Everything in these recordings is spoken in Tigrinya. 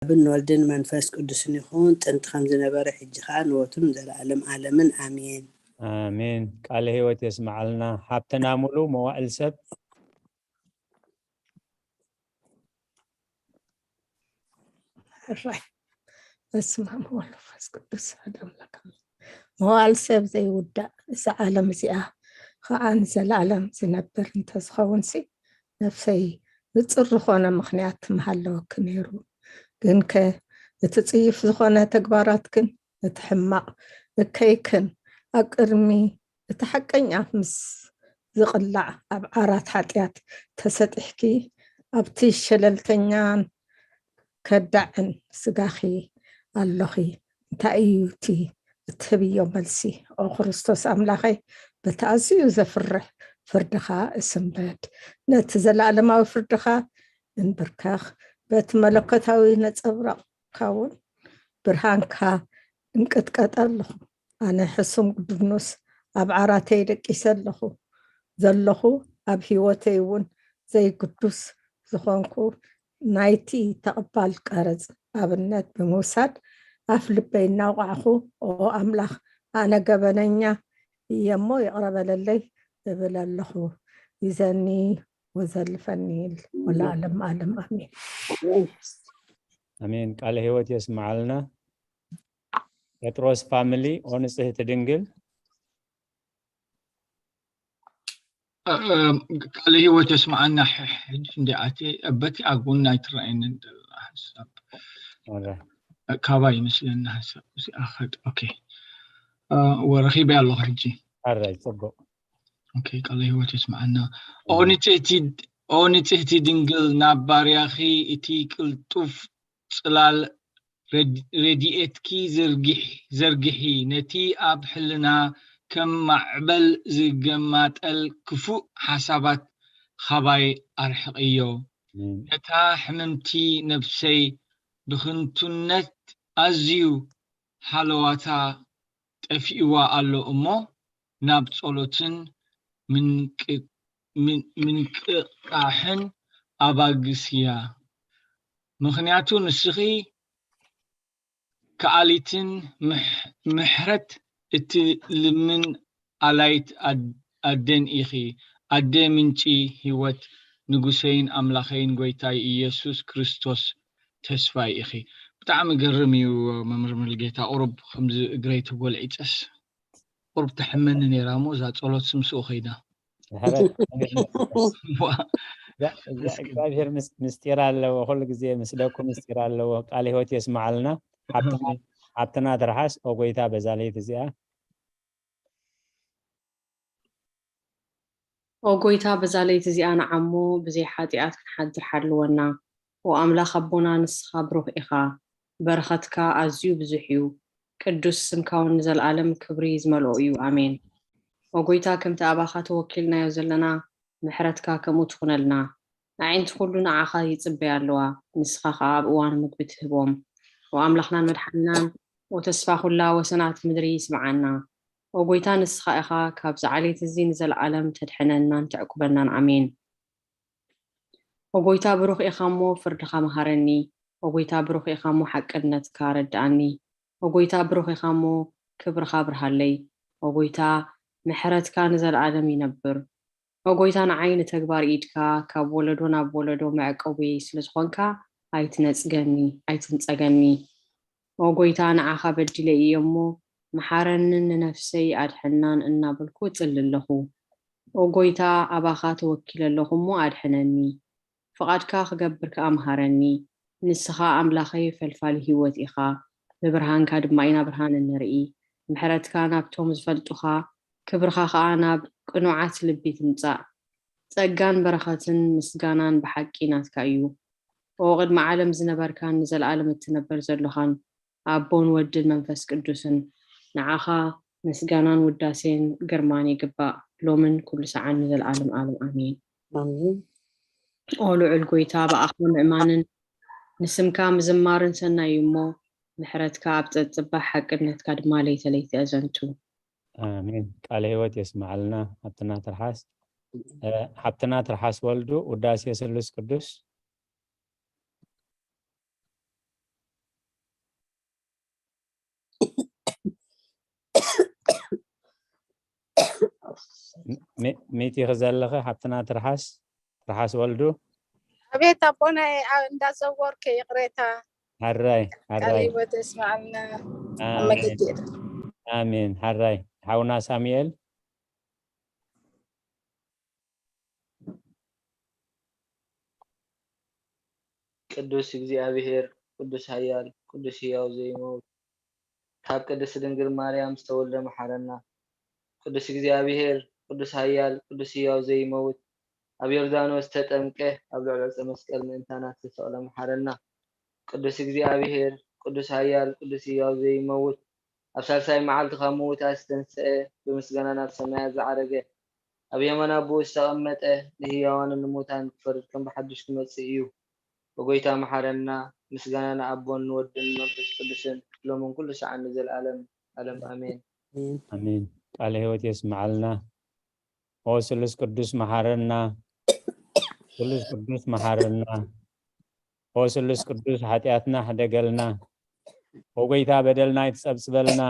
ብን ወልድን መንፈስ ቅዱስን ይኹን፣ ጥንቲ ከም ዝነበረ፣ ሕጂ ኸኣ ንወትሩን ዘለዓለም ዓለምን። ኣሜን። ኣሜን። ቃለ ሕይወት የስምዓልና። ሓብትና ሙሉ መዋእል ሰብ። ሕራይ በስመ አብ ወወልድ ወመንፈስ ቅዱስ አሐዱ አምላክ። መዋእል ሰብ ዘይውዳእ፣ እዛ ዓለም እዚኣ ከዓ ንዘለዓለም ዝነብር እንተዝኸውን ሲ፣ ነፍሰይ ንጹር ዝኾነ ምኽንያት ምሃለወኪ ነይሩ። ግንከ እቲ ጽዩፍ ዝኾነ ተግባራትክን እቲ ሕማቕ እከይክን ኣብ ቅድሚ እቲ ሓቀኛ ምስ ዝቕላዕ ኣብ ዓራት ሓጢኣት ተሰጢሕኪ ኣብቲ ሸለልተኛን ከዳዕን ስጋኺ ኣሎኺ። እንታይ እዩ እቲ እትህብዮ መልሲ? ኦ ክርስቶስ ኣምላኸይ፣ በቲ ኣዝዩ ዘፍርሕ ፍርድኻ እስንበድ፣ ነቲ ዘለኣለማዊ ፍርድኻ እንብርከኽ፣ በቲ መለኮታዊ ነጸብራቕካ እውን ብርሃንካ እንቅጥቀጥ ኣለኹ። ኣነ ሕሱም ግዱኑስ ኣብ ዓራተይ ደቂሰ ኣለኹ ዘለኹ፣ ኣብ ህይወተይ እውን ዘይግዱስ ዝኾንኩ ናይቲ ተቕባል ቀረጽ ኣብነት ብምውሳድ ኣፍ ልበይ እናውቃዕኹ፣ ኦ ኣምላኽ፣ ኣነ ገበነኛ እየ እሞ ይቕረ በለለይ እብል ኣለኹ። ይዘኒ ወዘልፈኒ ወለዓለም ዓለም ኣሜን። ኣሜን። ቃለ ህይወት የስምዓልና። ጴጥሮስ ፋሚሊ ኦ ንጽህቲ ድንግል። ቃለ ህይወት የስምዓና። ሕጂ እንዲ ኣቲ በቲ ኣግቡን ኣይትረኣየንን ሓሳብ ካባ ይመስለኒ ሓሳብ ኦኬ ወረኺበ ኣለኹ ሕጂ። ኣራይ ጽቡቅ። ቃለ ህይወት የስምዓና። ኦ ንጽህቲ ድንግል ናብ ባርያኺ እቲ ቅልጡፍ ጽላል ረድኤትኪ ዘርግሒ፣ ነቲ ኣብ ሕልና ከም ማዕበል ዝገማጠል ክፉእ ሓሳባት ኻባይ ኣርሕቕዮ። ነታ ሕምምቲ ነፍሰይ ብኽንቱነት ኣዝዩ ሃለዋታ ጠፊእዋ ኣሎ እሞ፣ ናብ ጸሎትን ምንቅቃሕን ኣባግስያ። ምኽንያቱ ንስኺ ከኣሊትን ምሕረት እትልምን ኣላይት ኣደን ኢኺ። ኣደ ምንጪ ህይወት፣ ንጉሰይን ኣምላኸይን ጎይታይ ኢየሱስ ክርስቶስ ተስፋይ ኢኺ። ብጣዕሚ ገርም እዩ መምህር ሙሉጌታ። ቁሩብ ከምዚ እግረይ ተጎልዒፀስ ቁሩብ ተሕመኒ ነይራ እሞ እዛ ጸሎት ስምስኡ ከይዳ። እግዚኣብሔር ምስጢር ኣለዎ፣ ኩሉ ግዜ ምስ ደቁ ምስጢር ኣለዎ። ቃል ህይወት የስምዓልና። ሓብትና ትርሓስ። ኦ ጎይታ በዛ ለይቲ እዚኣ ኦ ጎይታ በዛ ለይቲ እዚኣ ንዓሞ ብዘይ ሓጢኣት ክንሓድር ሓልወና። ኦ ኣምላኽ ኣቦና ንስኻ ብሩኽ ኢኻ፣ በረኸትካ ኣዝዩ ብዙሕ እዩ፣ ቅዱስ ስምካ እውን ንዘለኣለም ክብሪ ዝመልኦ እዩ። ኣሜን። ኦ ጎይታ ከምቲ ኣባኻ ተወኪልናዮ ዘለና ምሕረትካ ከምኡ ትኹነልና። ኣዒንቲ ኩሉ ንዓኻ ይጽበያ ኣለዋ፣ ንስኻ ኸኣ ኣብ እዋኑ ምግቢ ትህቦም። ኦ ኣምላኽናን መድሓኒናን፣ ኦ ተስፋ ኩላ ወሰናት ምድሪ ስምዓና። ኦ ጎይታ ንስኻ ኢኻ ካብዚ ዓሌት እዚ ንዘለኣለም ተድሕነናን ተዕቁበናን። ኣሜን። ኦ ጎይታ ብሩኽ ኢኻ እሞ ፍርድኻ መሃረኒ። ኦ ጎይታ ብሩኽ ኢኻ እሞ ሓቅነትካ ረድኣኒ። ኦ ጎይታ ብሩኽ ኢኻ እሞ ክብርኻ ኣብርሃለይ። ኦ ጎይታ ምሕረትካ ንዘለኣለም ይነብር። ኦ ጎይታ ንዓይ ንተግባር ኢድካ ካብ ወለዶ ናብ ወለዶ መዕቆብየይ ስለ ዝኾንካ ኣይትነጽገኒ፣ ኣይትንጸገኒ። ኦ ጎይታ ንዓኻ በዲለ እየ እሞ መሓረንን ንነፍሰይ ኣድሕናን እናበልኩ እጽሊ ኣለኹ። ኦ ጎይታ ኣባኻ ተወኪለ ኣለኹ እሞ ኣድሕነኒ። ፍቓድካ ክገብር ከኣ ምሃረኒ። ንስኻ ኣምላኸይ ፈልፋሊ ህይወት ኢኻ፣ ብብርሃንካ ድማ ኢና ብርሃን እንርኢ። ምሕረትካ ናብቶም ዝፈልጡኻ፣ ክብርኻ ከኣ ናብ ቅኑዓት ልቢ ትምጻእ። ጸጋን በረኸትን ምስጋናን ብሓቂ ናትካ እዩ። ኦ ቅድሚ ዓለም ዝነበርካን ንዘለኣለም እትነብር ዘሎኻን ኣቦን ወድን መንፈስ ቅዱስን፣ ንዓኻ ምስጋናን ውዳሴን ግርማን ይግባእ፣ ሎምን ኩሉ ሰዓን ንዘለኣለም ኣለም ኣሜን። ኣሜን። ኦ ልዑል ጎይታ፣ ብኣኻ ምእማንን ንስምካ ምዝማርን ሰናይ እዩ እሞ፣ ምሕረትካ ኣብ ጸጽባሕ ሓቅነትካ ድማ ለይተ ለይተ ኣዘንቱ። ኣሜን። ቃለ ህይወት የስምዓልና። ሓብትና ትርሓስ፣ ሓብትና ትርሓስ ወልዱ፣ ውዳሴ ስሉስ ቅዱስ። ሚ- ሚእቲ ክዘለኸ ሓብትና ትርሓስ ትርሓስ ወልዱ። ኣቤት ኣቦናይ፣ ኣ- እንዳዘወርክ ይቕሬታ። ሓራይ ቃል ሓራይ ህይወት የስማዓልና። ኣብ ኣሜን መገዲ ኣሜን። ሓራይ ሓውና ሳሙኤል። ቅዱስ እግዚኣብሔር፣ ቅዱስ ኃያል፣ ቅዱስ ሕያው ዘይመውት፣ ካብ ቅድስት ድንግል ማርያም ዝተወልደ መሓረና። ቅዱስ እግዚኣብሔር፣ ቅዱስ ኃያል፣ ቅዱስ ሕያው ዘይመውት፣ ኣብ ዮርዳኖስ ዝተጠምቀ፣ ኣብ ልዕሊ ዕፀ መስቀል ምእንታና ዝተሰቕለ መሓረና። ቅዱስ እግዚኣብሔር፣ ቅዱስ ኃያል፣ ቅዱስ ሕያው ዘይመውት፣ ኣብ ሳልሳይ መዓልቲ ካብ ምዉታት ዝተንስአ፣ ብምስጋና ናብ ሰማያት ዝዓረገ፣ ኣብ የማን ኣቦኡ ዝተቐመጠ፣ ንህያዋንን ንሙታን ክፈርድ ከም ብሓድሽ ክመጽእ እዩ። ኦጎይታ መሓረና። ምስጋና ንኣቦን ንወድን ንመንፈስ ቅዱስን፣ ሎምን ኩሉ ሰዓን ንዘለኣለም ኣለም ኣሜን። ኣሜን። ቃለ ህይወት የስምዓልና። ኦ ስሉስ ቅዱስ መሓረና። ስሉስ ቅዱስ መሓረና። ኦ ስሉስ ቅዱስ ሓጢኣትና ሕደገልና። ኦ ጎይታ በደልና ኣይትጸብጽበልና።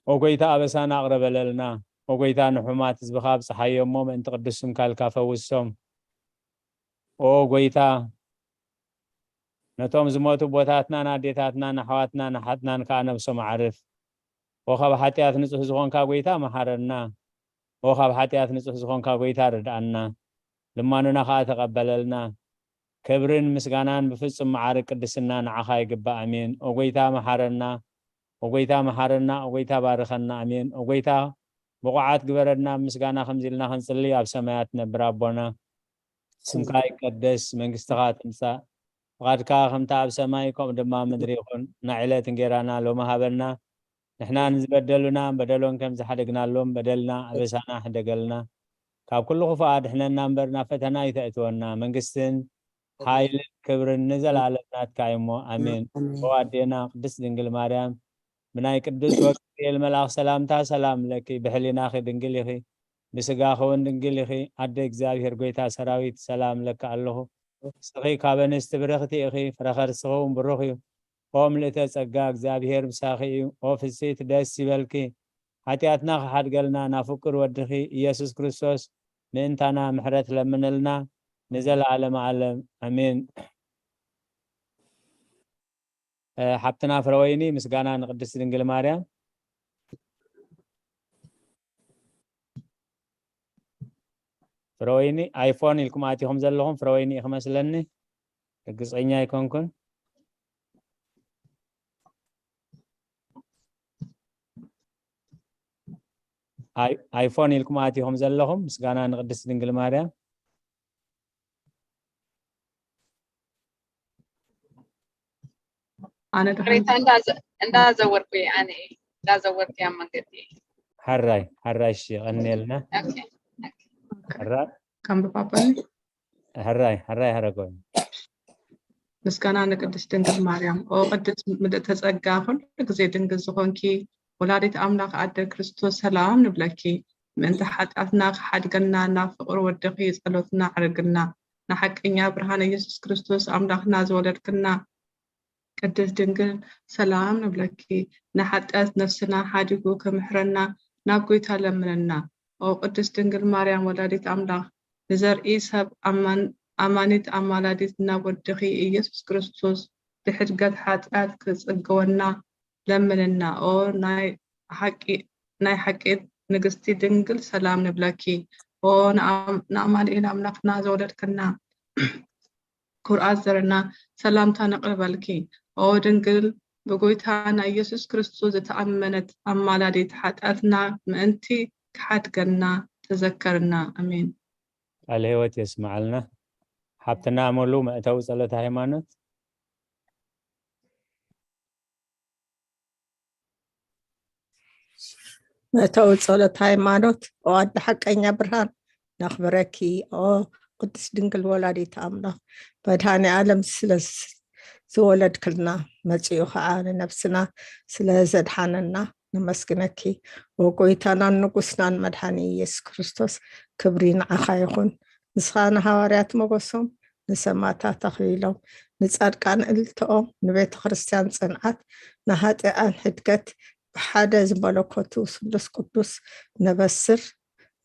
ኦ ጎይታ ኣበሳና ኣቕረበለልና። ኦ ጎይታ ንሑማት ህዝብኻ ኣብጽሓዮ እሞ ምእንቲ ቅዱስ ስምካ ኢልካ ፈውሶም። ኦ ጎይታ ነቶም ዝሞቱ ኣቦታትናን ኣዴታትናን ኣሕዋትናን ኣሓትናን ከኣ ነብሶም ኣዕርፍ። ኦ ካብ ሓጢኣት ንጹህ ዝኾንካ ጎይታ መሓረና። ኦ ካብ ሓጢኣት ንጹህ ዝኾንካ ጎይታ ርድኣና። ልማኑና ከኣ ተቐበለልና። ክብርን ምስጋናን ብፍጹም መዓርግ ቅድስና ንዓኻ ይግባእ። ኣሜን። ኦ ጎይታ መሓረና። ኦ ጎይታ መሓረና። ኦ ጎይታ ባርኸና። ኣሜን። ኦ ጎይታ ብቑዓት ግበረና። ኣብ ምስጋና ከምዚ ኢልና ክንጽሊ ኣብ ሰማያት ትነብር ኣቦና ስምካ ይቀደስ፣ መንግስትኻ ትምጻእ፣ ፍቓድካ ከምታ ኣብ ሰማይ ከምኡ ድማ ምድሪ ይኹን። ናይ ዕለት እንጌራና ሎሚ ሃበና፣ ንሕና ንዝበደሉና በደሎም ከም ዝሓደግናሎም በደልና ኣበሳና ሕደገልና፣ ካብ ኩሉ ክፉኣ ድሕነና እምበር ናብ ፈተና ኣይተእትወና፣ መንግስትን ሓይልን ክብርን ንዘለኣለም ናትካ እዩ እሞ ኣሜን። ኦ ኣዴና ቅድስት ድንግል ማርያም ብናይ ቅዱስ ወገብርኤል መልኣኽ ሰላምታ ሰላም ለኪ፣ ብሕሊናኺ ድንግል ኢኺ፣ ብስጋኺ እውን ድንግል ኢኺ። ኣደ እግዚኣብሔር ጎይታ ሰራዊት ሰላም ለኪ ኣለኹ። ንስኺ ካብ ኣንስቲ ብርኽቲ ኢኺ፣ ፍረ ከርስኺ እውን ብሩኽ እዩ። ኦ ምልእተ ጸጋ እግዚኣብሔር ምሳኺ እዩ። ኦ ፍስሕቲ ደስ ይበልኪ፣ ሓጢኣትና ክሓድገልና ናብ ፍቁር ወድኺ ኢየሱስ ክርስቶስ ምእንታና ምሕረት ለምንልና ንዘለዓለመ ዓለም ኣሜን። እ፣ ሓብትና ፍረወይኒ ምስጋና ንቅድስት ድንግል ማርያም። ፍረወይኒ ኣይፎን ኢልኩም ኣቲኹም ዘለኹም ፍረወይኒ ኢኹም መስለኒ፣ ርግፀኛ ኣይኮንኩን። ኣይ- ኣይፎን ኢልኩም ኣቲኹም ዘለኹም ምስጋና ንቅድስት ድንግል ማርያም። ኣነ ደሓን ቅሬታ እንዳዘ- እንዳዘወርኩ እየ ኣነ እየ እንዳዘወርኩ እየ ኣብ መንገዲ እየ። ሓራይ ሓራይ እሺ ቀንየልና። ኦኬ። ሕራይ ከም ብባበኒ ሕራይ ሕራይ ሓረጎይ። ምስጋና ንቅድስት ድንግል ማርያም። ኦ ቅድስት ምልእተ ጸጋ፣ ኩሉ ግዜ ድንግል ዝኾንኪ ወላዲት ኣምላኽ ኣደ ክርስቶስ ሰላም ንብለኪ። ምእንቲ ሓጢኣትና ክሓድገና ናብ ፍቕሪ ወድኺ ጸሎትና ዕርግና። ንሓቀኛ ብርሃን ኢየሱስ ክርስቶስ ኣምላኽና ዝወለድክና ቅድስት ድንግል ሰላም ንብለኪ። ንሓጢኣት ነፍስና ሓዲጉ ክምሕረና ናብ ጎይታ ለምንና። ኦ ቅድስት ድንግል ማርያም ወላዲት ኣምላኽ፣ ንዘርኢ ሰብ ኣማን- ኣማኒት ኣማላዲት ናብ ወድኺ ኢየሱስ ክርስቶስ ብሕድገት ሓጢኣት ክጽገወና ለምንና። ኦ ናይ ሓቂ ናይ ሓቂ ንግስቲ ድንግል ሰላም ንብለኪ። ኦ ንኣም- ንኣማኑኤል ኣምላኽና ዘወለድክና ኩርዓት ዘርና ሰላምታ ነቕርበልኪ። ኦ ድንግል ብጎይታና ኢየሱስ ክርስቶስ ዝተኣመነት ኣማላዲት ሓጢኣትና ምእንቲ ክሓድገና ተዘከርና። ኣሜን። ቃለ ህይወት የስምዓልና። ሓብትና ሙሉ መእተዊ ጸሎት ሃይማኖት። መእተዊ ጸሎት ሃይማኖት። ኦ ኣደ ሓቀኛ ብርሃን ነኽብረኪ። ኦ ቅድስት ድንግል ወላዲት ኣምላኽ መድኃኔ ዓለም ስለ ዝወለድክልና መጺኡ ኸዓ ንነብስና ስለ ዘድሓነና ነመስግነኪ። ኦ ጎይታናን ንጉስናን መድሓኒ ኢየሱስ ክርስቶስ ክብሪ ንዓኻ ይኹን። ንስኻ ንሃዋርያት ሞገሶም ንሰማዕታት ኣኽሊሎም ንጻድቃን እልልተኦም ንቤተ ክርስቲያን ጽንዓት ንሃጥኣን ሕድገት ብሓደ ዝመለኮቱ ስሉስ ቅዱስ ነበስር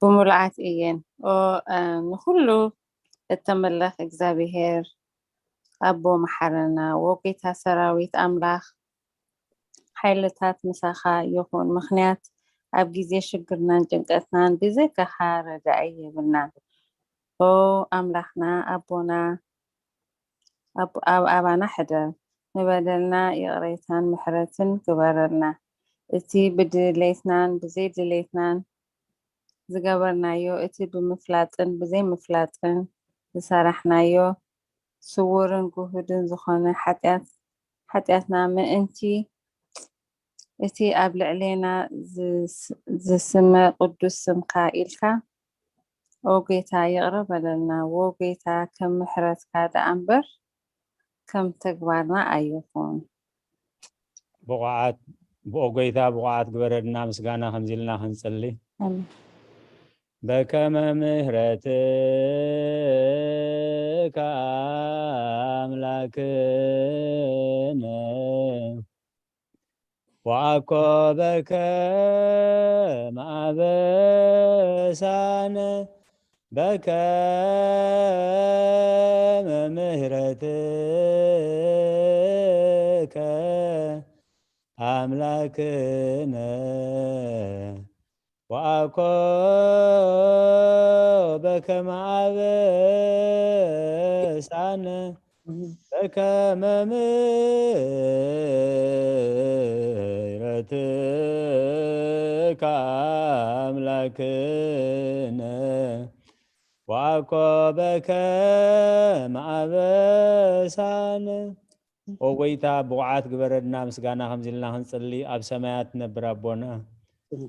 ብምሉኣት እየን። ኦ፣ እ፣ ንኹሉ እተመለኽ እግዚኣብሔር ኣቦ መሓረና፣ ወ ጎይታ ሰራዊት ኣምላኽ፣ ሓይልታት ምሳኻ ይኹን። ምኽንያት ኣብ ግዜ ሽግርናን ጭንቀትናን ብዘይካኻ ረዳኢ የብልናን። ኦ ኣምላኽና ኣቦና፣ ኣብ ኣብ ኣባና ሕደር፣ ንበደልና ይቕሬታን ምሕረትን ግበረልና። እቲ ብድሌትናን ብዘይድሌትናን ዝገበርናዮ፣ እቲ ብምፍላጥን ብዘይምፍላጥን ዝሰራሕናዮ ስውርን ግሁድን ዝኾነ ሓጢኣት፣ ሓጢኣትና ምእንቲ እቲ ኣብ ልዕሌና ዝስ-፣ ዝስመ ቅዱስ ስምካ ኢልካ፣ ኦ ጌታ፣ ይቕረ በለልና። ዎ ጌታ፣ ከም ምሕረትካ ደኣ እምበር ከም ተግባርና ኣይኹን። ብቑዓት፣ ብኦ ጎይታ ብቑዓት ግበረልና። ምስጋና ከምዚ ኢልና ክንጽሊ። ኣሜን። በከመ ምሕረትካ ኣምላክነ ወአኮ በከመ አበሳነ በከመ ምሕረትከ አምላክነ ወአኮ በከመ አበሳነ በከመ ምሕረትከ አምላክነ ወአኮ በከመ አበሳነ። ኦ ጎይታ፣ ብቑዓት ግበረና። ምስጋና ከምዚ ኢልና ክንጽሊ፣ ኣብ ሰማያት ትነብር ኣቦና፣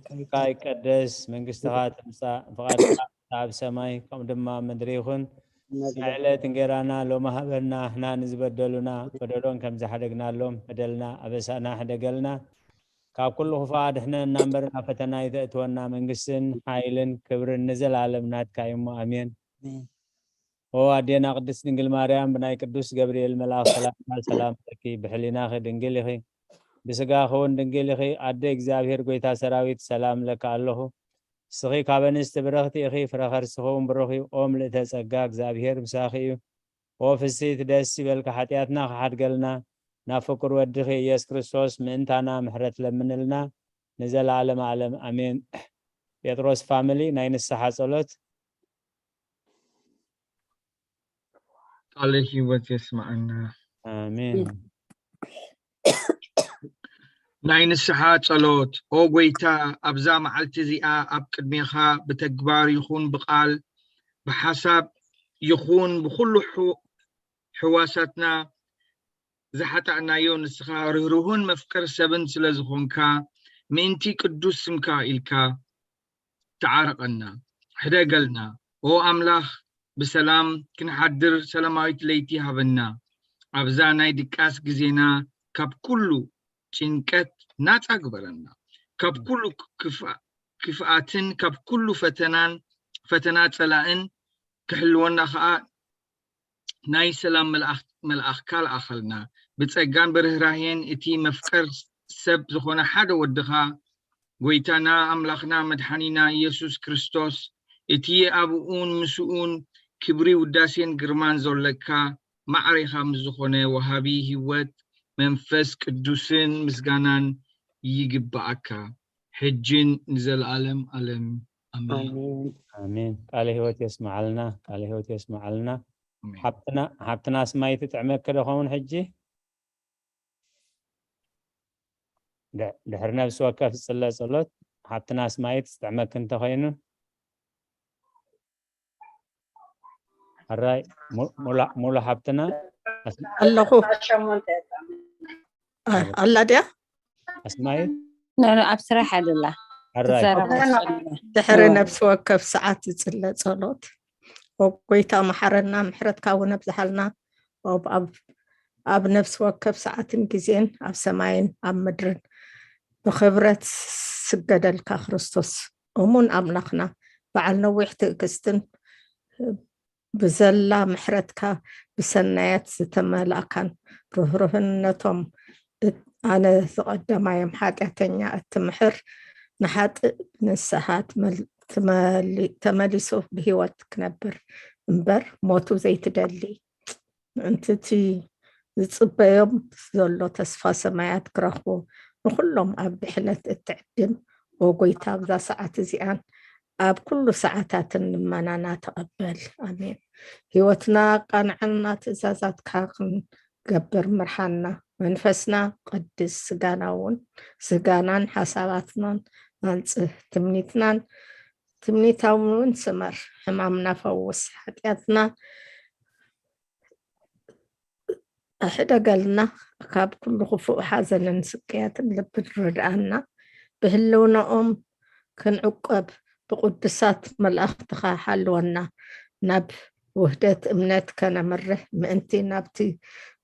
ስምካ ይቀደስ፣ መንግስትኻ ትምጻእ፣ ፍቓድካ ኣብ ሰማይ ከምኡ ድማ ኣብ ምድሪ ይኹን። ናይ ዕለት እንጌራና ሎሚ ሃበና፣ ንሕና ንዝበደሉና በደሎም ከም ዝሓደግናሎም በደልና ኣበሳና ሕደገልና፣ ካብ ኩሉ ክፉእ ኣድሕነና እምበር ናብ ፈተና ኣይተእትወና፣ መንግስትን ሓይልን ክብርን ንዘለኣለም ናትካ እዩ እሞ፣ ኣሜን። ኣሜን። ኦ ኣዴና ቅድስት ድንግል ማርያም፣ ብናይ ቅዱስ ገብርኤል መልኣኽ ሰላምታ ሰላም ለኪ፣ ብሕሊናኺ ድንግል ኢኺ፣ ብስጋኺ እውን ድንግል ኢኺ። ኣደ እግዚኣብሔር፣ ጎይታ ሰራዊት፣ ሰላም ለካ ኣለኹ። ንስኺ ካብ ኣንስቲ ብርኽቲ ኢኺ፣ ፍረ ከርስኺ እውን ብሩኽ እዩ። ኦ ምልእተ ጸጋ፣ እግዚኣብሔር ምሳኺ እዩ። ኦ ፍስሕቲ፣ ደስ ይበልካ፣ ሓጢኣትና ክሓድገልና፣ ናብ ፍቁር ወድኺ ኢየሱስ ክርስቶስ ምእንታና ምሕረት ለምንልና፣ ንዘለዓለም ዓለም ኣሜን። ጴጥሮስ ፋሚሊ፣ ናይ ንስሓ ጸሎት። ቃለ ህይወት የስምዓና። ኣሜን። ናይ ንስሓ ጸሎት። ኦ ጎይታ፣ ኣብዛ መዓልቲ እዚኣ ኣብ ቅድሜኻ ብተግባር ይኹን ብቓል፣ ብሓሳብ ይኹን ብኹሉ ሕው-፣ ሕዋሳትና ዝሓጣእናዮ፣ ንስኻ ርህሩህን መፍቀር ሰብን ስለ ዝኾንካ፣ ምእንቲ ቅዱስ ስምካ ኢልካ ተዓረቐና፣ ሕደገልና። ኦ ኣምላኽ፣ ብሰላም ክንሓድር ሰላማዊት ለይቲ ሃበና። ኣብዛ ናይ ድቃስ ግዜና ካብ ኩሉ ጭንቀት ናጻ ግበረና። ካብ ኩሉ ክፍ-፣ ክፍኣትን ካብ ኩሉ ፈተናን፣ ፈተና ጸላእን ክሕልወና ኸኣ ናይ ሰላም መልኣኽ-፣ መልኣኽካ ለኣኸልና። ብጸጋን ብርህራሄን እቲ መፍቀር ሰብ ዝኾነ ሓደ ወድኻ፣ ጎይታና ኣምላኽና መድሓኒና ኢየሱስ ክርስቶስ፣ እቲ ኣብኡን ምስኡን ክብሪ ውዳሴን ግርማን ዘለካ፣ ማዕሬኻ ምስ ዝኾነ ወሃቢ ህይወት መንፈስ ቅዱስን ምስጋናን ይግብኣካ፣ ሕጅን ንዘለኣለም ኣለም። ኣሜን። ኣሜን። ኣሜን። ቃለ ህይወት የስምዓልና፣ ቃለ ህይወት የስምዓልና። ኣሜን። ሓብትና፣ ሓብትና ኣስማይ ትጥዕመኪ ዶ ኸውን ሕጂ? ድ-፣ ድሕሪ ነፍሲ ወከፍ ዝጽለ ጸሎት ሓብትና ኣስማይት ዝጥዕመኪ እንተኾይኑ፣ ሕራይ፣ ሙ-፣ ሙሉ፣ ሙሉ ሓብትና ኣስ-፣ ኣለኹ። አ-፣ ኣላ ድያ? ኣስማይት? ኖ፣ ኖ፣ ኣብ ስራሕ ኣደላ። ሕራይ። ትዛረብ ኣላ። ድሕሪ ኖ። ነፍሲ ወከፍ ሰዓት ዝጽለ ጸሎት። ኦ ጎይታ መሓረና፣ ምሕረትካ እውን ኣብዝሓልና። ኦ ኣብ፣ ኣብ ነፍሲ ወከፍ ሰዓትን ግዜን ኣብ ሰማይን ኣብ ምድርን ብኽብረት ስገደልካ ክርስቶስ፣ እሙን ኣምላኽና፣ በዓል ነዊሕ ትዕግስትን ብዘላ ምሕረትካ ብሰናያት ዝተመላእካን ርህሩህነቶም እት-፣ ኣነ ዝቐደማዮም ሓጢኣተኛ እትምሕር፣ ንሓጥእ ንስሓ ትመል-፣ ተመሊሱ ብህይወት ክነብር እምበር ሞቱ ዘይትደሊ፣ ምእንቲ እቲ ዝፅበዮም ዘሎ ተስፋ ሰማያት ክረኽቡ፣ ንኹሎም ኣብ ድሕነት እትዕድም፣ ኦ ጎይታ፣ ኣብዛ ሰዓት እዚኣን ኣብ ኩሉ ሰዓታትን ልመናና ተቐበል። ኣሜን። ህይወትና ኣቃንዓልና፣ ትእዛዛትካ ክንገብር ምርሓና። መንፈስና ቀድስ፣ ስጋና እውን፣ ስጋናን ሓሳባትናን ኣንጽህ፣ ትምኒትናን ትምኒታውን ስመር፣ ሕማምና ፈውስ፣ ሓጢኣትና ሕደገልና፣ ካብ ኩሉ ክፉእ ሓዘንን ስቅያትን ልብን ርድኣና። ብህልውናኦም ክንዕቀብ ብቅዱሳት መላእኽትኻ ሓልወና። ናብ ውህደት እምነት ከነምርህ ምእንቲ ናብቲ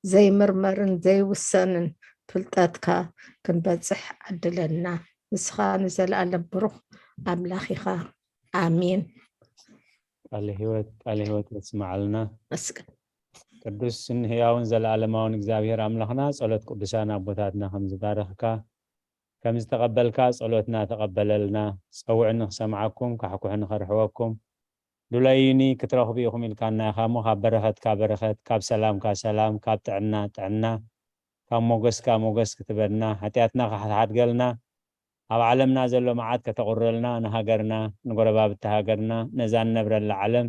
ዘይምርመርን ዘይውሰንን ፍልጠትካ ክንበጽሕ ዓድለና። ንስኻ ንዘለኣለም ብሩኽ ኣምላኽ ኢኻ። ኣሜን። ቃለ ህይወት ቃለ ህይወት የስማዓልና። መስገን ቅዱስን ህያውን ዘለኣለማውን እግዚኣብሔር ኣምላኽና ጸሎት ቅዱሳን ኣቦታትና ከም ዝባረኽካ ከም ዝተቐበልካ ጸሎትና ተቐበለልና። ጸውዕኒ ክሰምዓኩም ካሕኩሕኒ ከርሕወኩም ድለዩኒ ክትረኽቡ ኢኹም ኢልካና ኢኻ እሞ ካብ በረኸትካ በረኸት ካብ ሰላምካ ሰላም ካብ ጥዕና ጥዕና ካብ ሞገስካ ሞገስ ክትበልና ሓጢኣትና ካሓድገልና ኣብ ዓለምና ዘሎ መዓት ከተቑረልና ንሃገርና ንጎረባብቲ ሃገርና ነዛ ንነብረላ ዓለም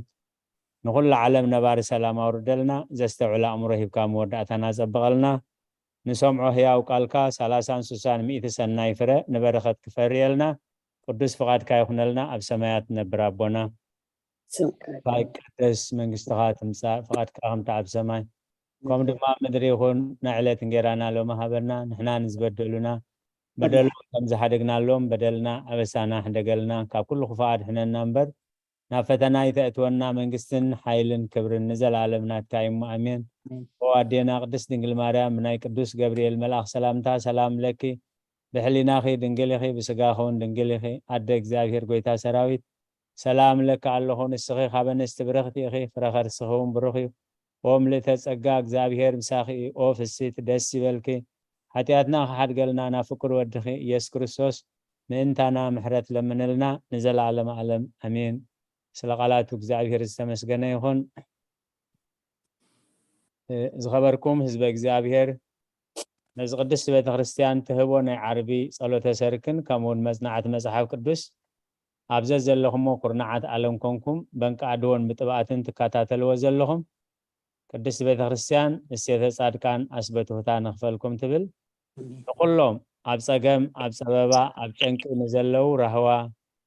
ንኹላ ዓለም ነባሪ ሰላም ኣውርደልና። ዘስተውዕል ኣእምሮ ሂብካ መወዳእታና ጸብቐልና። ንሰምዖ ህያው ቃልካ ሰላሳን ስሳን ሚእቲ ሰናይ ፍረ ንበረኸት ክፈርየልና ቅዱስ ፍቓድካ ይኹነልና። ኣብ ሰማያት ነብር ኣቦና ስምካ ይትቀደስ መንግስትኻ ትምጻእ ፍቓድካ ከምቲ ኣብ ሰማይ ከምኡ ድማ ኣብ ምድሪ ይኹን። ናይ ዕለት እንጌራና ሎሚ ሃበና። ንሕና ንዝበደሉና በደሎም ከም ዝሓደግናሎም በደልና ኣበሳና ሕደገልና። ካብ ኩሉ ክፉእ ኣድሕነና እምበር ናብ ፈተና ይተእትወና። መንግስትን ሓይልን ክብርን ንዘለኣለም ናትካ እዩ እሞ ኣሜን። ኦ ኣዴና ቅድስት ድንግል ማርያም ብናይ ቅዱስ ገብርኤል መልኣኽ ሰላምታ ሰላም ለኪ ብሕሊናኺ ድንግል ኢኺ ብስጋኺ እውን ድንግል ኢኺ ኣደ እግዚኣብሔር ጎይታ ሰራዊት ሰላም እለኪ ኣለኹ ንስኺ ካብ ኣንስቲ ብርኽቲ ኢኺ ፍረ ከርስኺ እውን ብሩኽ እዩ። ኦ ምልእተ ጸጋ እግዚኣብሔር ምሳኺ እዩ። ኦ ፍስሕቲ ደስ ይበልኪ ሓጢኣትና ክሓድገልና ናብ ፍቁር ወድኺ ኢየሱስ ክርስቶስ ምእንታና ምሕረት ለምንልና ንዘለዓለም ዓለም ኣሜን። ስለ ቃላቱ እግዚኣብሔር ዝተመስገነ ይኹን። ዝኸበርኩም ህዝበ እግዚኣብሔር ነዚ ቅድስቲ ቤተክርስትያን ትህቦ ናይ ዓርቢ ጸሎተ ሰርክን ከምኡውን መጽናዕቲ መጽሓፍ ቅዱስ ኣብ ዘዘለኹሞ ኩርናዓት ዓለም ኮንኩም በንቃዕድዎን ብጥብኣትን ትከታተልዎ ዘለኹም ቅድስቲ ቤተክርስትያን እሴተ ጻድቃን ኣስበትሁታ ንኽፈልኩም ትብል ንኩሎም ኣብ ጸገም ኣብ ጸበባ ኣብ ጨንቂ ንዘለዉ ራህዋ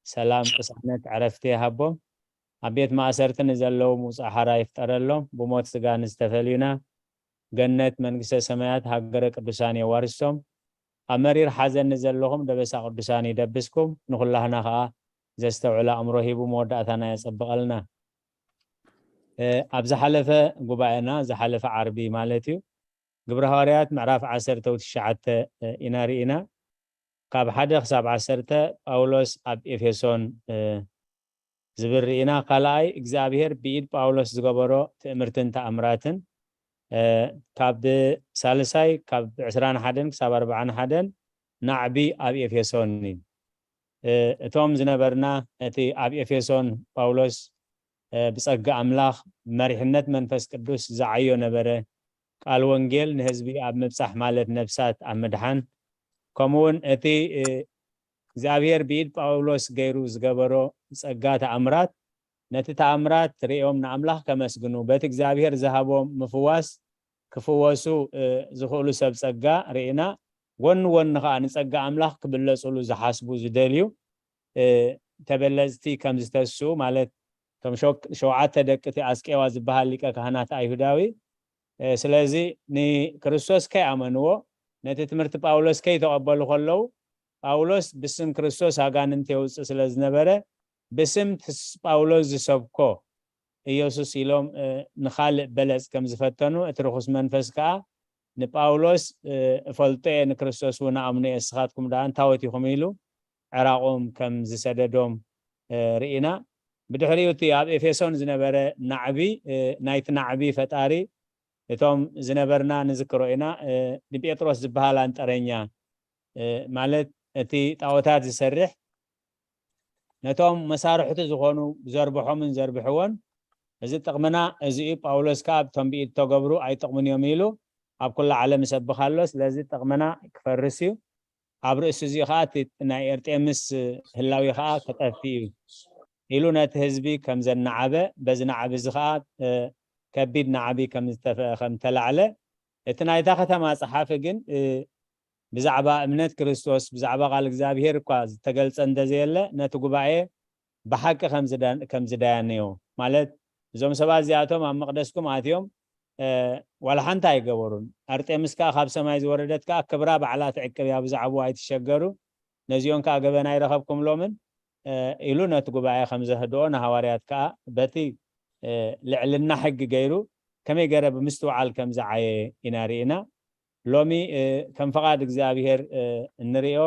ሰላም ቅሳነት ዕረፍቲ ይሃቦም። ኣብ ቤት ማእሰርቲ ንዘለዉ ምውጻእ ሓራ ይፍጠረሎም። ብሞት ስጋ ንዝተፈልዩና ገነት መንግስተ ሰማያት ሃገረ ቅዱሳን የዋርስቶም። ኣብ መሪር ሓዘን ንዘለኹም ደበሳ ቅዱሳን ይደብስኩም። ንኹላህና ከዓ ዘስተውዕል ኣእምሮ ሂቡ መወዳእታና የጸብቐልና። ኣብ ዝሓለፈ ጉባኤና ዝሓለፈ ዓርቢ ማለት እዩ ግብረ ሃዋርያት ምዕራፍ ዓሰርተ ትሽዓተ ኢና ርኢና ካብ ሓደ ክሳብ ዓሰርተ ጳውሎስ ኣብ ኤፌሶን ዝብል ርኢና ካልኣይ እግዚኣብሔር ብኢድ ጳውሎስ ዝገበሮ ትእምርትን ተኣምራትን ካብ ሳልሳይ ካብ ዕስራን ሓደን ክሳብ ኣርባዓን ሓደን ናዕቢ ኣብ ኤፌሶን እዩ እቶም ዝነበርና እቲ ኣብ ኤፌሶን ጳውሎስ ብጸጋ ኣምላኽ መሪሕነት መንፈስ ቅዱስ ዝዓዮ ነበረ ቃል ወንጌል ንህዝቢ ኣብ ምብጻሕ ማለት ነብሳት ኣብ ምድሓን ከምኡውን እቲ እግዚኣብሔር ብኢድ ጳውሎስ ገይሩ ዝገበሮ ጸጋ ተኣምራት ነቲ ተኣምራት ርእዮም ንኣምላኽ ከመስግኑ በቲ እግዚኣብሔር ዝሃቦም ምፍዋስ ክፍወሱ ዝኽእሉ ሰብ ጸጋ ርኢና ጎኒ ጎኒ ከዓ ንጸጋ ኣምላኽ ክብለጽሉ ዝሓስቡ ዝደልዩ ተበለጽቲ ከም ዝተስኡ ማለት ከም ሸውዓተ ደቂ እቲ ኣስቄዋ ዝበሃል ሊቀ ካህናት ኣይሁዳዊ ስለዚ ንክርስቶስ ከይኣመንዎ ነቲ ትምህርቲ ጳውሎስ ከይተቐበሉ ከለዉ ጳውሎስ ብስም ክርስቶስ ኣጋንንቲ የውፅእ ስለ ዝነበረ ብስም ጳውሎስ ዝሰብኮ ኢየሱስ ኢሎም ንኻልእ በለጽ ከም ዝፈተኑ እቲ ርኹስ መንፈስ ከዓ ንጳውሎስ እፈልጦ እየ ንክርስቶስ እውን ኣምኖ እየ እስኻትኩም ደኣ እንታወት ኢኹም ኢሉ ዕራቖም ከም ዝሰደዶም ርኢና ብድሕሪኡ እቲ ኣብ ኤፌሶን ዝነበረ ናዕቢ ናይቲ ናዕቢ ፈጣሪ እቶም ዝነበርና ንዝክሮ ኢና ንጴጥሮስ ዝበሃል ኣንጠረኛ ማለት እቲ ጣዖታት ዝሰርሕ ነቶም መሳርሕቱ ዝኾኑ ዘርብሖምን ዘርብሕዎን፣ እዚ ጥቕምና እዚ እዩ፣ ጳውሎስ ከኣ እቶም ብኢድ ተገብሩ ኣይጥቕሙን እዮም ኢሉ ኣብ ኩላ ዓለም ይሰብኽ ኣሎ። ስለዚ ጥቕምና ክፈርስ እዩ፣ ኣብ ርእሲ እዚ ኸኣ እቲ ናይ ኤርጤምስ ህላዊ ኸኣ ክጠፍእ እዩ ኢሉ ነቲ ህዝቢ ከም ዘናዓበ፣ በዚ ናዕቢ እዚ ኸኣ ከቢድ ናዕቢ ከም ዝተላዕለ፣ እቲ ናይታ ከተማ ጸሓፊ ግን ብዛዕባ እምነት ክርስቶስ ብዛዕባ ቃል እግዚኣብሔር እኳ ዝተገልጸ እንተዘየለ፣ ነቲ ጉባኤ ብሓቂ ከም ዝዳነዮ፣ ማለት እዞም ሰባት እዚኣቶም ኣብ መቕደስኩም ኣትዮም ዋላ ሓንቲ ኣይገበሩን፣ ኣርጤምስ ከኣ ካብ ሰማይ ዝወረደት ከኣ ክብራ ባዕላ ትዕቅብ እያ፣ ብዛዕባኡ ኣይትሸገሩ፣ ነዚኦም ከኣ ገበን ኣይረኸብኩምሎምን ኢሉ ነቲ ጉባኤ ከም ዘህድኦ፣ ንሃዋርያት ከኣ በቲ ልዕልና ሕጊ ገይሩ ከመይ ገይረ ብምስትውዓል ከም ዝዓየ ኢና ርኢና። ሎሚ ከም ፈቓድ እግዚኣብሔር እንርእዮ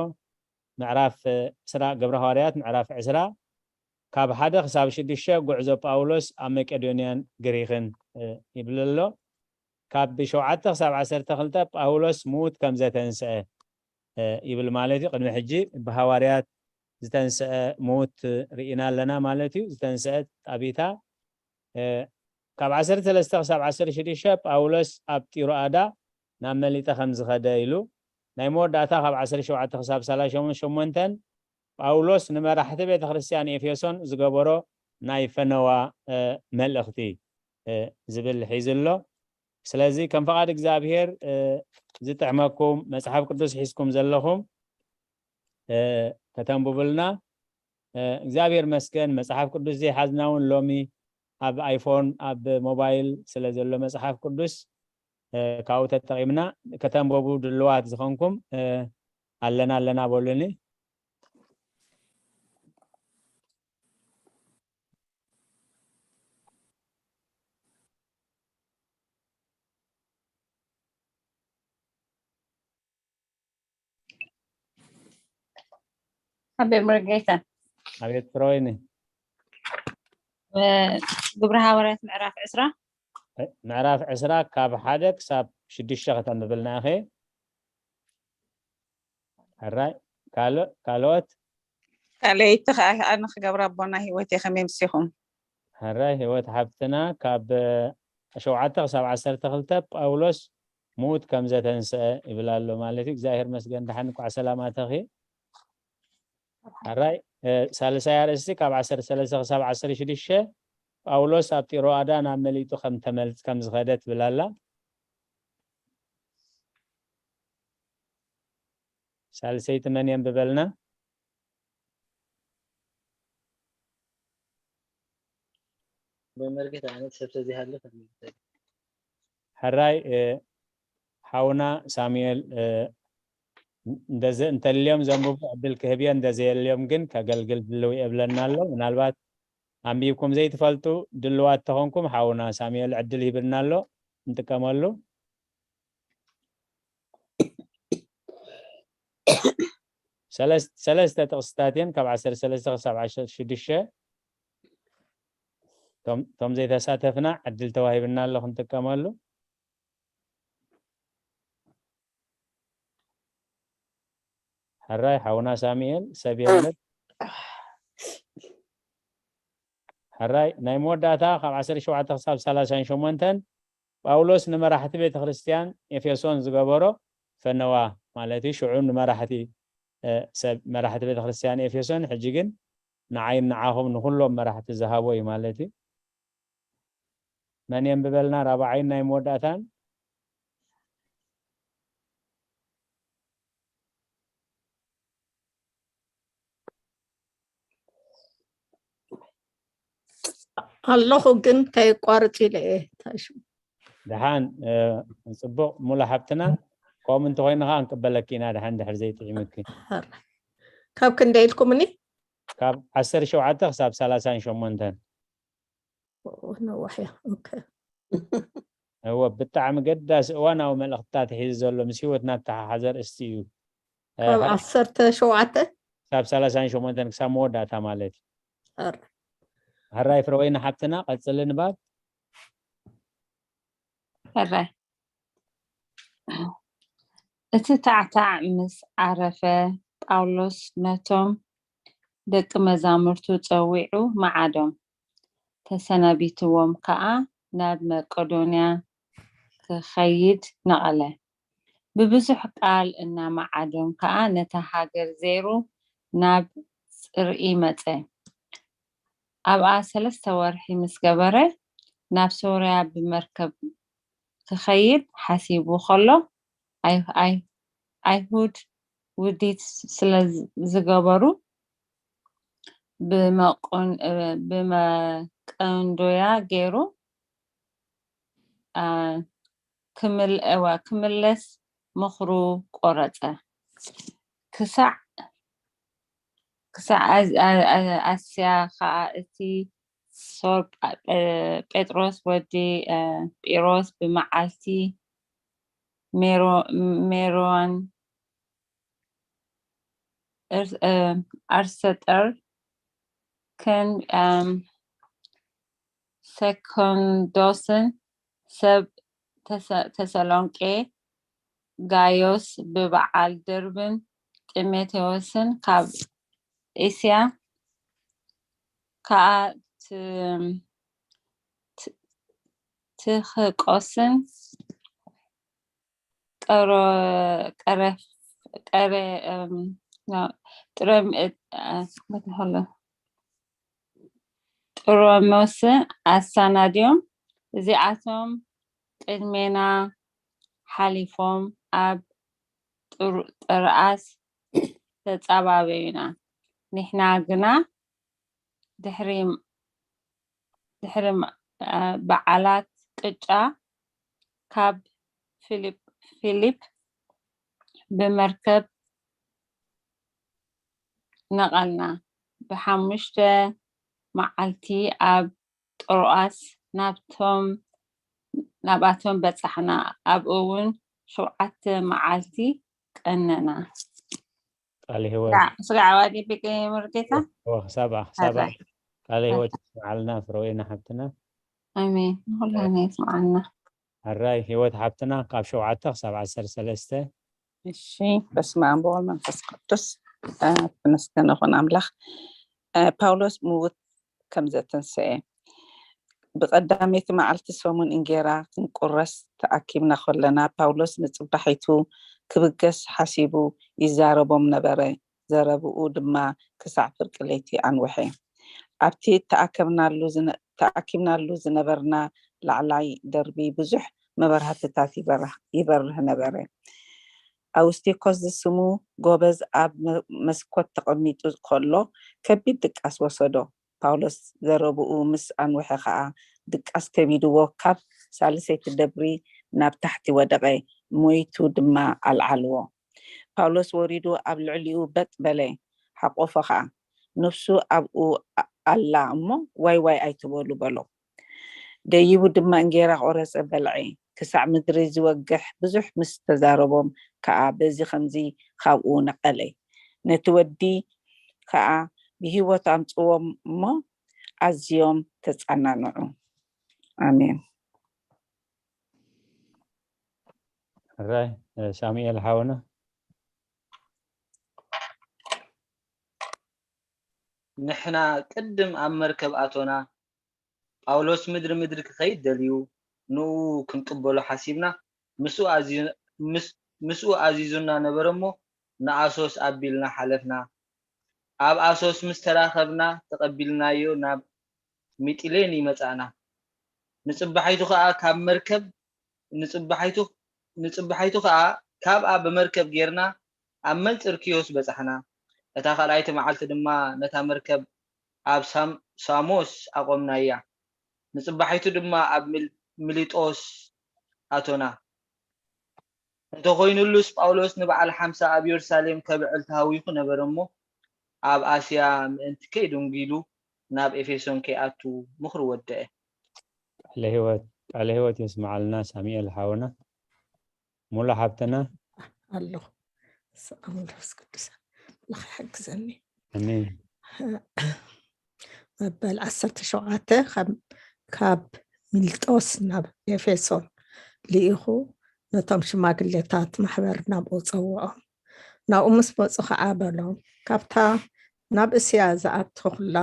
ምዕራፍ ዕስራ፣ ግብረ ሃዋርያት ምዕራፍ ዕስራ ካብ ሓደ ክሳብ ሽዱሽተ ጉዕዞ ጳውሎስ ኣብ መቄዶንያን ግሪኽን ይብል ኣሎ። ካብ ሸውዓተ ክሳብ ዓሰርተ ክልተ ጳውሎስ ምዉት ከም ዘተንስአ ይብል ማለት እዩ። ቅድሚ ሕጂ ብሃዋርያት ዝተንስአ ምዉት ርኢና ኣለና ማለት እዩ። ዝተንስአት ጣቢታ ካብ ዓሰርተ ሰለስተ ክሳብ ዓሰርተ ሽዱሽተ ጳውሎስ ኣብ ጢሮኣዳ ናብ መሊጠ ከም ዝኸደ ኢሉ፣ ናይ መወዳእታ ካብ ዓሰርተ ሸውዓተ ክሳብ ሰላሳ ሸሞንተን ጳውሎስ ንመራሕቲ ቤተ ክርስቲያን ኤፌሶን ዝገበሮ ናይ ፈነዋ መልእኽቲ ዝብል ሒዙ ኣሎ። ስለዚ ከም ፈቓድ እግዚኣብሔር ዝጥዕመኩም መጽሓፍ ቅዱስ ሒዝኩም ዘለኹም ከተንብቡልና እግዚኣብሔር መስገን። መጽሓፍ ቅዱስ ዘይሓዝና እውን ሎሚ ኣብ ኣይፎን ኣብ ሞባይል ስለ ዘሎ መጽሓፍ ቅዱስ ካብኡ ተጠቒምና ከተንበቡ ድልዋት ዝኾንኩም ኣለና ኣለና በሉኒ። ኣቤት ሙሉጌታ። ኣቤት ፍረወይኒ። ግብረ ሃዋርያት ምዕራፍ ዕስራ ምዕራፍ ዕስራ ካብ ሓደ ክሳብ ሽዱሽተ ከተንብብልና ኢኺ። ሕራይ ካልኦት ካልኦት ካልኣይቲ ከዓ ኣነ ክገብራ ኣቦና ህይወት እየ ከመይ ምስኹም ሕራይ ህይወት ሓብትና ካብ ሸውዓተ ክሳብ ዓሰርተ ክልተ ጳውሎስ ምዉት ከም ዘተንስአ ይብል ኣሎ ማለት እዩ። እግዚኣብሔር መስገን ደሓን እንኳዕ ሰላም ኣተኺ። ሕራይ ሳልሳይ ኣርእስቲ ካብ ዓሰርተ ሰለስተ ክሳብ ዓሰርተ ሽዱሽተ ጳውሎስ ኣብ ጢሮኣዳ ናብ መሊጡ ከም ተመልጥ ከም ዝኸደ ትብል ኣላ። ሳልሰይቲ መን የንብበልና? ብመርጌታ ዓይነት ሰብ ተዘይሃልፍ ሕራይ ሓውና ሳሙኤል እንተልዮም ዘንብቡ ዕድል ክህብዮ፣ እንተዘየልዮም ግን ከገልግል ድልው የብለና ኣሎ። ምናልባት ኣንቢብኩም ዘይትፈልጡ ድልዋት ተኾንኩም ሓውና ሳሙኤል ዕድል ሂብና ኣሎ፣ ንጥቀመሉ። ሰለስተ ጥቕስታት እየን ካብ ዓሰርተ ሰለስተ ክሳብ ዓሰርተ ሽዱሽተ። እቶም ዘይተሳተፍና ዕድል ተዋሂብና ኣሎ ክንጥቀመሉ። ሕራይ ሓውና ሳሙኤል ሰብ የለን። ሕራይ ናይ መወዳእታ ካብ ዓሰርተ ሸውዓተ ክሳብ ሰላሳን ሸሞንተን ጳውሎስ ንመራሕቲ ቤተ ክርስቲያን ኤፌሶን ዝገበሮ ፈነዋ ማለት እዩ። ሽዑ ንመራሕቲ ሰብ መራሕቲ ቤተ ክርስቲያን ኤፌሶን ሕጂ ግን ንዓይን ንዓኹም ንኹሎም መራሕቲ ዝሃቦ እዩ ማለት እዩ። መን የንብበልና ራብዓይን ናይ መወዳእታን? ኣለኹ ግን ከየቋርጽ ኢለ እየ። እንታይ ሽሙ? ደሓን ጽቡቕ ሙሉ ሓብትና፣ ከምኡ እንተኾይኑ ከዓ ክንቅበለኪ ኢና። ደሓን ድሕር ዘይጥዒምኪ ካብ ክንደይ ኢልኩምኒ? ካብ ዓሰርተ ሸውዓተ ክሳብ ሰላሳን ሸሞንተን ነዋሕ እያ። ኦኬ። እወ ብጣዕሚ ገዳሲ እዋናዊ መልእኽትታት ሒዙ ዘሎ ምስ ህይወትና እተሓሓዘ ኣርእስቲ እዩ። ካብ ዓሰርተ ሸውዓተ ክሳብ ሰላሳን ሸሞንተን ክሳብ መወዳእታ ማለት እዩ። ሕራይ ፍረወይኒ ሓብትና ቀጽሊ ንባብ። ሕራይ እቲ ታዕታዕ ምስ ዓረፈ ጳውሎስ ነቶም ደቂ መዛሙርቱ ጸዊዑ መዓዶም። ተሰናቢትዎም ከኣ ናብ መቄዶንያ ክኸይድ ነቐለ። ብብዙሕ ቃል እናመዓዶም ከኣ ነታ ሃገር ዘይሩ ናብ ጽርኢ መጸ። ኣብኣ ሰለስተ ወርሒ ምስ ገበረ፣ ናብ ሶርያ ብመርከብ ክኸይድ ሓሲቡ ከሎ፣ ኣይ-፣ ኣይ-፣ ኣይሁድ ውዲት ስለ ዝ-፣ ዝገበሩ፣ ብመቆን-፣ ብመቀንዶያ ገይሩ፣ ኣ፣ ክምል-፣ እዋ፣ ክምለስ ምኽሩ ቆረጸ። ክሳዕ፣ ክሳዕ ኣዝ-፣ ኣ-፣ ኣ-፣ ኣስያ ኸኣ እቲ ሶር ጳ-፣ ጴ-፣ ጴጥሮስ ወዲ፣ እ፣ ጲሮስ ብመዓልቲ ሜሮ-፣ ሜሮን እር-፣ እ፣ ኣርሰጠር ከን፣ እም፣ ሰኮንዶስን ሰብ ተሰ-፣ ተሰሎንቄ ጋዮስ ብበዓል ደርብን ጢሞቴዎስን ካብ እስያ ከኣ ት-፣ ት-፣ ትኽቆስን ጠሮ-፣ ጠረ-፣ ጠረ-፣ እም፣ ኖ፣ ጥረም-፣ እ፣ እ፣ መትሎ፣ ጥሮሞስን ኣሰናድዮም። እዚኣቶም ቅድሜና ሓሊፎም ኣብ ጥሩ-፣ ጥርኣስ ተጻባበዩና። ንሕና ግና ድሕሪ፣ ድሕሪ፣ እ፣ በዓላት ቅጫ ካብ ፊሊፕ-፣ ፊሊፕ ብመርከብ ነቐልና። ብሓሙሽተ መዓልቲ ኣብ ጥሮኣስ ናብቶም፣ ናብኣቶም በጻሕና። ኣብኡ እውን ሸውዓተ መዓልቲ ቀነና። ቃለ ህይወት። ስጋዕ፣ ስጋዕ ዋዲ ብቅ ሙሉጌታ። እወ፣ ክሳብ፣ ክሳብ ኣራይ። ቃለ ህይወት ኣራይ። ይስምዓልና ፍረወይና ሓብትና። ኣሜን። ንኹላና ይስምዓልና። ኣራይ ህይወት ሓብትና ካብ ሸውዓተ ክሳብ ዓሰርተ ሰለስተ። እሺ፣ በስመ ኣብ ወወልድ መንፈስ ቅዱስ፣ እ፣ ተመስገን ይኹን ኣምላኽ። እ፣ ጳውሎስ ምዉት ከም ዘተንስኤ። ብቐዳመይቲ መዓልቲ ሰሙን እንጌራ ክንቁረስ ተኣኪብና ከለና፣ ጳውሎስ ንጽባሒቱ ክብገስ ሓሲቡ ይዛረቦም ነበረ፣ ዘረብኡ ድማ ክሳዕ ፍርቂ ለይቲ ኣንውሐ። ኣብቲ ተኣከብናሉ ዝነ-፣ ተኣኪብናሉ ዝነበርና ላዕላይ ደርቢ ብዙሕ መበራህትታት ይበርህ-፣ ይበርህ ነበረ። ኣውስቲኮስ ዝስሙ ጎበዝ ኣብ መ-፣ መስኮት ተቐሚጡ ከሎ ከቢድ ድቃስ ወሰዶ። ጳውሎስ ዘረብኡ ምስ ኣንውሐ ኸኣ ድቃስ ከቢድዎ ካብ ሳልሰይቲ ደብሪ ናብ ታሕቲ ወደቐ፣ ሞይቱ ድማ ኣልዓልዎ። ጳውሎስ ወሪዱ ኣብ ልዕሊኡ በጥ በለ፣ ሓቆፎ ኸኣ፣ "ነፍሱ ኣብኡ ኣ-፣ ኣላ እሞ ዋይ ዋይ ኣይትበሉ" በሎ። ደይቡ ድማ እንጌራ ቖረጸ በልዐ፣ ክሳዕ ምድሪ ዝወግሕ ብዙሕ ምስ ተዛረቦም ከኣ በዚ ኸምዚ ኻብኡ ነቐለ። ነቲ ወዲ ከኣ ብህይወት ኣምጽዎም እሞ ኣዝዮም ተጸናንዑ። ኣሜን። ሕራይ፣ እ፣ ሳሙኤል ሓውና። ንሕና ቅድም ኣብ መርከብ ኣቶና፣ ጳውሎስ ምድሪ ምድሪ ክኸይድ ደልዩ፣ ንኡ ክንቅበሎ ሓሲብና፣ ምስኡ ኣዚ-፣ ምስ-፣ ምስኡ ኣዚዙና ነበረ እሞ፣ ንኣሶስ ኣቢልና ሓለፍና። ኣብ ኣሶስ ምስ ተራኸብና፣ ተቐቢልናዮ ናብ ሚጢሌኒ መጻእና። ንጽባሒቱ ኸኣ ካብ መርከብ፣ ንጽባሒቱ፣ ንጽባሒቱ ኸኣ ካብኣ ብመርከብ ጌርና ኣብ መንጽር ኪዮስ በጻሕና። እታ ካልኣይቲ መዓልቲ ድማ ነታ መርከብ ኣብ ሳም-፣ ሳሞስ ኣቖምናያ። ንጽባሒቱ ድማ ኣብ ሚል-፣ ሚሊጦስ ኣቶና። እንተኾይኑሉስ፣ ጳውሎስ ንበዓል ሓምሳ ኣብ የሩሳሌም ከብዕል ተሃዊኹ ነበረ እሞ፣ ኣብ ኣስያ ምእንቲ ከይድንጒሉ ናብ ኤፌሶን ከይኣቱ ምኽሩ ወደአ። ቃለ ህይወት፣ ቃለ ህይወት የስምዓልና ሳሙኤል ሓውና። ሙሉ ሓብትና። ኣለኹ። ስቕ መንፈስ ቅዱስ ኣምላኽ ይሓግዘኒ። ኣሜን። መበል ዓሰርተ ሸውዓተ ካብ፣ ካብ ሚልጦስ ናብ ኤፌሶን ልኢኹ ነቶም ሽማግሌታት ማሕበር ናብኡ ጸውዖም። ናብኡ ምስ መጹ ኸዓ በሎም፣ "ካብታ ናብ እስያ ዝኣተኹላ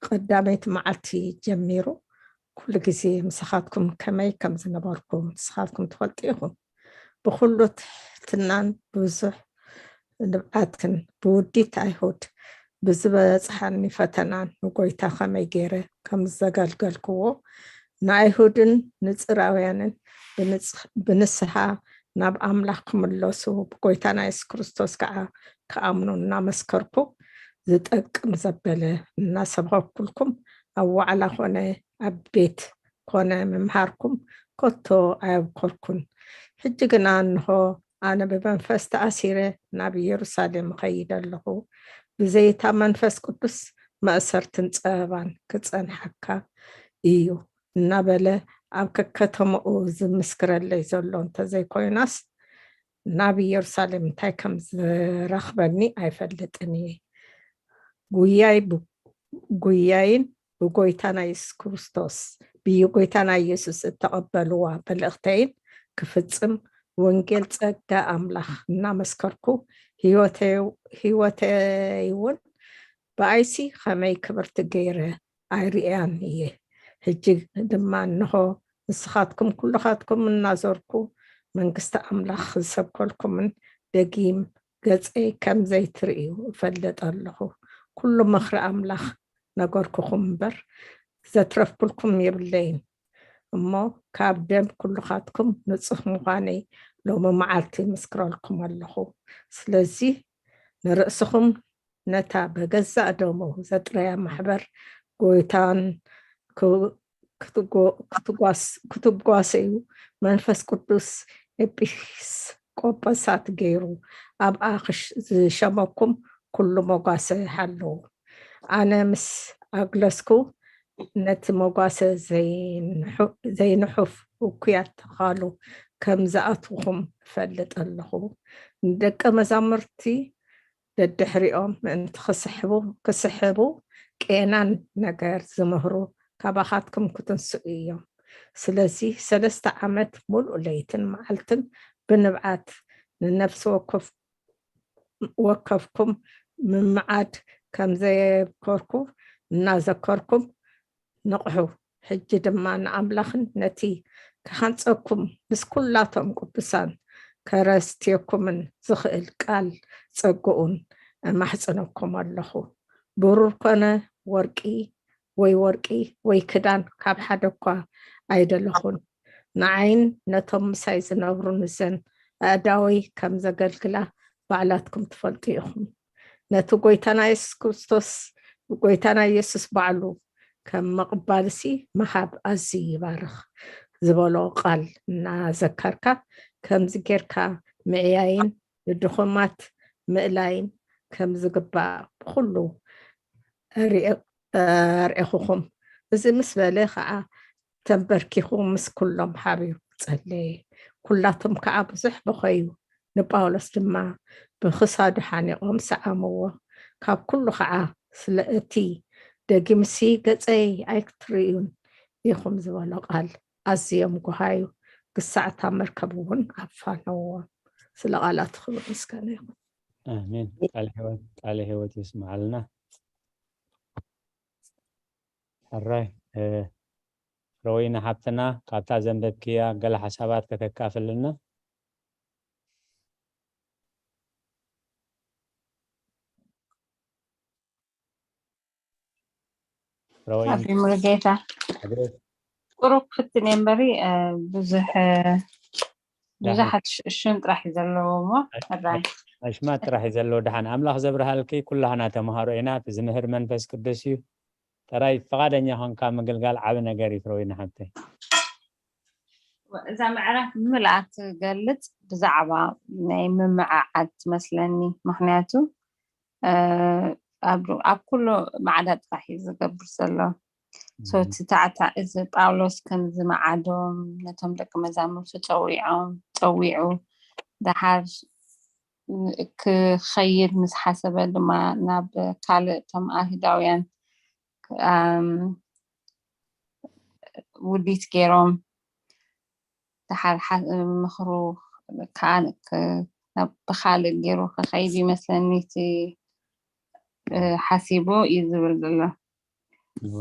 ቀዳመይቲ መዓልቲ ጀሚሩ ኩሉ ግዜ ምሳኻትኩም ከመይ ከም ዝነበርኩ ንስኻትኩም ትፈልጡ ኢኹም። ብኹሉ ትሕትናን ብዙሕ ንብዓትን ብውዲት ኣይሁድ ብዝበጽሓኒ ፈተናን ንጎይታ ከመይ ገይረ ከም ዘገልገልክዎ ንኣይሁድን ንጽራውያንን ብንጽ- ብንስሓ ናብ ኣምላኽ ክምለሱ ብጎይታና የሱስ ክርስቶስ ከዓ ክኣምኑ እናመስከርኩ ዝጠቅም ዘበለ እናሰብኸኩልኩም ኣብ ዋዕላ ኮነ ኣብ ቤት ኮነ ምምሃርኩም ከቶ ኣየብኮርኩን። ሕጂ ግና እንሆ ኣነ ብመንፈስ ተኣሲረ ናብ ኢየሩሳሌም እኸይድ ኣለኹ። ብዘይታ መንፈስ ቅዱስ መእሰርትን ጸበባን ክጸንሓካ እዩ እናበለ ኣብ ከከተማኡ ዝምስክረለይ ዘሎ እንተዘይኮይናስ ናብ ኢየሩሳሌም እንታይ ከም ዝረኽበኒ ኣይፈልጥን እየ። ጉያይ ብ- ጉያይን ብጎይታ ናይ የሱስ ክርስቶስ ብዩ ጎይታ ናይ የሱስ እተቐበልዋ መልእኽተይን ክፍጽም ወንጌል ጸጋ ኣምላኽ እናመስከርኩ ህይወተይ እውን ብኣይሲ ከመይ ክብርቲ ገይረ ኣይርእያን እየ። ሕጂ ድማ እንሆ ንስኻትኩም ኩልኻትኩም እናዞርኩ መንግስቲ ኣምላኽ ዝሰብከልኩምን ደጊም ገጸይ ከም ዘይትርእዩ እፈልጥ ኣለኹ። ኩሉ ምኽሪ ኣምላኽ ነገርኩኹም እምበር ዘትረፍኩልኩም የብለይን። እሞ ካብ ደም ኩልኻትኩም ንጹህ ምዃነይ ሎሚ መዓልቲ ምስክረልኩም ኣለኹ። ስለዚ ንርእስኹም ነታ በገዛእ ደሙ ዘጥረያ ማሕበር ጎይታን ክትጓሰዩ መንፈስ ቅዱስ ኤጲስቆጶሳት ገይሩ ኣብኣ ዝሸመኩም ኩሉ መጓሰ ሃለዉ። ኣነ ምስ ኣግለስኩ ነቲ መጓሰ ዘይንሑፍ እኩያት ተኻሉ ከም ዝኣትውኹም እፈልጥ ኣለኹ። ንደቀ መዛሙርቲ ደድሕሪኦም ምእንቲ ክስሕቡ ክስሕቡ ቄናን ነገር ዝምህሩ ካባኻትኩም ክትንስኡ እዮም። ስለዚ ሰለስተ ዓመት ሙሉእ ለይትን መዓልትን ብንብዓት ንነፍሲ ወከፍ ወከፍኩም ምምዓድ ከም ዘየብከርኩ እናዘከርኩም ንቕሑ። ሕጂ ድማ ንኣምላኽን ነቲ ክሃንጸኩም ምስ ኩላቶም ቅዱሳን ከረስትየኩምን ዝኽእል ቃል ጸግኡን እማሕጽነኩም ኣለኹ። ብሩር ኮነ ወርቂ ወይ ወርቂ ወይ ክዳን ካብ ሓደ እኳ ኣይደለኹን። ንዓይን ነቶም ምሳይ ዝነብሩ ንዘን ኣእዳወይ ከም ዘገልግላ ባዕላትኩም ትፈልጡ ኢኹም። ነቲ ጎይታና የሱስ ክርስቶስ ጎይታና የሱስ ባዕሉ ከም ምቕባልሲ ምሃብ ኣዝዩ ይባርኽ ዝበሎ ቃል እናዘከርካ ከምዚ ጌርካ ምዕያይን ንድኹማት ምእላይን ከም ዝግባእ ብኹሉ ኣርእኹኹም። እዚ ምስ በለ ከዓ ተንበርኪኹ ምስ ኩሎም ሓቢሩ ጸለየ። ኩላቶም ከዓ ብዙሕ በኸዩ። ንጳውሎስ ድማ ብኽሳዱ ሓኒቖም ሰዓምዎ። ካብ ኩሉ ከዓ ስለ እቲ ደጊምሲ ገጸይ ኣይክትርእዩን ኢኹም ዝበሎ ቃል ኣዝዮም ጎሃዩ። ግሳዕ እታ መርከብ እውን ኣፋነዎም። ስለ ቃላቱ ክብር ምስጋና ይኹን። ኣሜን። ቃለ ህይወት ቃለ ህይወት ይስምዓልና። ሕራይ ፍረወይኒ ሓብትና ካብታ ዘንበብክያ ገለ ሓሳባት ከተካፍልና። ፍረወይኒ ኣቢ ሙሉጌታ ኣቤት። ቁሩብ ክፍትን እየ እምበሪ ብዙሕ ብዙሓት ሽም ጥራሕ እዩ ዘለዎ እሞ ሕራይ ኣሽማት ጥራሕ እዩ ዘለዎ። ደሓን ኣምላኽ ዘብርሃልኪ። ኩላህና ተምሃሮ ኢና። እቲ ዝምህር መንፈስ ቅዱስ እዩ። ጥራይ ፍቓደኛ ኾንካ ምግልጋል ዓቢ ነገር እዩ ፍረወይኒ ሓብተይ። እዛ ምዕራፍ ብምልኣ ትገልጽ ብዛዕባ ናይ ምምዕዓድ ትመስለኒ። ምኽንያቱ ኣብ ኩሉ ማዕዳ ጥራሕ እዩ ዝገብር ዘሎ። ሶቲ ታዕታ እዚ ጳውሎስ ከም ዝመዓዶም ነቶም ደቂ መዛሙርቱ ጸዊዖም ጸዊዑ ደሓር ክኸይድ ምስ ሓሰበ ድማ ናብ ካልእ እቶም ኣይሁዳውያን ውዲት ገይሮም ደሓር ምኽሩ ከዓ ብኻልእ ገይሩ ክኸይድ ይመስለኒ። እቲ እ፣ ሓሲቡ እዩ ዝብል ዘሎ።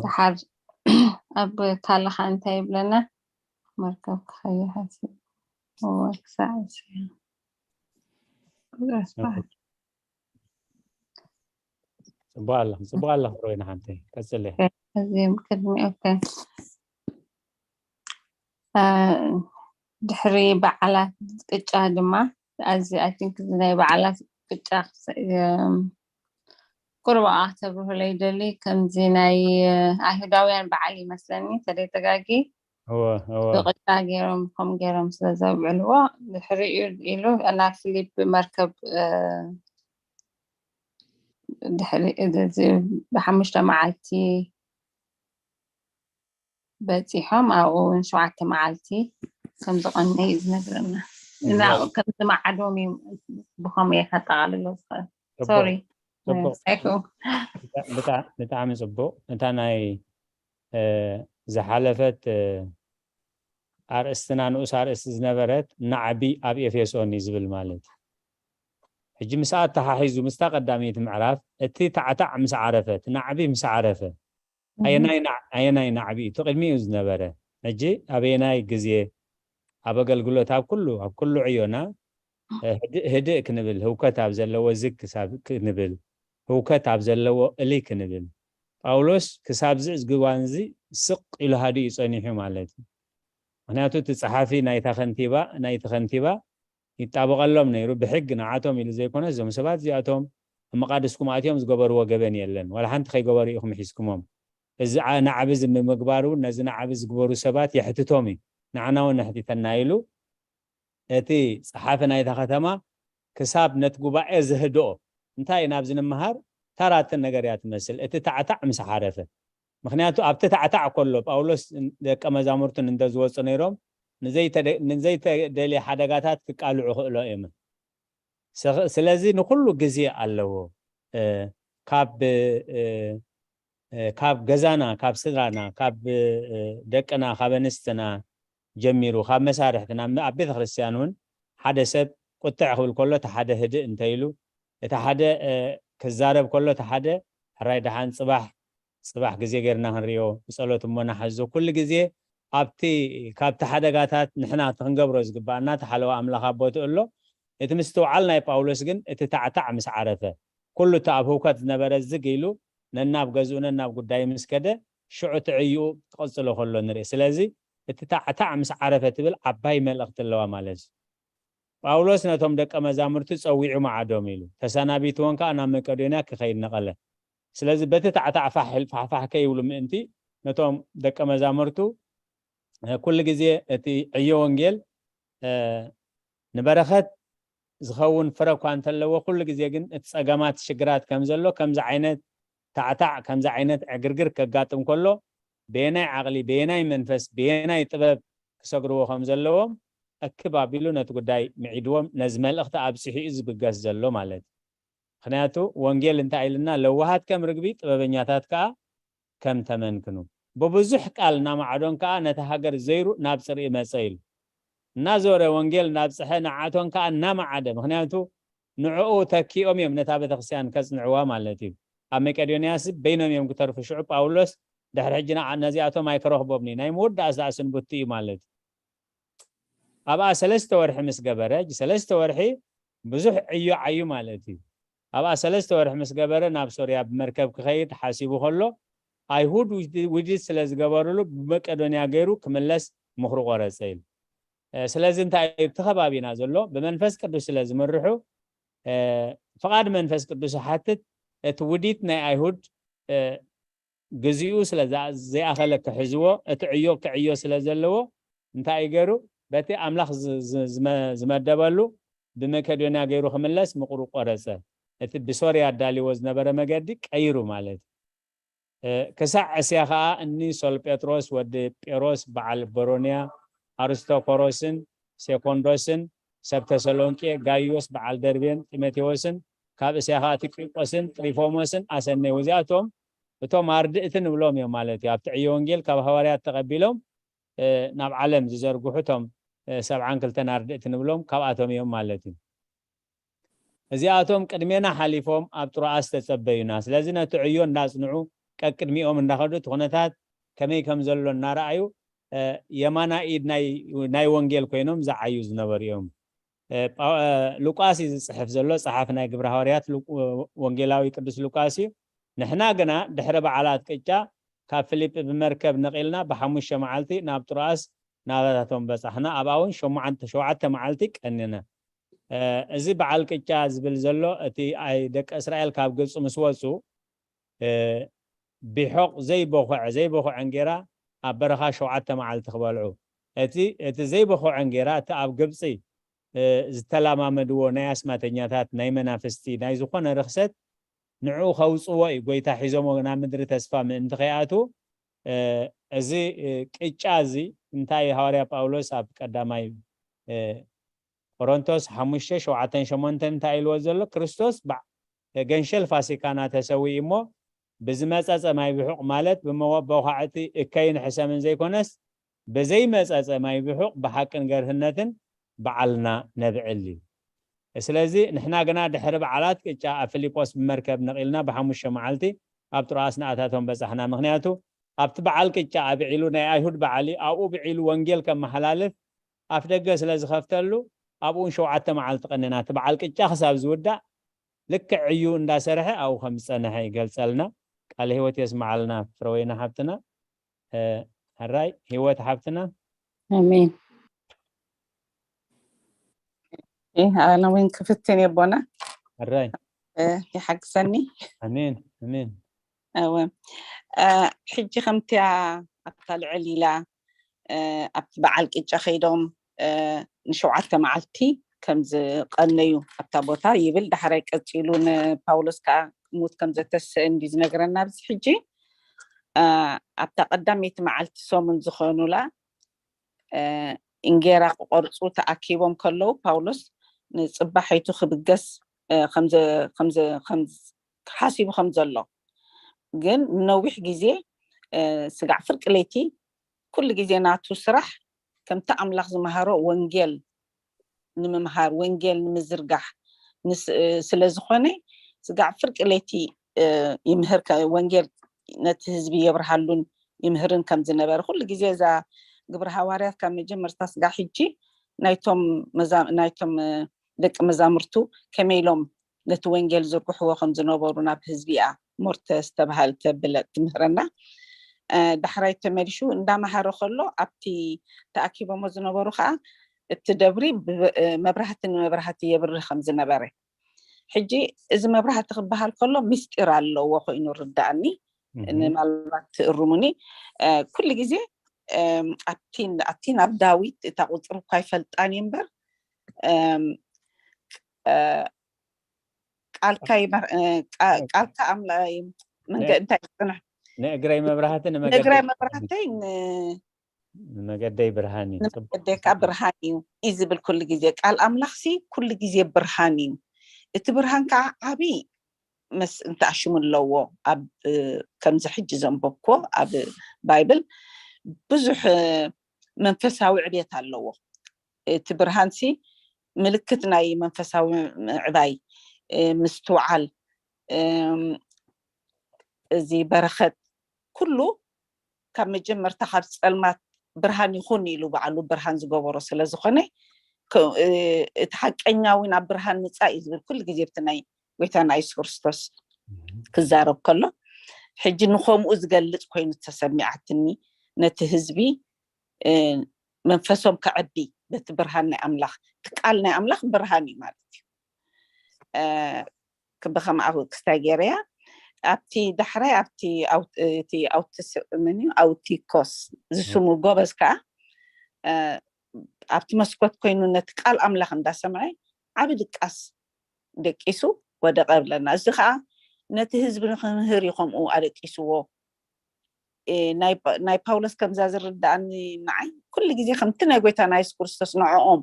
ደሓር ኣብ ካለኻ እንታይ ይብለና? መርከብ ክኸይድ ሓሲቡ። እወ፣ ክሳዕ እስያ። ጽቡቅ ኣለኹ፣ ጽቡቅ ኣለኹ ሮይና ሓንተይ። ቀጽለ። እዚም ቅድሚ፣ ኦኬ። እ፣ ድሕሪ በዓላት ቅጫ ድማ፣ ኣዚ፣ I think፣ እዚ ናይ በዓላት ቅጫ ክሰ-፣ እም፣ ቁሩብ ኣተብርሁለይ ይደሊ። ከምዚ ናይ፣ እ፣ ኣይሁዳውያን በዓል ይመስለኒ፣ ተደይ ተጋጊ እወ፣ እወ። ብቅጫ ገይሮም፣ ከምኡ ገይሮም ስለ ዘብዕልዎ፣ ድሕሪኡ ኢሉ ናብ ፊሊፕ መርከብ፣ እ፣ ድሕሪ፣ እዚ ብሓሙሽተ መዓልቲ በጺሖም፣ ኣብኡ እውን ሸውዓተ መዓልቲ ከም ዝቐነ እዩ ዝነግረና። እና እወ። ከም ዝመዓዶም እዩ ብኸምኡ እየ ከጠቓልሎ ዝኽእል። ጽቡቅ፣ ሶሪ። ጽቡቅ። ሳይኮ። ብጣ-፣ ብጣ-፣ ብጣዕሚ ጽቡቅ። እታ ናይ፣ እ፣ ዝሓለፈት፣ እ፣ ኣርእስትና ንኡስ ኣርእስቲ ዝነበረት ናዕቢ ኣብ ኤፌሶን እዩ ዝብል ማለት እዩ። ሕጂ ምስኣ ኣተሓሒዙ ምስታ ቀዳመይቲ ምዕራፍ እቲ ታዕታዕ ምስ ዓረፈ፣ እቲ ናዕቢ ምስ ዓረፈ፣ እህ። ኣየናይ ናዕ-፣ ኣየናይ ናዕቢ እዩ? እቲ ቅድሚኡ ዝነበረ። ሕጂ ኣበየናይ ግዜ ኣብ ኣገልግሎት፣ ኣብ ኩሉ፣ ኣብ ኩሉ ዕዮና፣ እ፣ ህድእ፣ ህድእ ክንብል፣ ህውከት ኣብ ዘለዎ ዝግ ክሳብ ክንብል፣ ህውከት ኣብ ዘለዎ እልይ ክንብል። ጳውሎስ ክሳብዚ እዋን እዚ ስቕ ኢሉ ሃዲኡ ጸኒሑ ማለት እዩ። ምኽንያቱ እቲ ጸሓፊ ናይታ ከንቲባ፣ ናይቲ ከንቲባ ይጣበቐሎም ነይሩ። ብሕግ ንዓቶም ኢሉ ዘይኮነስ፣ እዞም ሰባት እዚኣቶም ኣብ መቓድስኩም ኣትዮም ዝገበርዎ ገበን የለን። ዋላ ሓንቲ ከይገበሩ ኢኹም ሒዝኩሞም። እዚ ዓ-፣ ናዕቢ እዚ ንምግባር እውን፣ ነዚ ናዕቢ ዝግበሩ ሰባት የሕትቶም እዩ። ንዓና እውን ኣሕቲተና ኢሉ፣ እቲ ጸሓፊ ናይታ ከተማ ክሳብ ነቲ ጉባኤ ዘህድኦ፣ እንታይ ኢና ኣብዚ ንምሃር? ተራትን ነገር እያ ትመስል። እቲ ታዕታዕ ምስ ሓረፈ። ምኽንያቱ ኣብቲ ታዕታዕ ከሎ ጳውሎስ ደቀ መዛሙርቱን እንተ ዝወጹ ነይሮም፣ ንዘይተደ-፣ ንዘይተደልየ ሓደጋታት ክቃልዑ ክእሎ እዮም። ስኽ-፣ ስለዚ ንኹሉ ግዜ ኣለዎ። እ፣ ካብ፣ እ፣ እ፣ ካብ ገዛና፣ ካብ ስድራና፣ ካብ፣ እ፣ ደቅና፣ ካብ ኣንስትና ጀሚሩ፣ ካብ መሳርሕትና፣ ኣብ ቤተ ክርስቲያን እውን ሓደ ሰብ ቁጥዕ ክብል ከሎ፣ እቲ ሓደ ህድእ እንተ ኢሉ፣ እቲ ሓደ፣ እ፣ ክዛረብ ከሎ፣ እቲ ሓደ ሕራይ ደሓን፣ ጽባሕ፣ ጽባሕ ግዜ ጌርና ክንሪኦ፣ ብጸሎት እሞ ንሓዞ። ኩሉ ግዜ ኣብቲ፣ ካብቲ ሓደጋታት ንሕና እቲ ክንገብሮ ዝግባኣና፣ እቲ ሓለዋ ኣምላኽ ኣብ ቦትኡ ኣሎ። እቲ ምስትውዓል ናይ ጳውሎስ ግን፣ እቲ ታዕታዕ ምስ ዓረፈ፣ ኩሉ እቲ ኣብ ህውከት ዝነበረ ዝግ ኢሉ፣ ነናብ ገዝኡ፣ ነናብ ጉዳዩ ምስ ከደ፣ ሽዑ እቲ ዕይኡ ክቕጽሎ ከሎ ንርኢ። ስለዚ፣ እቲ ታዕታዕ ምስ ዓረፈ ትብል ዓባይ መልእኽቲ ኣለዋ ማለት እዩ። ጳውሎስ ነቶም ደቀ መዛሙርቲ ጸዊዑ መዓዶም ኢሉ፣ ተሰናቢትዎን ከኣ ናብ መቄዶንያ ክኸይድ ነቐለ። ስለዚ፣ በቲ ታዕታዕ ፋሕ ኢል-፣ ፋሕፋሕ ከይብሉ ምእንቲ፣ ነቶም ደቀ መዛሙርቱ፣ እ፣ ኩሉ ግዜ እቲ ዕዮ ወንጌል፣ እ፣ ንበረኸት ዝኸውን ፍረ እኳ እንተለዎ፣ ኩሉ ግዜ ግን እቲ ጸገማት፣ ሽግራት ከም ዘሎ፣ ከምዚ ዓይነት ታዕታዕ፣ ከምዚ ዓይነት ዕግርግር ከጋጥም ከሎ፣ በየናይ ዓቕሊ፣ በየናይ መንፈስ፣ በየናይ ጥበብ ክሰግርዎ ከም ዘለዎም፣ እክብ ኣቢሉ ነቲ ጉዳይ ምዒድዎም፣ ነዚ መልእኽቲ ኣብጺሑ እዩ ዝብገስ ዘሎ ማለት እዩ። ምኽንያቱ፣ ወንጌል እንታይ ኢልና? ለዋሃት ከም ርግቢ፣ ጥበበኛታት ከኣ ከም ተመን ክኑ። ብብዙሕ ቃል እናማዕዶን ከኣ ነቲ ሃገር ዘይሩ ናብ ጽርኢ መጸ ኢሉ። እናዞረ ወንጌል እናብጽሐ ንዓቶም ከኣ እናመዓደ፣ ምኽንያቱ ንዕኡ ተኪኦም እዮም ነታ ቤተክርስትያን ከጽንዕዋ ማለት እዩ። ኣብ መቄዶንያስ በይኖም እዮም ክተርፉ። ሽዑ ጳውሎስ ድሕሪ ሕጂ ንዓ-፣ ነዚኣቶም ኣይክረኽቦምን እዩ። ናይ ምውዳእ ዝኣ ስንብቱ እዩ ማለት እዩ። ኣብኣ ሰለስተ ወርሒ ምስ ገበረ፣ ሕጂ ሰለስተ ወርሒ ብዙሕ ዕዮ ዓዩ ማለት እዩ። ኣብኣ ሰለስተ ወርሒ ምስ ገበረ ናብ ሶርያ ብመርከብ ክኸይድ ሓሲቡ ከሎ፣ ኣይሁድ ውዲ-፣ ውዲት ስለ ዝገበሩሉ ብመቄዶንያ ገይሩ ክምለስ ምኽሩ ቆረጸ ኢሉ። እ፣ ስለዚ እንታይ እዩ? እቲ ከባቢና ዘሎ ብመንፈስ ቅዱስ ስለ ዝምርሑ፣ እ፣ ፍቓድ መንፈስ ቅዱስ ይሓትት። እቲ ውዲት ናይ ኣይሁድ፣ እ፣ ግዚኡ ስለ ዝኣ-፣ ዘይኣኸለ ክሕዝዎ፣ እቲ ዕዮ ክዕዮ ስለ ዘለዎ፣ እንታይ እዩ ገይሩ? በቲ ኣምላኽ ዝ-፣ ዝ-፣ ዝመ-፣ ዝመደበሉ ብመቄዶንያ ገይሩ ክምለስ ምቕሩ ቆረጸ። እቲ ብሶርያ ኣዳልዎ ዝነበረ መገዲ ቀይሩ ማለት እዩ። እ፣ ክሳዕ እስያ ኸኣ እኒ ሶል ጴጥሮስ ወዲ ጴሮስ በዓል በሮንያ፣ ኣርስቶኮሮስን ሴኮንዶስን ሰብ ተሰሎንቄ፣ ጋይዮስ በዓል ደርቤን ጢሞቴዎስን፣ ካብ እስያ ኸኣ ቲኪቆስን ጥሪፎሞስን ኣሰነዩ። እዚኣቶም እቶም ኣርድእቲ ንብሎም እዮም ማለት እዩ። ኣብቲ ዕዮ ወንጌል ካብ ሃዋርያት ተቐቢሎም፣ እ፣ ናብ ዓለም ዝዘርግሑ እቶም፣ እ፣ ሰብዓን ክልተን ኣርድእቲ ንብሎም ካብኣቶም እዮም ማለት እዩ። እዚኣቶም ቅድሜና ሓሊፎም ኣብ ጥሮኣስ ተጸበዩና። ስለዚ ነቲ ዕዮ እንዳጽንዑ ቀቅድሚኦም እንዳኸዱ እቲ ኩነታት ከመይ ከም ዘሎ እናረኣዩ የማናይ ኢድ ናይ ወንጌል ኮይኖም ዝዓዩ ዝነበሩ እዮም። ሉቃስ እዩ ዝጽሕፍ ዘሎ፣ ጸሓፊ ናይ ግብረ ሃዋርያት ወንጌላዊ ቅዱስ ሉቃስ እዩ። ንሕና ግና ድሕሪ በዓላት ቅጫ ካብ ፊሊጲ ብመርከብ ነቒልና ብሓሙሽተ መዓልቲ ናብ ጥሮኣስ ናባታቶም በጻሕና። ኣብኣ እውን ሸሞዓተ ሸውዓተ መዓልቲ ቀኒና። እዚ በዓል ቅጫ ዝብል ዘሎ እቲ ኣይ ደቂ እስራኤል ካብ ግብፂ ምስ ወፁ ቢሖቕ ዘይበኹዐ ዘይበኹዐ እንጌራ ኣብ በረኻ ሸውዓተ መዓልቲ ክበልዑ፣ እቲ እቲ ዘይበኹዐ እንጌራ እቲ ኣብ ግብፂ ዝተላማመድዎ ናይ ኣስማተኛታት ናይ መናፍስቲ ናይ ዝኾነ ርክሰት ንዕኡ ከውፅዎ እዩ ጎይታ ሒዞሞ ናብ ምድሪ ተስፋ ምእንቲ ከይኣትዉ። እዚ ቅጫ እዚ እንታይ ሃዋርያ ጳውሎስ ኣብ ቀዳማይ ቆሮንቶስ ሓሙሽተ ሸውዓተን ሸሞንተን እንታይ ኢልዎ ዘሎ? ክርስቶስ ገንሸል ፋሲካና ተሰዊኡ እሞ ብዝመጸጸ ማይ ብሑቕ ማለት ብመወበዃዕቲ እከይን ሕሰምን ዘይኮነስ ብዘይመጸጸ ማይ ብሑቕ ብሓቅን ገርህነትን በዓልና ነብዕል እዩ። ስለዚ ንሕና ግና ድሕሪ በዓላት ቅጫ ኣብ ፊልጶስ ብመርከብ ነቒልና ብሓሙሽተ መዓልቲ ኣብ ጥሮኣስ ንኣታቶም በጻሕና። ምኽንያቱ ኣብቲ በዓል ቅጫ ኣብዒሉ ናይ ኣይሁድ በዓል እዩ። ኣብኡ ብዒሉ ወንጌል ከመሓላልፍ ኣፍ ደገ ስለ ዝኸፍተሉ ኣብኡ ሸውዓተ መዓልቲ ቀኒና። እቲ በዓል ቅጫ ክሳብ ዝውዳእ ልክዕ ዕዩ እንዳሰርሐ ኣብኡ ከም ዝጸንሐ ይገልጸልና። ቃለ ህይወት የስምዓልና ፍረወይና ሓብትና። ሕራይ ህይወት ሓብትና። ኣሜን። ኣነ እውን ክፍትን የቦና ሕራይ ይሓግዘኒ። ኣሜን ኣሜን። እወ ሕጂ ከምቲያ ኣብታ ልዕል ኢላ ኣብቲ በዓል ቅጫ ከይዶም ንሸውዓተ መዓልቲ ከም ዝቐነዩ ኣብታ ቦታ ይብል። ዳሕራይ ቀፂሉ ንፓውሎስ ከዓ ሙት ከም ዘተስእ እንዲ ዝነግረና ኣብዚ ሕጂ ኣብታ ቀዳመይቲ መዓልቲ ሰሙን ዝኾኑላ እንጌራ ክቆርፁ ተኣኪቦም ከለዉ ፓውሎስ ንፅባሒቱ ክብገስ ሓሲቡ ከም ዘሎ ግን ንነዊሕ ግዜ ስጋዕ ፍርቂ ለይቲ ኩሉ ግዜ ናቱ ስራሕ ከምቲ ኣምላኽ ዝመሃሮ ወንጌል ንምምሃር ወንጌል ንምዝርጋሕ ስለ ዝኾነ ስጋዕ ፍርቂ ለይቲ ይምህር ወንጌል ነቲ ህዝቢ የብርሃሉን ይምህርን ከም ዝነበረ ኩሉ ግዜ እዛ ግብረ ሃዋርያት ካብ መጀመርታ ስጋዕ ሕጂ ናይቶም ናይቶም ደቂ መዛምርቱ ከመይ ኢሎም ነቲ ወንጌል ዝርግሕዎ ከም ዝነበሩ ናብ ህዝቢ እያ ሞርተ ዝተባሃለ ተብለ ትምህረና። ዳሕራይ ተመሊሹ እንዳመሃረ ከሎ ኣብቲ ተኣኪቦሞ ዝነበሩ ከዓ እቲ ደብሪ መብራህቲ ንመብራህቲ የብርህ ከም ዝነበረ ሕጂ እዚ መብራህቲ ክበሃል ከሎ ምስጢር ኣለዎ ኮይኑ ርዳእኒ። ምናልባት ትእርሙኒ ኩሉ ግዜ ኣብቲ ኣብቲ ናብ ዳዊት እታ ቁፅሪ እኳ ይፈልጣን እዩ እምበር ቃልካ ቃልካ ኣምላ መንገ እንታይ ይፅንሕ ንእግረይ መብራህቲ ንእግረይ መብራህተይ ንመገደይ ብርሃን እዩ። ንመገደይ ከዓ ብርሃን እዩ እዩ ዝብል ኩሉ ግዜ ቃል ኣምላኽሲ ኩሉ ግዜ ብርሃን እዩ። እቲ ብርሃን ከዓ ዓብይ መስ እንተኣሽሙ ኣለዎ ኣብ ከምዚ ሕጂ ዘንበብኮ ኣብ ባይብል ብዙሕ መንፈሳዊ ዕብየት ኣለዎ። እቲ ብርሃንሲ ምልክት ናይ መንፈሳዊ ምዕባይ ምስትውዓል እዚ በረኸት ኩሉ ካብ መጀመርታ ካብ ፀልማት ብርሃን ይኹን ኢሉ ባዕሉ ብርሃን ዝገበሮ ስለ ዝኾነ እቲ ሓቀኛ እውን ኣብ ብርሃን ምፃእ እዩ ዝብል ኩሉ ግዜ ብቲ ናይ ጎይታና የሱስ ክርስቶስ ክዛረብ ከሎ ሕጂ ንኸምኡ ዝገልፅ ኮይኑ ተሰሚዓትኒ ነቲ ህዝቢ መንፈሶም ከዕቢ በቲ ብርሃን ናይ ኣምላኽ እቲ ቃል ናይ ኣምላኽ ብርሃን እዩ ማለት እዩ። ብከምኣ ክስታይ ገይረያ ኣብቲ ዳሕራይ ኣብቲ እቲ ኣውትስምን ኣውቲኮስ ዝስሙ ጎበዝ ከዓ ኣብቲ መስኮት ኮይኑ ነቲ ቃል ኣምላኽ እንዳሰምዐ ዓብ ድቃስ ደቂሱ ወደቀ ብለና። እዚ ከዓ ነቲ ህዝቢ ንክምህር እዩ ከምኡ ኣደቂስዎ። ናይ ፓውሎስ ከምዛ ዝርዳእኒ ንዓይ ኩሉ ግዜ ከምቲ ናይ ጎይታና የሱስ ክርስቶስ ንዕኦም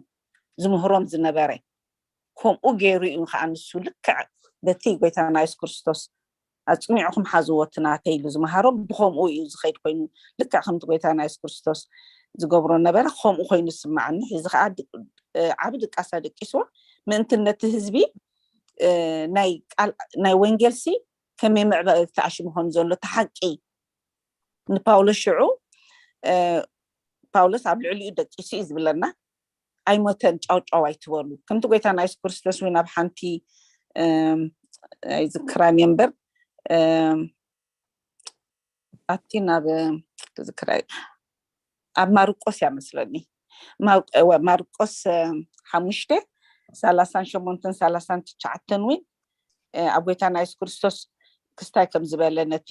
ዝምህሮም ዝነበረ ከምኡ ገይሩ እዩ ከዓ ንሱ ልክዕ በቲ ጎይታና የሱስ ክርስቶስ ኣፅኒዕኹም ሓዝዎ እቲ ናተይ ኢሉ ዝመሃሮም ብከምኡ እዩ ዝኸይድ ኮይኑ ልክዕ ከምቲ ጎይታና የሱስ ክርስቶስ ዝገብሮ ነበረ ከምኡ ኮይኑ ዝስማዓኒ። እዚ ከዓ ዓብ ድቃሳ ደቂስዎ ምእንቲ ነቲ ህዝቢ እ፣ ናይ ቃል ናይ ወንጌልሲ ከመይ ምዕባለ ተዓሽሙ ከም ዘሎ እቲ ሓቂ ንፓውሎስ ሽዑ፣ እ፣ ፓውሎስ ኣብ ልዕሊኡ ደቂሱ እዩ ዝብለና። ኣይሞተን፣ ጫው ጫው ኣይትበሉ። ከምቲ ጎይታና የሱስ ክርስቶስ እውን ኣብ ሓንቲ፣ እም፣ ኣይዝክራን እየ እምበር፣ እም፣ ኣብቲ ናብ፣ እም፣ ትዝክራ ኣብ ማርቆስ እያ መስለኒ። ማር-፣ እወ፣ ማርቆስ፣ እም፣ ሓሙሽተ፣ ሰላሳን ሸሞንተን ሰላሳን ትሽዓተን እውን፣ እ፣ ኣብ ጎይታና የሱስ ክርስቶስ ክስታይ ከም ዝበለ ነቲ፣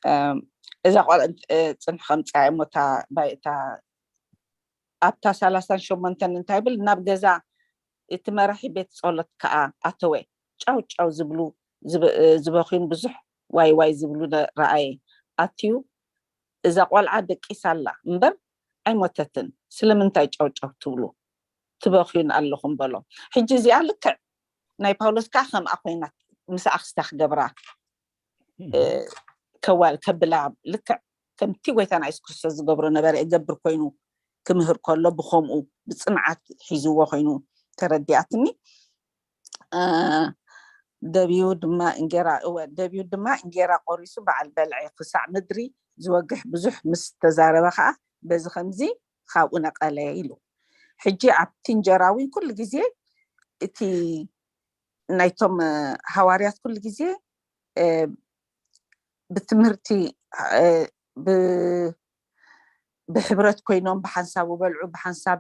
እም፣ እዛ ቋል-፣ እ፣ ጽንሒ ከምጽኣ እሞ እታ ባይ-፣ እታ ኣብታ ሰላሳን ሸሞንተን እንታይ ይብል? ናብ ገዛ እቲ መራሒ ቤት ጸሎት ከኣ ኣተወ። ጫው ጫው ዝብሉ፣ ዝብ-፣ እ፣ ዝበኽዩን ብዙሕ ዋይ ዋይ ዝብሉ ነ-፣ ረኣየ። ኣትዩ፣ "እዛ ቆልዓ ደቂሳ ኣላ እምበር ኣይሞተትን። ስለምንታይ ጫው ጫው ትብሉ? ትበኽዩን ኣለኹም?" በሎም። ሕጂ እዚኣ ልክዕ ናይ ፓውሎስ ከኣ ከምኣ ኮይና ምስኣ ክስታ ክገብራ፣ እ፣ ከዋል-፣ ከብላ ልክዕ ከምቲ ጎይታና የሱስ ክርስቶስ ዝገብሮ ነበረ። እገብር ኮይኑ ክምህር ከሎ ብኸምኡ ብጽንዓት ሒዝዎ ኮይኑ ተረዲኣትኒ። እ፣ ደብዩ ድማ እንጌራ፣ እወ፣ ደብዩ ድማ እንጌራ ቆሪሱ በዓል በልዐ፣ ክሳዕ ምድሪ ዝወግሕ ብዙሕ ምስ ተዛረበ ኸኣ በዚ ከምዚ ካብኡ ነቐለ ኢሉ። ሕጂ ኣብቲ እንጀራ እውን ኩሉ ግዜ እቲ ናይቶም፣ እ፣ ሃዋርያት ኩሉ ግዜ፣ እ፣ ብትምህርቲ፣ እ፣ ብ-፣ ብሕብረት ኮይኖም ብሓንሳብ ይበልዑ፣ ብሓንሳብ፣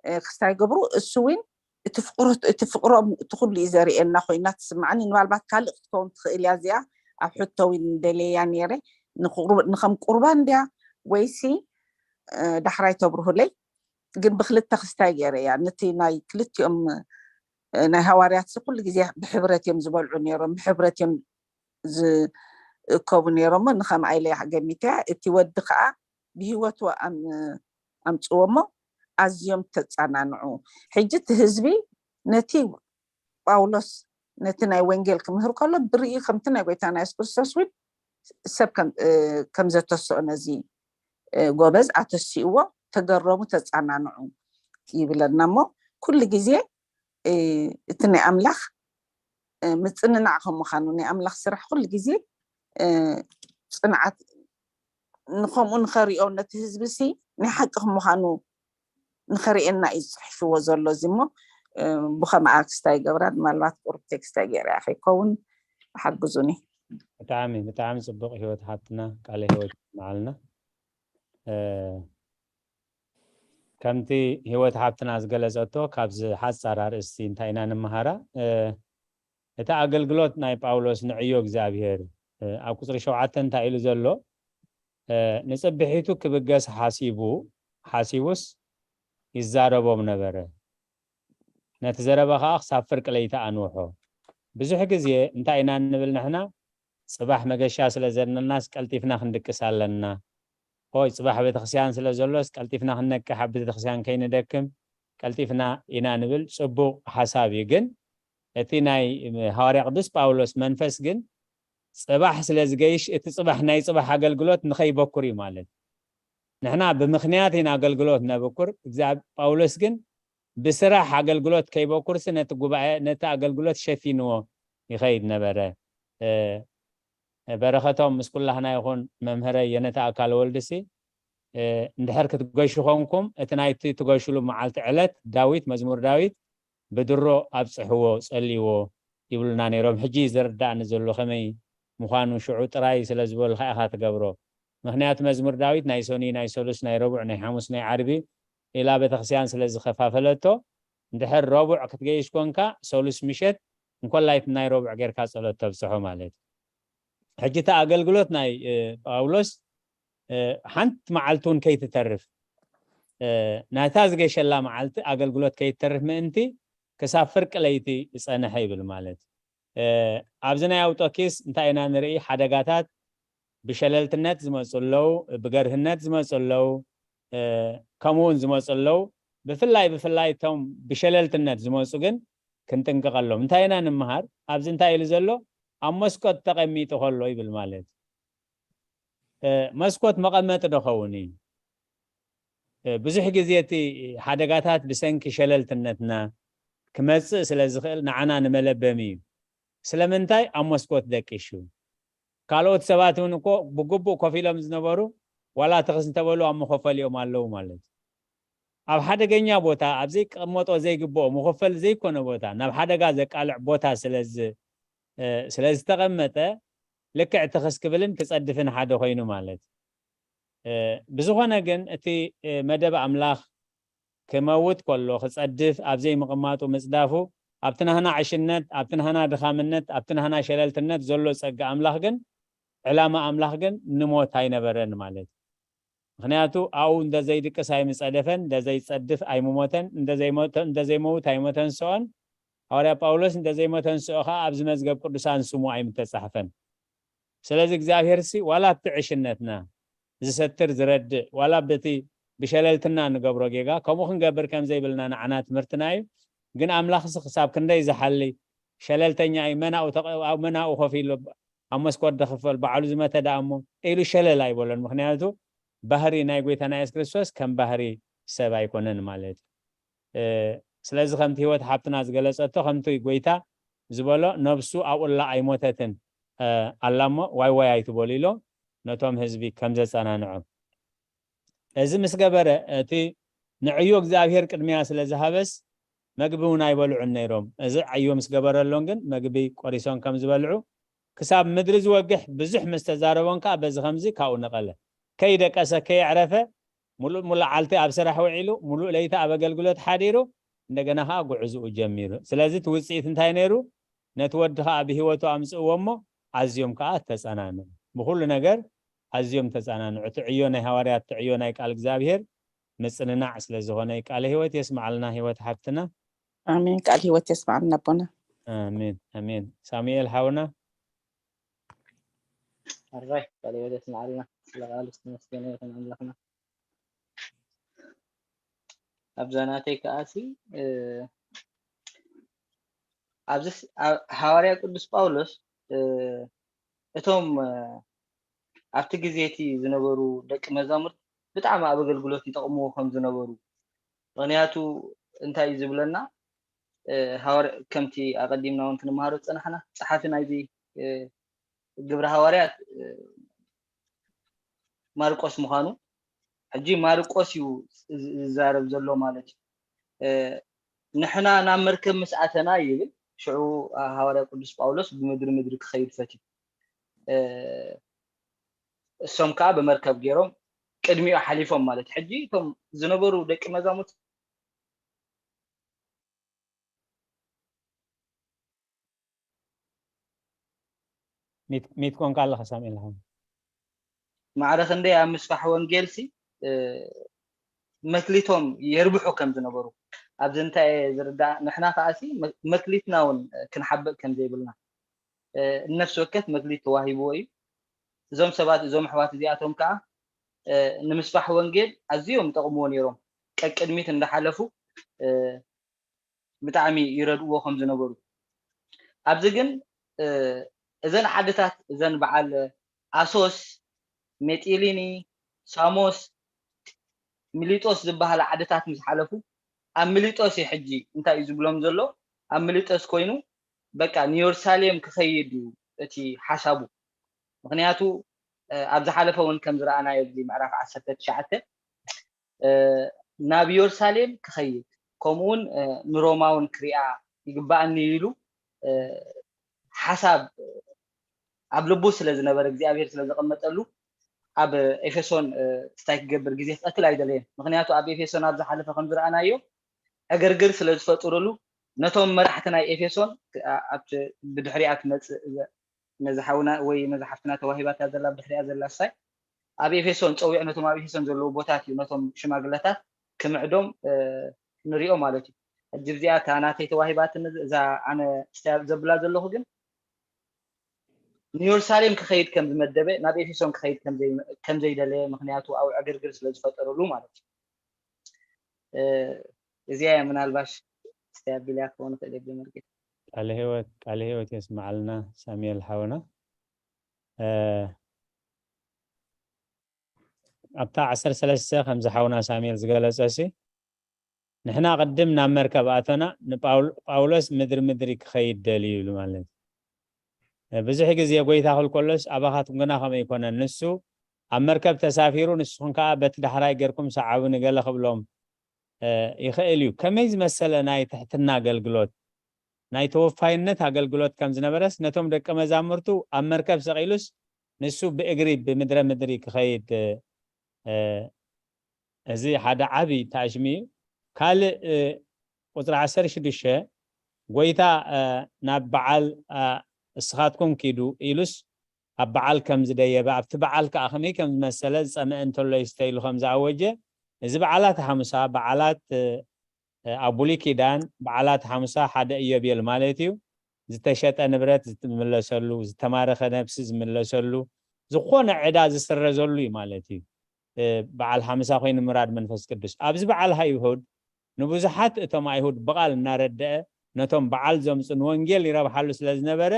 እ፣ ክስታይ ይገብሩ። እሱ እውን እቲ ፍቅሩ-፣ እቲ ፍቅሮም እቲ ኩሉ እዩ ዘርእየና ኮይና ትስምዓኒ። ንባልባት ካልእ ክትከውን ትኽእል እያ እዚኣ፣ ኣብ ሕቶ እውን ደልየያ ነይረ። ንቁርብ-፣ ንኸም ቁርባን ድያ ወይሲ፣ እ፣ ዳሕራይ ተብርሁለይ። ግን ብክልተ ክስታይ ገይረ እያ። ነቲ ናይ ክልቲኦም፣ እ፣ ናይ ሃዋርያት ኩሉ ግዜ ብሕብረት እዮም ዝበልዑ ነይሮም፣ ብሕብረት እዮም ዝእከቡ ነይሮም። ንኸምኣ ኢለ እያ ገሚተ እያ። እቲ ወዲ ከኣ ብህይወቱ ኣም-፣ ኣምጽዎ እሞ ኣዝዮም ተጸናንዑ። ሕጂ እቲ ህዝቢ ነቲ ጳውሎስ ነቲ ናይ ወንጌል ክምህር ከሎ ብርእዩ ከምቲ ናይ ጎይታና የሱስ ክርስቶስ እውን ሰብ ከም፣ እ፣ ከም ዘተስኦ ነዚ፣ እ፣ ጎበዝ ኣተሲእዎ፣ ተገረሙ፣ ተጸናንዑ ይብለና እሞ ኩሉ ግዜ፣ እ፣ እቲ ናይ ኣምላኽ፣ እ፣ ምጽንናዕ ከም ምዃኑ ናይ ኣምላኽ ስራሕ ኩሉ ግዜ፣ እ፣ ጽንዓት ንኸምኡ ንኸሪኦ ነቲ ህዝቢ ሲ ናይ ሓቂ ከም ምዃኑ ንኸርእየና እዩ ዝጽሕፍዎ ዘሎ። እዚ እሞ፣ እ፣ ብኸምኣ ክስታይ ገብራ፣ ምናልባት ቁሩብ ቴክስታይ ገይረ እያ ከይከውን ሓግዙኒ። ብጣዕሚ፣ ብጣዕሚ ጽቡቕ ህይወት ሓብትና፣ ቃለ ህይወት ይስምዓልና። እ፣ ከምቲ ህይወት ሓብትና ዝገለጸቶ፣ ካብዚ ሓጻር ኣርእስቲ እንታይ ኢና ንምሃራ? እ፣ እቲ ኣገልግሎት ናይ ጳውሎስ ንዕዮ እግዚኣብሔር፣ እ፣ ኣብ ቁጽሪ ሸውዓተ እንታይ ኢሉ ዘሎ? እ፣ ንጽብሒቱ ክብገስ ሓሲቡ፣ ሓሲቡስ ይዛረቦም ነበረ። ነቲ ዘረባ ኸኣ ክሳብ ፍርቂ ለይቲ ኣንውሖ። ብዙሕ ግዜ እንታይ ኢና እንብል ንሕና? ጽባሕ መገሻ ስለ ዘለናስ ቀልጢፍና ክንድቅስ ኣለና። ኦይ፣ ጽባሕ ቤተክርስትያን ስለ ዘሎስ ቀልጢፍና ክንነቅሕ፣ ኣብ ቤተክርስትያን ከይንደክም ቀልጢፍና ኢና ንብል። ጽቡቕ ሓሳብ እዩ። ግን እቲ ናይ ሃዋርያ ቅዱስ ጳውሎስ መንፈስ ግን ጽባሕ ስለ ዝገይሽ፣ እቲ ጽባሕ ናይ ጽባሕ ኣገልግሎት ንኸይበኩር እዩ ማለት። ንሕና ብምኽንያት ኢና ኣገልግሎት ነብኩር። እግዚኣብ-፣ ጳውሎስ ግን ብስራሕ ኣገልግሎት ከይበኩርሲ ነቲ ጉባኤ፣ ነቲ ኣገልግሎት ሸፊንዎ ይኸይድ ነበረ። እ፣ በረኸቶም ምስ ኩላህና ይኹን። መምህረይ የነተ ኣካለ ወልድሲ፣ እ፣ እንድሕር ክትገሹ ኾንኩም፣ እቲ ናይቲ ትገሹሉ መዓልቲ ዕለት ዳዊት፣ መዝሙር ዳዊት ብድሮ ኣብጽሕዎ፣ ጸልይዎ ይብሉና ነይሮም። ሕጂ እዩ ዝርዳእኒ ዘሎ ከመይ ምዃኑ፣ ሽዑ ጥራይ ስለ ዝበሉኻ ኢኻ ትገብሮ። ምኽንያቱ መዝሙር ዳዊት ናይ ሰኑይ፣ ናይ ሰሉስ፣ ናይ ረቡዕ፣ ናይ ሓሙስ፣ ናይ ዓርቢ ኢላ ቤተክርስትያን ስለ ዝኸፋፈለቶ፣ እንድሕር ረቡዕ ክትገይሽ ኮንካ፣ ሰሉስ ምሸት እንኮላይ ናይ ረቡዕ ጌርካ ጸሎት ተብጽሖ ማለት እዩ። ሕጂ እቲ ኣገልግሎት ናይ፣ እ፣ ጳውሎስ፣ እ፣ ሓንቲ መዓልቲ እውን ከይትተርፍ፣ እ፣ ናታ ዝገሸላ መዓልቲ ኣገልግሎት ከይትተርፍ ምእንቲ ክሳብ ፍርቂ ለይቲ ጸንሐ ይብል ማለት እዩ። እ፣ ኣብዚ ናይ ኣውጦኪስ እንታይ ኢና ንርኢ? ሓደጋታት ብሸለልትነት ዝመጹ ኣለዉ፣ ብገርህነት ዝመጹ ኣለዉ፣ እ፣ ከምኡ እውን ዝመጹ ኣለዉ። ብፍላይ፣ ብፍላይ እቶም ብሸለልትነት ዝመጹ ግን ክንጥንቀቐሎም። እንታይ ኢና ንምሃር? ኣብዚ እንታይ ኢሉ ዘሎ? ኣብ መስኮት ተቐሚጡ ከሎ ይብል ማለት። እ፣ መስኮት መቐመጢ ዶ ኸውን እዩ? እ፣ ብዙሕ ግዜ እቲ ሓደጋታት ብሰንኪ ሸለልትነትና፣ ክመጽእ ስለ ዝኽእል ንዓና ንመለበሚ እዩ። ስለምንታይ ኣብ መስኮት ደቂሹ? ካልኦት ሰባት እውን እኮ ብግቡእ ኮፍ ኢሎም ዝነበሩ ዋላ ትኽስ እንተበሉ ኣብ መኸፈልኦም ኣለዉ ማለት እዩ። ኣብ ሓደገኛ ቦታ ኣብ ዘይቀመጦ ዘይግብኦ መኸፈል ዘይኮነ ቦታ ናብ ሓደጋ ዘቃልዕ ቦታ ስለዚ ስለዝተቐመጠ ልክዕ ትኽስ ክብልን ክጸድፍን ሓደ ኮይኑ ማለት ብዝኾነ ግን እቲ መደብ ኣምላኽ ክመውት ከሎ ክጸድፍ ኣብ ዘይምቕማጡ ምጽዳፉ ኣብቲ ናህና ዕሽነት ኣብቲ ናህና ድኻምነት ኣብቲ ናህና ሸለልትነት ዘሎ ጸጋ ኣምላኽ ግን ዕላማ ኣምላኽ ግን ንሞት ኣይነበረን ማለት ምኽንያቱ ኣብኡ እንተዘይድቅስ ኣይምጸደፈን እንተዘይጸድፍ ኣይምሞተን እንተዘይመውት ኣይሞተንስኦን ሃዋርያ ጳውሎስ እንተዘይመተንስኦ ኸዓ ኣብዚ መዝገብ ቅዱሳን ስሙ ኣይምተጻሕፈን። ስለዚ እግዚኣብሔር ሲ ዋላ ኣብቲ ዕሽነትና ዝሰትር ዝረድእ ዋላ በቲ ብሸለልትና ንገብሮ ጌጋ ከምኡ ክንገብር ከም ዘይብልና ንዓና ትምህርትና እዩ። ግን ኣምላኽ ሲ ክሳብ ክንደይ ዝሓሊ ሸለልተኛ እዩ። መናኡ ተቐ- ኣብ መናኡ ኮፍ ኢሉ ኣብ መስኮት ደኽፈል ባዕሉ ዝመተ ደኣ እሞ ኢሉ ሸለል ኣይበሎን። ምኽንያቱ ባህሪ ናይ ጎይታና የሱስ ክርስቶስ ከም ባህሪ ሰብ ኣይኮነን ማለት እዩ። ስለዚ ከምቲ ህይወት ሓብትና ዝገለጸቶ ከምቲ ጎይታ ዝበሎ ነብሱ ኣብኡላ ኣይሞተትን ኣላ እሞ ዋይ ዋይ ኣይትበሉ ኢሎ ነቶም ህዝቢ ከም ዘጸናንዖም እዚ ምስ ገበረ እቲ ንዕዮ እግዚኣብሔር ቅድሚያ ስለ ዝሃበስ መግቢ እውን ኣይበልዑን ነይሮም። እዚ ዕዮ ምስ ገበረሎም ግን መግቢ ቆሪሶም ከም ዝበልዑ ክሳብ ምድሪ ዝወግሕ ብዙሕ ምስ ተዛረቦም ከዓ በዚ ከምዚ ካብኡ ነቐለ። ከይደቀሰ ከየዕረፈ ሙሉእ ሙሉዓልቲ ኣብ ስራሕ ውዒሉ ሙሉእ ለይቲ ኣብ ኣገልግሎት ሓዲሩ እንደገና ከዓ ጉዕዝኡ ጀሚሩ። ስለዚ እቲ ውፅኢት እንታይ ነይሩ? ነቲ ወዲ ከዓ ብህይወቱ ኣምፅእዎ እሞ ኣዝዮም ከዓ ተፀናንዑ። ብኩሉ ነገር ኣዝዮም ተፀናንዑ። እቲ ዕዮ ናይ ሃዋርያት፣ እቲ ዕዮ ናይ ቃል እግዚኣብሄር ምፅንናዕ ስለ ዝኾነ እዩ። ቃለ ህይወት የስምዓልና ህይወት ሓፍትና። ኣሜን። ቃል ህይወት የስምዓልና ኣቦና። ኣሜን ኣሜን። ሳሙኤል ሓውና። ኣራይ ቃለ ህይወት የስምዓልና። ስለ ቃሉ ዝተመስገነ ይኹን ኣምላኽና። ኣብዛ ናተይ ከኣሲ ኣብዚ ሃዋርያ ቅዱስ ጳውሎስ እቶም ኣብቲ ግዜ እቲ ዝነበሩ ደቂ መዛሙርት ብጣዕሚ ኣብ ኣገልግሎት ይጠቕምዎ ከም ዝነበሩ ምክንያቱ እንታይ እዩ ዝብለና ከምቲ ኣቐዲምና እውን ክንመሃሮ ዝፀናሕና ፀሓፊ ናይዚ ግብረ ሃዋርያት ማርቆስ ምዃኑ ሕጂ ማርቆስ እዩ ዝዛረብ ዘሎ ማለት እዩ። ንሕና ናብ መርከብ ምስ ኣተና ይብል ሽዑ ሃዋርያ ቅዱስ ጳውሎስ ብምድሪ ምድሪ ክኸይድ ፈትዩ እሶም ከዓ ብመርከብ ገይሮም ቅድሚኡ ሓሊፎም ማለት ሕጂ እቶም ዝነበሩ ደቂ መዛሙርት ሚት ኮንካ ኣለኻ ሳሙኤል ሓው ማዕረ ክንደይ ኣብ ምስፋሕ ወንጌል ሲ መክሊቶም የርብሑ ከም ዝነበሩ ኣብዚ እንታይ ዝርዳእ ንሕና ከዓ ሲ መክሊትና እውን ክንሓብእ ከም ዘይብልና ነፍሲ ወከፍ መክሊት ተዋሂብዎ እዩ እዞም ሰባት እዞም ኣሕዋት እዚኣቶም ከዓ ንምስፋሕ ወንጌል ኣዝዮም ይጠቕምዎ ነይሮም ቀቅድሚት እንዳሓለፉ ብጣዕሚ ይረድእዎ ከም ዝነበሩ ኣብዚ ግን እዘን ዓድታት እዘን በዓል ኣሶስ ሜጢሊኒ ሳሞስ ሚሊጦስ ዝበሃላ ዓድታት ምስ ሓለፉ ኣብ ሚሊጦስ እዩ ሕጂ እንታይ እዩ ዝብሎም ዘሎ ኣብ ሚሊጦስ ኮይኑ በቃ ንየሩሳሌም ክኸይድ እዩ እቲ ሓሳቡ ምክንያቱ ኣብ ዝሓለፈ እውን ከም ዝረኣናዮ እዚ ምዕራፍ ዓሰርተ ትሽዓተ ናብ ኢየሩሳሌም ክኸይድ ከምኡውን ንሮማ እውን ክሪኣ ይግባኣኒ ኢሉ ሓሳብ ኣብ ልቡ ስለ ዝነበረ እግዚኣብሔር ስለ ዘቐመጠሉ ኣብ ኤፌሶን እንታይ ክገብር ግዜ ክቐትል ኣይደለየን ምክንያቱ ኣብ ኤፌሶን ኣብ ዝሓለፈ ከም ዝረኣናዮ ዕግርግር ስለ ዝፈጥርሉ ነቶም መራሕቲ ናይ ኤፌሶን ኣብቲ ብድሕሪኣ ትመፅእ ነዚ ሓውና ወይ ነዚ ሓፍትና ተዋሂባታ ዘላ ብድሕሪኣ ዘላ ሳይ ኣብ ኤፌሶን ፀዊዑ ነቶም ኣብ ኤፌሶን ዘለዉ ቦታት እዩ ነቶም ሽማግለታት ክምዕዶም ንሪኦ ማለት እዩ ሕጂ እዚኣ እታ ናተይ ተዋሂባትኒ እዛ ኣነ ስታያ ዘብላ ዘለኹ ግን ንየሩሳሌም ክኸይድ ከም ዝመደበ ናብ ኤፌሶን ክኸይድ ከም ዘይደለየ ምክንያቱ ኣብ ዕግርግር ስለ ዝፈጠረሉ ማለት እዩ እዚኣ እያ ምናልባሽ ስታያ ቢልያ ክኸውን ይኽእል እየ ብመልክት ቃለ ህይወት ቃለ ህይወት የስምዓልና ሳሙኤል ሓውና ኣብታ ዓሰርተ ሰለስተ ከምዚ ሓውና ሳሙኤል ዝገለጸ ሲ ንሕና ቅድም ናብ መርከብ ኣቶና፣ ንጳውሎስ ምድሪ ምድሪ ክኸይድ ደልዩ ኢሉ ማለት እዩ። ብዙሕ ግዜ ጎይታ ክብል ከሎስ ኣባኻትኩም ግና ከምኡ ኣይኮነን። ንሱ ኣብ መርከብ ተሳፊሩ፣ ንስኹም ከኣ በቲ ዳሕራይ ጌርኩም ሰዓቡ ንገለ ክብሎም ይኽእል እዩ። ከመይ ዝመሰለ ናይ ትሕትና ኣገልግሎት፣ ናይ ተወፋይነት ኣገልግሎት ከም ዝነበረስ፣ ነቶም ደቀ መዛሙርቱ ኣብ መርከብ ሰቒሉስ ንሱ ብእግሪ ብምድረ ምድሪ ክኸይድ፣ እዚ ሓደ ዓቢ ታሽሚ እዩ። ካልእ ቁጽሪ ዓሰርተ ሽዱሽተ፣ ጎይታ ናብ በዓል እስኻትኩም ኪዱ ኢሉስ ኣብ በዓል ከም ዝደየበ፣ ኣብቲ በዓል ከኣ ከመይ ከም ዝመሰለ፣ ዝጸመአ እንተሎ ይስተ ኢሉ ከም ዝኣወጀ፣ እዚ በዓላት ሓሙሳ፣ በዓላት ኣብ ብሉይ ኪዳን በዓላት ሓሙሳ ሓደ ኢዮቤል ማለት እዩ። ዝተሸጠ ንብረት ዝምለሰሉ፣ ዝተማረኸ ነብሲ ዝምለሰሉ፣ ዝኾነ ዕዳ ዝስረዘሉ እዩ ማለት እዩ። በዓል ሓምሳ ኮይኑ ምራድ መንፈስ ቅዱስ። ኣብዚ በዓል ኣይሁድ ንብዙሓት እቶም ኣይሁድ ብቓል እናረደአ ነቶም በዓል ዘምፁ ንወንጌል ይረብሓሉ ስለ ዝነበረ፣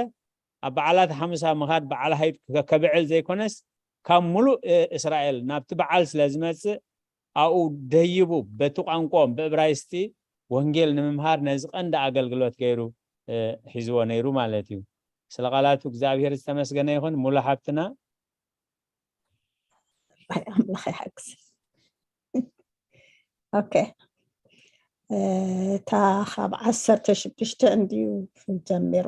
ኣብ በዓላት ሓምሳ ምኻድ በዓል ኣይሁድ ከብዕል ዘይኮነስ፣ ካብ ሙሉእ እስራኤል ናብቲ በዓል ስለ ዝመፅእ፣ ኣብኡ ደይቡ በቲ ቋንቋኦም ብእብራይስጢ ወንጌል ንምምሃር ነዚ ቀንዲ ኣገልግሎት ገይሩ ሒዝዎ ነይሩ ማለት እዩ። ስለ ቃላቱ እግዚኣብሔር ዝተመስገነ ይኹን። ሙሉ ሓብትና። ኣምላኽ ይሓግዝ። ኦኬ፣ እታ ካብ ዓሰርተ ሽዱሽተ እንድዩ ጀሚሩ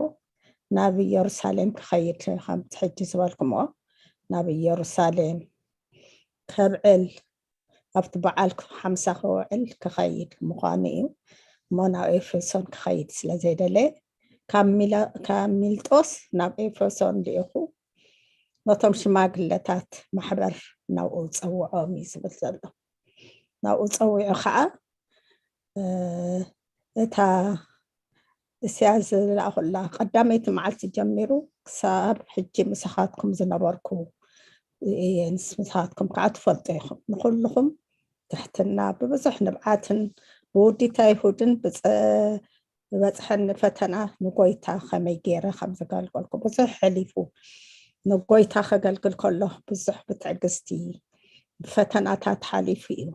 ናብ ኢየሩሳሌም ክኸይድ፣ ከምቲ ሕጂ ዝበልኩምዎ ናብ ኢየሩሳሌም ከብዕል፣ ኣብቲ በዓል ሓምሳ ክውዕል ክኸይድ ምዃኑ እዩ። እሞ ናብ ኤፌሶን ክኸይድ ስለ ዘይደለየ፣ ካብ ሚልጦስ ናብ ኤፌሶን ልኢኹ ነቶም ሽማግለታት ማሕበር ናብኡ ጸውዖም እዩ ዝብል ዘሎ። ናብኡ ጸዊዑ ኸዓ እታ እስያ ዝለኣኹላ ቀዳመይቲ መዓልቲ ጀሚሩ ክሳብ ሕጂ ምሳኻትኩም ዝነበርኩ እየ፣ ምስ ምሳኻትኩም ከዓ ትፈልጡ ኢኹም። ንኹልኹም ትሕትና ብብዙሕ ንብዓትን ብውዲት ኣይሁድን ብፀ- ዝበፅሐኒ ፈተና ንጎይታ ከመይ ገይረ ከም ዘገልገልኩ ብዙሕ ሕሊፉ። ንጎይታ ከገልግል ከሎ ብዙሕ ብትዕግስቲ ብፈተናታት ሓሊፉ እዩ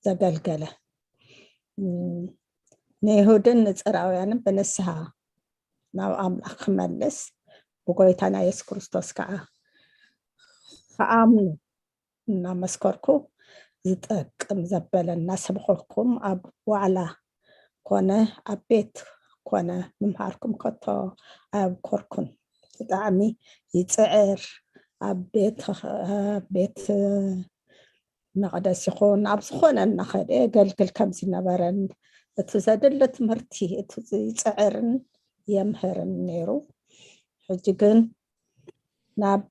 ዘገልገለ። ንይሁድን ንፅራውያንን ብንስሃ ናብ ኣምላኽ ክመልስ ብጎይታና የሱስ ክርስቶስ ከዓ ክኣምኑ እናመስከርኩ ዝጠቅም ዘበለ እናሰብኸኩም ኣብ ዋዕላ ኮነ ኣብ ቤት ኮነ ምምሃርኩም ከቶ ኣየብኮርኩን። ብጣዕሚ ይፅዕር። ኣብ ቤት መቕደስ ይኹን ኣብ ዝኾነ እናኸደ የገልግል ከም ዝነበረን እቲ ዘድሊ ትምህርቲ እቲ ይፅዕርን የምህርን ነይሩ። ሕጂ ግን ናብ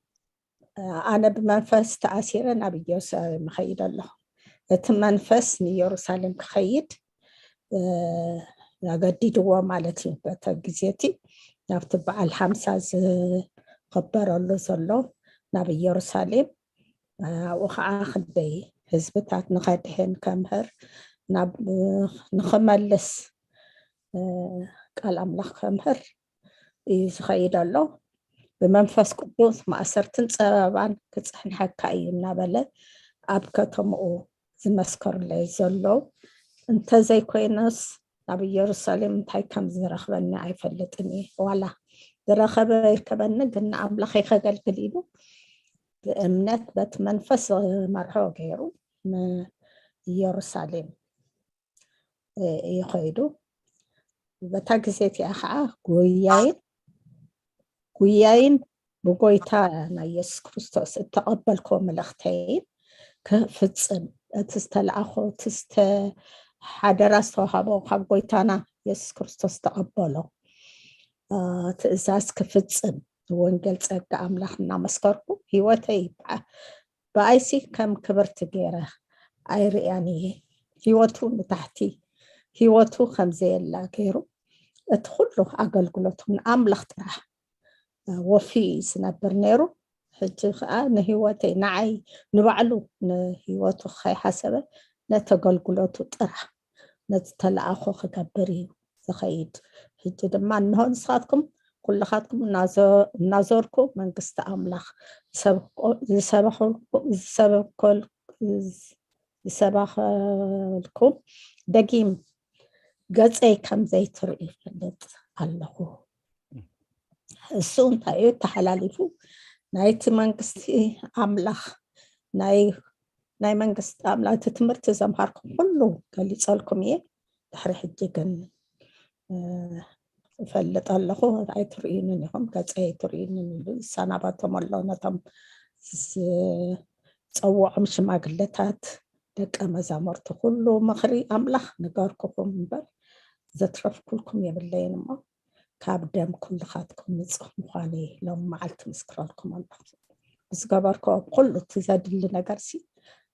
ኣነ ብመንፈስ ተኣሲረ ናብ ኢየሩሳሌም እኸይድ ኣለኹ። እቲ መንፈስ ንኢየሩሳሌም ክኸይድ ኣገዲድዎ ማለት እዩ። በቲ ግዜ እቲ ናብቲ በዓል ሓምሳ ዝኽበረሉ ዘሎ ናብ ኢየሩሳሌም ኣብኡ ከዓ ክንደይ ህዝብታት ንኸድሕን ከምህር ናብ ንኽመልስ ቃል ኣምላኽ ከምህር እዩ ዝኸይድ ኣሎ። ብመንፈስ ቅዱስ ማእሰርትን ፀበባን ክፅሕንሐካ እዩ እናበለ ኣብ ከተምኡ ዝመስከሩለይ ዘለዉ። እንተዘይኮይነስ ናብ ኢየሩሳሌም እንታይ ከም ዝረኽበኒ ኣይፈልጥን እየ። ዋላ ዝረኸበ ይርከበኒ፣ ግን ንኣምላኸይ ከገልግል ኢሉ ብእምነት በቲ መንፈስ ዝመርሖ ገይሩ ንኢየሩሳሌም እዩ ከይዱ። በታ ግዜ እቲኣ ከዓ ጉያይን ጉያይን ብጎይታ ናይ የሱስ ክርስቶስ እተቐበልክዎ መልእኽተይን ክፍጽም እቲ ዝተለኣኾ እቲ ዝተሓደራ ዝተዋሃቦ ካብ ጎይታና የሱስ ክርስቶስ ዝተቐበሎ ትእዛዝ ክፍጽም ንወንጌል ጸጋ ኣምላኽ እናመስከርኩ ህይወተይ ብኣይሲ ከም ክብርቲ ገይረ ኣይርእያን እየ። ህይወቱ ንታሕቲ ህይወቱ ከም ዘየላ ገይሩ እቲ ኩሉ ኣገልግሎቱ ንኣምላኽ ጥራሕ ወፊ ዝነብር ነይሩ። ሕጂ ከዓ ንህይወተይ ንዓይ ንባዕሉ ንህይወቱ ከይሓሰበ ነቲ ኣገልግሎቱ ጥራሕ ነቲ ተለኣኾ ክገብር እዩ ዝኸይድ። ሕጂ ድማ እንሆ ንስኻትኩም ኩልኻትኩም እናዞርኩ መንግስቲ ኣምላኽ ዝሰበኸልኩም ዝሰባኸልኩም ደጊም ገጸይ ከም ዘይትርኢ ይፈልጥ ኣለኹ። እሱ እንታይ እዩ ተሓላሊፉ? ናይቲ መንግስቲ ኣምላኽ፣ ናይ ናይ መንግስቲ ኣምላኽ፣ እቲ ትምህርቲ ዘምሃርኩም ኩሉ ገሊጸልኩም እየ። ድሕሪ ሕጂ ግን እፈልጥ ኣለኹ፣ ኣይትርእዩንን ኢኹም፣ ገጸይ ኣይትርእዩንን ኢሉ ይሰናበቶም ኣሎ። ነቶም ዝጸውዖም ሽማግለታት፣ ደቀ መዛሙርቲ፣ ኩሉ ምኽሪ ኣምላኽ ንገርኩኹም እምበር ዘትረፍኩልኩም የብለይን እሞ፣ ካብ ደም ኩልኻትኩም ንጹህ ምዃነይ ሎም መዓልቲ ምስክረልኩም ኣለኹ። ብዝገበርክዎ ኩሉ እቲ ዘድሊ ነገርሲ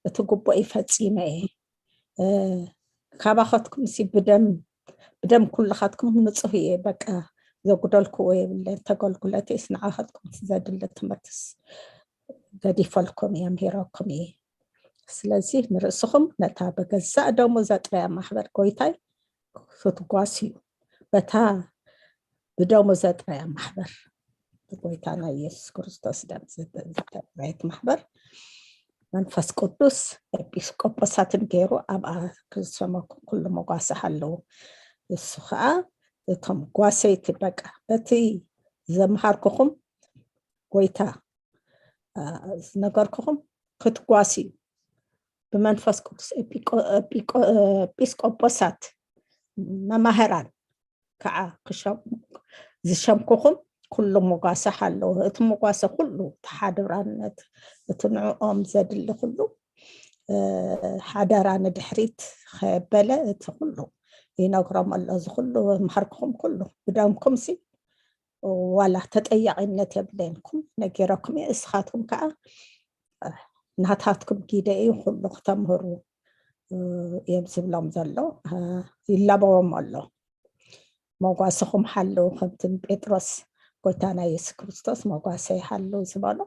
እቲ ግቡእ ፈጺመ እየ። ካባኸትኩም ሲ ብደም ብደም ኩልኻትኩም ንጹህ እየ። በቃ ዘጉደልክዎ የብለይን። ተገልግሎት እየስ ንዓኸትኩም ዘድሊ ትምህርትስ ገዲፈልኩም እየ፣ ምሂረኩም እየ። ስለዚ ንርእስኹም ነታ ብገዛእ ደሙ ዘጥረያ ማሕበር ጎይታይ ክትጓስዩ፣ በታ ብደሙ ዘጥረያ ማሕበር፣ ብጎይታና ኢየሱስ ክርስቶስ ደም ዘጥረየት ማሕበር መንፈስ ቅዱስ ኤጲስቆጶሳትን ገይሩ ኣብኣ ክሰመኩም ኩሉ መጓሰ ኣለዉ። እሱ ከዓ እቶም ጓሰይቲ በቃ በቲ ዘምሃርኩኹም ጎይታ ዝነገርኩኹም ክትጓስዩ ብመንፈስ ቅዱስ ኤጲስቆጶሳት መማህራን ከዓ ዝሸምኩኹም ኩሉ መጓሰ ኣለዉ። እቲ መጓሰ ኩሉ ተሓደራነት፣ እቲ ንዕኦም ዘድሊ ኩሉ ሓደራ ንድሕሪት ከየበለ እቲ ኩሉ ይነግሮም ኣሎ። እዚ ኩሉ መሃርክኹም ኩሉ ብደምኩም ሲ ዋላ ተጠያቂነት የብለንኩም፣ ነጊረኩም እየ። እስኻትኩም ከዓ ናታትኩም ጊደ እዩ ኩሉ ክተምህሩ እዮም ዝብሎም ዘሎ። ይላበዎም ኣሎ። መጓሰኹም ሓልው፣ ከምቲ ንጴጥሮስ ጎይታና የሱስ ክርስቶስ መጓሰ ይሃልው ዝበሎ፣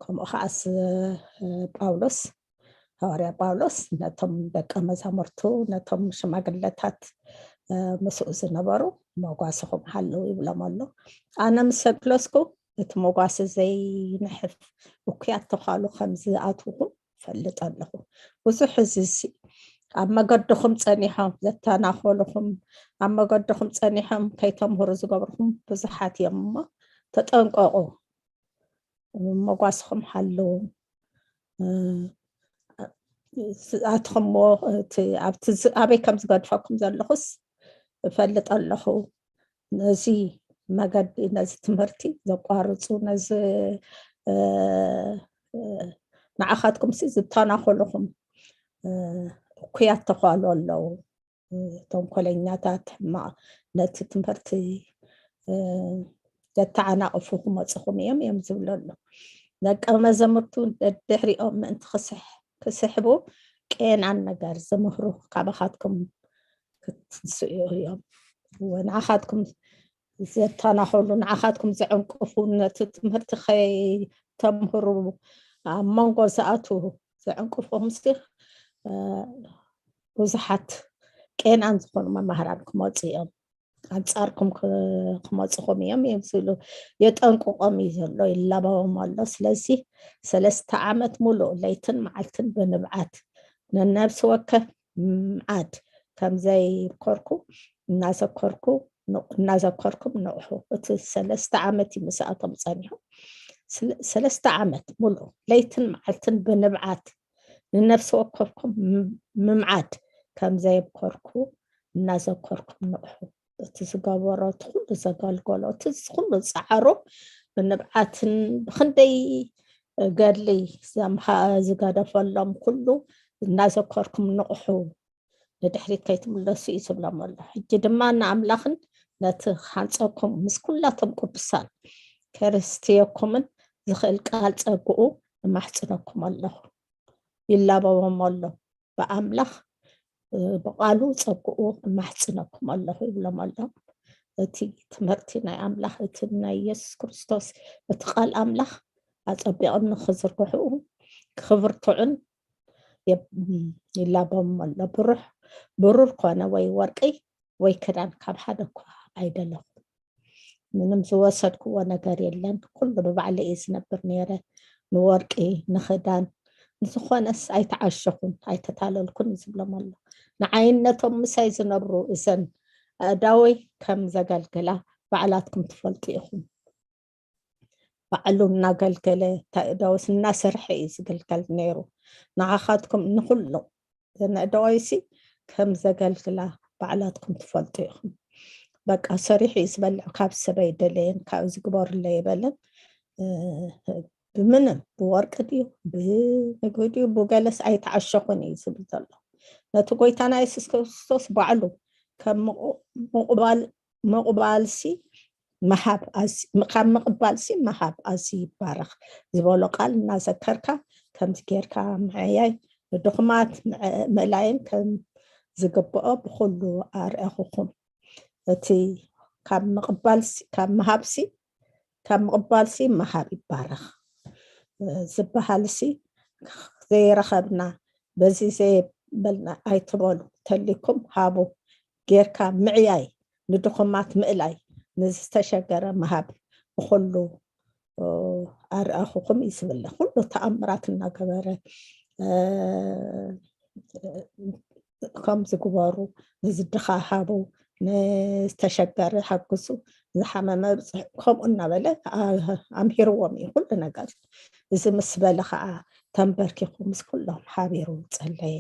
ከምኡ ከዓስ ጳውሎስ፣ ሃዋርያ ጳውሎስ ነቶም ደቀ መዛሙርቱ፣ ነቶም ሽማግለታት ምስኡ ዝነበሩ መጓሰኹም ሓልው ይብሎም ኣሎ። ኣነ ምስ ኣግለስኩ እቲ መጓሰ ዘይንሕፍ እኩያት ተዃሉ ከም ዝኣትውኹም ፈልጥ ኣለኹ። ብዙሕ እዚ ኣብ መገድኹም ጸኒሖም ዘተናኾልኹም፣ ኣብ መገድኹም ጸኒሖም ከይተምህሩ ዝገብርኹም ብዙሓት እዮም እሞ ተጠንቀቑ። መጓስኹም ሓልው። ኣትኹምዎ ኣብቲ ኣበይ ከም ዝገድፈኩም ዘለኹስ እፈልጥ ኣለኹ። ነዚ መገዲ፣ ነዚ ትምህርቲ ዘቋርፁ፣ ነዚ ንዓኻትኩም ሲ ዝተናኸልኹም እኩያት ተኳሉ ኣለዉ። ተንኮለኛታት፣ ሕማቕ፣ ነቲ ትምህርቲ ዘተዓናቕፉ ክመፅኹም እዮም እዮም ዝብሉ ኣሎ። ደቀ መዘምርቱ ደድሕሪኦም ምእንቲ ክስሕቡ ቄናን ነገር ዝምህሩ ካባኻትኩም ክትንስኡ እዮም። ንዓኻትኩም ዘተናኸሉ፣ ንዓኻትኩም ዘዕንቅፉ፣ ነቲ ትምህርቲ ከይተምህሩ ኣብ መንጎ ዝኣትዉ ዘዕንቅፉኹም ሲ ብዙሓት ቄናን ዝኾኑ መማህራን ክመፁ እዮም። ኣንጻርኩም ክመፁኹም እዮም እዮም ዝብሉ የጠንቅቆም እዩ ዘሎ፣ ይላበዎም ኣሎ። ስለዚ ሰለስተ ዓመት ሙሉእ ለይትን መዓልትን ብንብዓት ንነብሲ ወከፍ ምምዓድ ከም ዘይብኮርኩ እናዘኮርኩ እናዘኮርኩም ንቕሑ። እቲ ሰለስተ ዓመት እዩ ምስኣቶም ጸኒሑ። ሰለስተ ዓመት ሙሉእ ለይትን መዓልትን ብንብዓት ንነፍሲ ወከፍኩም ምምዓድ ከም ዘየብኮርኩ እናዘኮርኩም ንቕሑ። እቲ ዝገበሮ፣ እቲ ኩሉ ዘገልገሎ፣ እቲ ኩሉ ጻዕሩ ብንብዓትን ብኽንደይ ገድሊ ዝገደፈሎም ኩሉ እናዘከርኩም ንቕሑ፣ ንድሕሪት ከይትምለሱ እዩ ዝብሎም ኣሎ። ሕጂ ድማ ንኣምላኽን ነቲ ክሃንጸኩም ምስ ኩላቶም ቅዱሳን ከርስትየኩምን ዝኽእል ቃል ጸግኡ እማሕጽነኩም ኣለኹ። ይላበዎም ኣሎ። ብኣምላኽ ብቓሉ ጸግኡ እማሕጽነኩም ኣለኹ ይብሎም ኣሎ። እቲ ትምህርቲ ናይ ኣምላኽ፣ እቲ ናይ የሱስ ክርስቶስ፣ እቲ ቃል ኣምላኽ ኣጸቢቕን ንኽዝርግሕኡ ክብርትዑን ይላቦም ኣሎ። ብሩር ኮነ ወይ ወርቂ ወይ ክዳን ካብ ሓደ እኳ ኣይደለኹ። ምንም ዝወሰድክዎ ነገር የለን። ኩሉ ብባዕለ እየ ዝነብር ነይረ። ንወርቂ፣ ንኽዳን፣ ዝኾነስ ኣይተዓሸኹን ኣይተታለልኩን እዩ ዝብሎም ኣሎ። ንዓይነቶም ምሳይ ዝነብሩ እዘን ኣእዳወይ ከም ዘገልግላ ባዕላትኩም ትፈልጡ ኢኹም። ባዕሉ እናገልገለ እታ ኣእዳወስ እናሰርሐ እዩ ዝግልገል ነይሩ። ንዓኻትኩም ንኹሉ ዘን ኣእዳወይሲ ከም ዘገልግላ ባዕላትኩም ትፈልጡ ኢኹም። በቃ ሰሪሑ እዩ ዝበልዕ፣ ካብ ሰበይ ደለየን ካብ ዝግበሩለይ ይበለን። ብምንም ብወርቂ ድዩ ብምግቢ ድዩ ብገለስ ኣይተዓሸኹን እዩ ዝብል ዘሎ። ነቲ ጎይታና የሱስ ክርስቶስ ባዕሉ ከም ምቑባል ምቑባልሲ ምሃብ ካብ ምቕባልሲ ምሃብ ኣዝዩ ይባረኽ ዝበሎ ቃል እናዘከርካ ከምዚ ጌርካ ምዕያይ ንድኹማት ምእላይን ከም ዝግብኦ ብኩሉ ኣርእኹኹም። እቲ ካብ ምቕባልሲ ካብ ምሃብሲ ካብ ምቕባልሲ ምሃብ ይባረኽ ዝበሃልሲ ዘይረኸብና በዚ ዘየበልና ኣይትበሉ ተሊኩም ሃቡ ጌርካ ምዕያይ ንድኹማት ምእላይ ንዝተሸገረ ምሃብ ብኩሉ ኣርኣኹኹም እዩ ዝብል ኩሉ ተኣምራት እናገበረ ከም ዝግበሩ ንዝድኻ ሃቡ ንዝተሸገረ ሓግዙ ዝሓመመ ብፅሑ ከምኡ እናበለ ኣምሂርዎም እዩ ኩሉ ነገር። እዚ ምስ በለ ከዓ ተንበርኪኹ ምስ ኩሎም ሓቢሩ ጸለየ።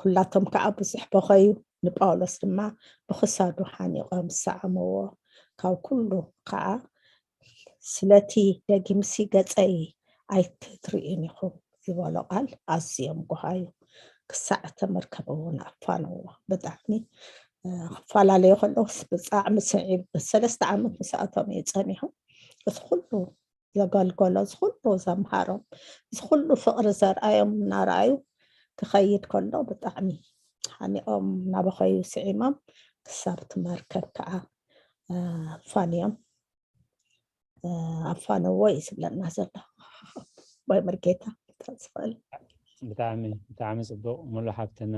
ኩላቶም ከዓ ብዙሕ በኸዩ፣ ንጳውሎስ ድማ ብኽሳዱ ሓኒቖም ሰዓምዎ። ካብ ኩሉ ከዓ ስለቲ ደጊምሲ ገጸይ ኣይትርእዩን ኢኹም ዝበሎ ቃል ኣዝዮም ጎሃዩ። ክሳዕ እተመርከብ እውን ኣፋነዎ። ብጣዕሚ ክፈላለዩ ከለውስ ብጣዕሚ ስዒብ ሰለስተ ዓመት ምስኣቶም እዩ ጸኒሑ። እቲ ኩሉ ዘገልገሎ ዝኩሉ ዘምሃሮም ዝኩሉ ፍቕሪ ዘርኣዮም እናረኣዩ ክኸይድ ከሎ ብጣዕሚ ሓኒቖም እናበኸዩ ስዒሞም ክሳብ እቲ መርከብ ከዓ ኣፋንዮም ኣፋነዎ እዩ ዝብለና ዘሎ። ወይ መርጌታ ዝኽእል ብጣዕሚ ብጣዕሚ ፅቡቕ ሙሉ ሓፍትና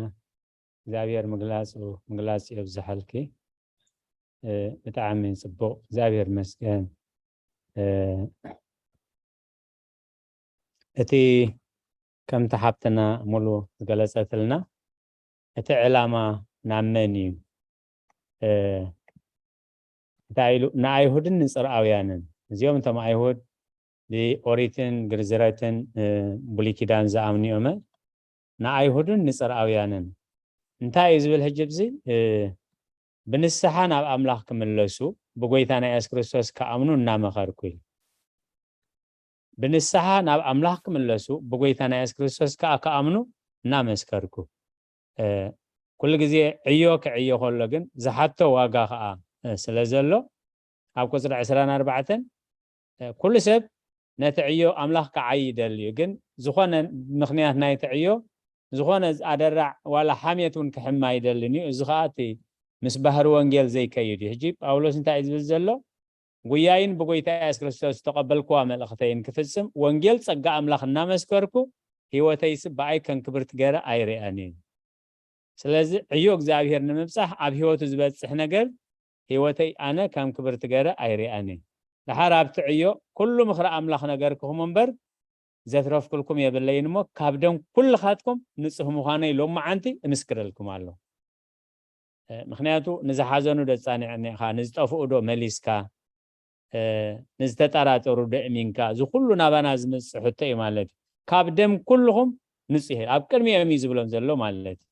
እግዚኣብሔር ምግላፁ ምግላፅ የብዝሐልኪ። ብጣዕሚ ፅቡቕ እግዚኣብሔር መስገን። እቲ ከምቲ ሓብትና ሙሉ ዝገለፀትልና እቲ ዕላማ ናብ መን እዩ? እንታይ ኢሉ ንኣይሁድን ንፅርኣውያንን እዚኦም እቶም ኣይሁድ ብኦሪትን ግርዝረትን ብሉይ ኪዳን ዝኣምኑ እዮመ ንኣይሁድን ንፅርኣውያንን እንታይ እዩ ዝብል ሕጂ ብዚ ብንስሓ ናብ ኣምላኽ ክምለሱ ብጎይታና የሱስ ክርስቶስ ክኣምኑ እናመኸርኩ ኢሉ። ብንስሓ ናብ ኣምላኽ ክምለሱ ብጎይታና የሱስ ክርስቶስ ከዓ ክኣምኑ እናመስከርኩ። ኩሉ ግዜ ዕዮ ክዕዮ ከሎ ግን ዝሓቶ ዋጋ ከዓ ስለ ዘሎ ኣብ ቁፅሪ ዕስራን ኣርባዕተን ኩሉ ሰብ ነቲ ዕዮ ኣምላኽ ክዓይ ይደሊ እዩ፣ ግን ዝኾነ ምኽንያት ናይቲ ዕዮ ዝኾነ ኣደራዕ ዋላ ሓሜት እውን ክሕማ ይደልን እዩ። እዚ ከዓ እቲ ምስ ባህሪ ወንጌል ዘይከይድ እዩ። ሕጂ ጳውሎስ እንታይ እዩ ዝብል ዘሎ? ጉያይን ብጎይታ የሱስ ክርስቶስ ዝተቐበልክዋ መልእኽተይን ክፍጽም ወንጌል ጸጋ ኣምላኽ እናመስከርኩ ህይወተይስ ብኣይ ከም ክብርቲ ገረ ኣይርአን እዩ። ስለዚ ዕዮ እግዚኣብሔር ንምብጻሕ ኣብ ህይወቱ ዝበጽሕ ነገር ህይወተይ ኣነ ከም ክብርቲ ገረ ኣይርአን እዩ። ድሓር ኣብቲ ዕዮ ኩሉ ምኽሪ ኣምላኽ ነገርክኹም እምበር ዘትረፍኩልኩም የብለይን እሞ ካብ ደም ኩልኻትኩም ንጹህ ምዃነይ ሎመዓንቲ እምስክረልኩም ኣሎ። ምክንያቱ ንዝሓዘኑ ዶ ፃኒዕኒ ኢኻ ንዝጠፍኡ ዶ መሊስካ ንዝተጠራጠሩ ዶ እሚንካ እዚ ኩሉ ናባና ዝምፅእ ሕቶ እዩ ማለት እዩ። ካብ ደም ኩልኹም ንፁህ ኣብ ቅድሚኦም እዩ ዝብሎም ዘሎ ማለት እዩ።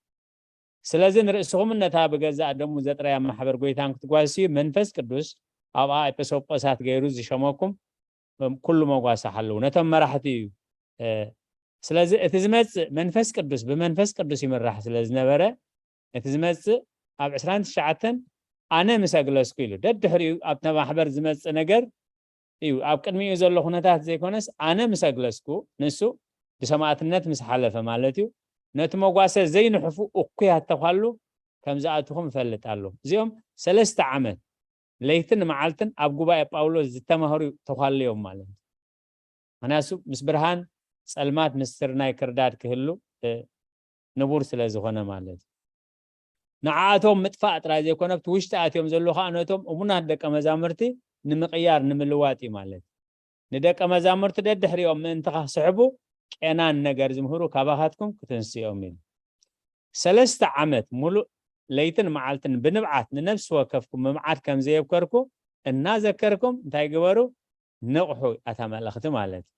ስለዚ ንርእስኹምን ነታ ብገዛእ ደሙ ዘጥረያ ማሕበር ጎይታን ክትጓስዩ መንፈስ ቅዱስ ኣብኣ ኤጲስቆጶሳት ገይሩ ዝሸመኩም ኩሉ መጓሳ ሓለዉ ነቶም መራሕቲ እዩ። ስለዚ እቲ ዝመፅእ መንፈስ ቅዱስ ብመንፈስ ቅዱስ ይምራሕ ስለ ዝነበረ እቲ ዝመፅእ ኣብ ዕስራን ትሽዓተን ኣነ ምስ ኣግለስኩ ኢሉ ደድሕሪኡ ኣብቲ ማሕበር ዝመፅእ ነገር እዩ። ኣብ ቅድሚኡ ዘሎ ኩነታት ዘይኮነስ ኣነ ምስ ኣግለስኩ ንሱ ብሰማእትነት ምስ ሓለፈ ማለት እዩ። ነቲ መጓሰ ዘይንሕፉ እኩያት ተኳሉ ከም ዝኣትኹም እፈልጥ ኣለኹ። እዚኦም ሰለስተ ዓመት ለይትን መዓልትን ኣብ ጉባኤ ጳውሎስ ዝተማህሩ ተኳልዮም ማለት እዩ። ምክንያቱ ምስ ብርሃን ጸልማት ምስ ስርናይ ክርዳድ ክህሉ ንቡር ስለ ዝኾነ ማለት እዩ። ንዓኣቶም ምጥፋእ ጥራይ ዘይኮነ ኣብቲ ውሽጢ ኣትዮም ዘለዉ ከዓ ነቶም እሙናት ደቀ መዛሙርቲ ንምቕያር ንምልዋጥ እዩ ማለት እዩ። ንደቀ መዛሙርቲ ደድሕሪኦም ምእንቲ ከስሕቡ ቄናን ነገር ዝምህሩ ካባኻትኩም ክትንስኦም ኢሉ። ሰለስተ ዓመት ሙሉእ ለይትን መዓልትን ብንብዓት ንነፍሲ ወከፍኩም ምብዓት ከም ዘየብከርኩ እናዘከርኩም እንታይ ግበሩ? ንቕሑ፣ ኣታ መልእኽቲ ማለት እዩ።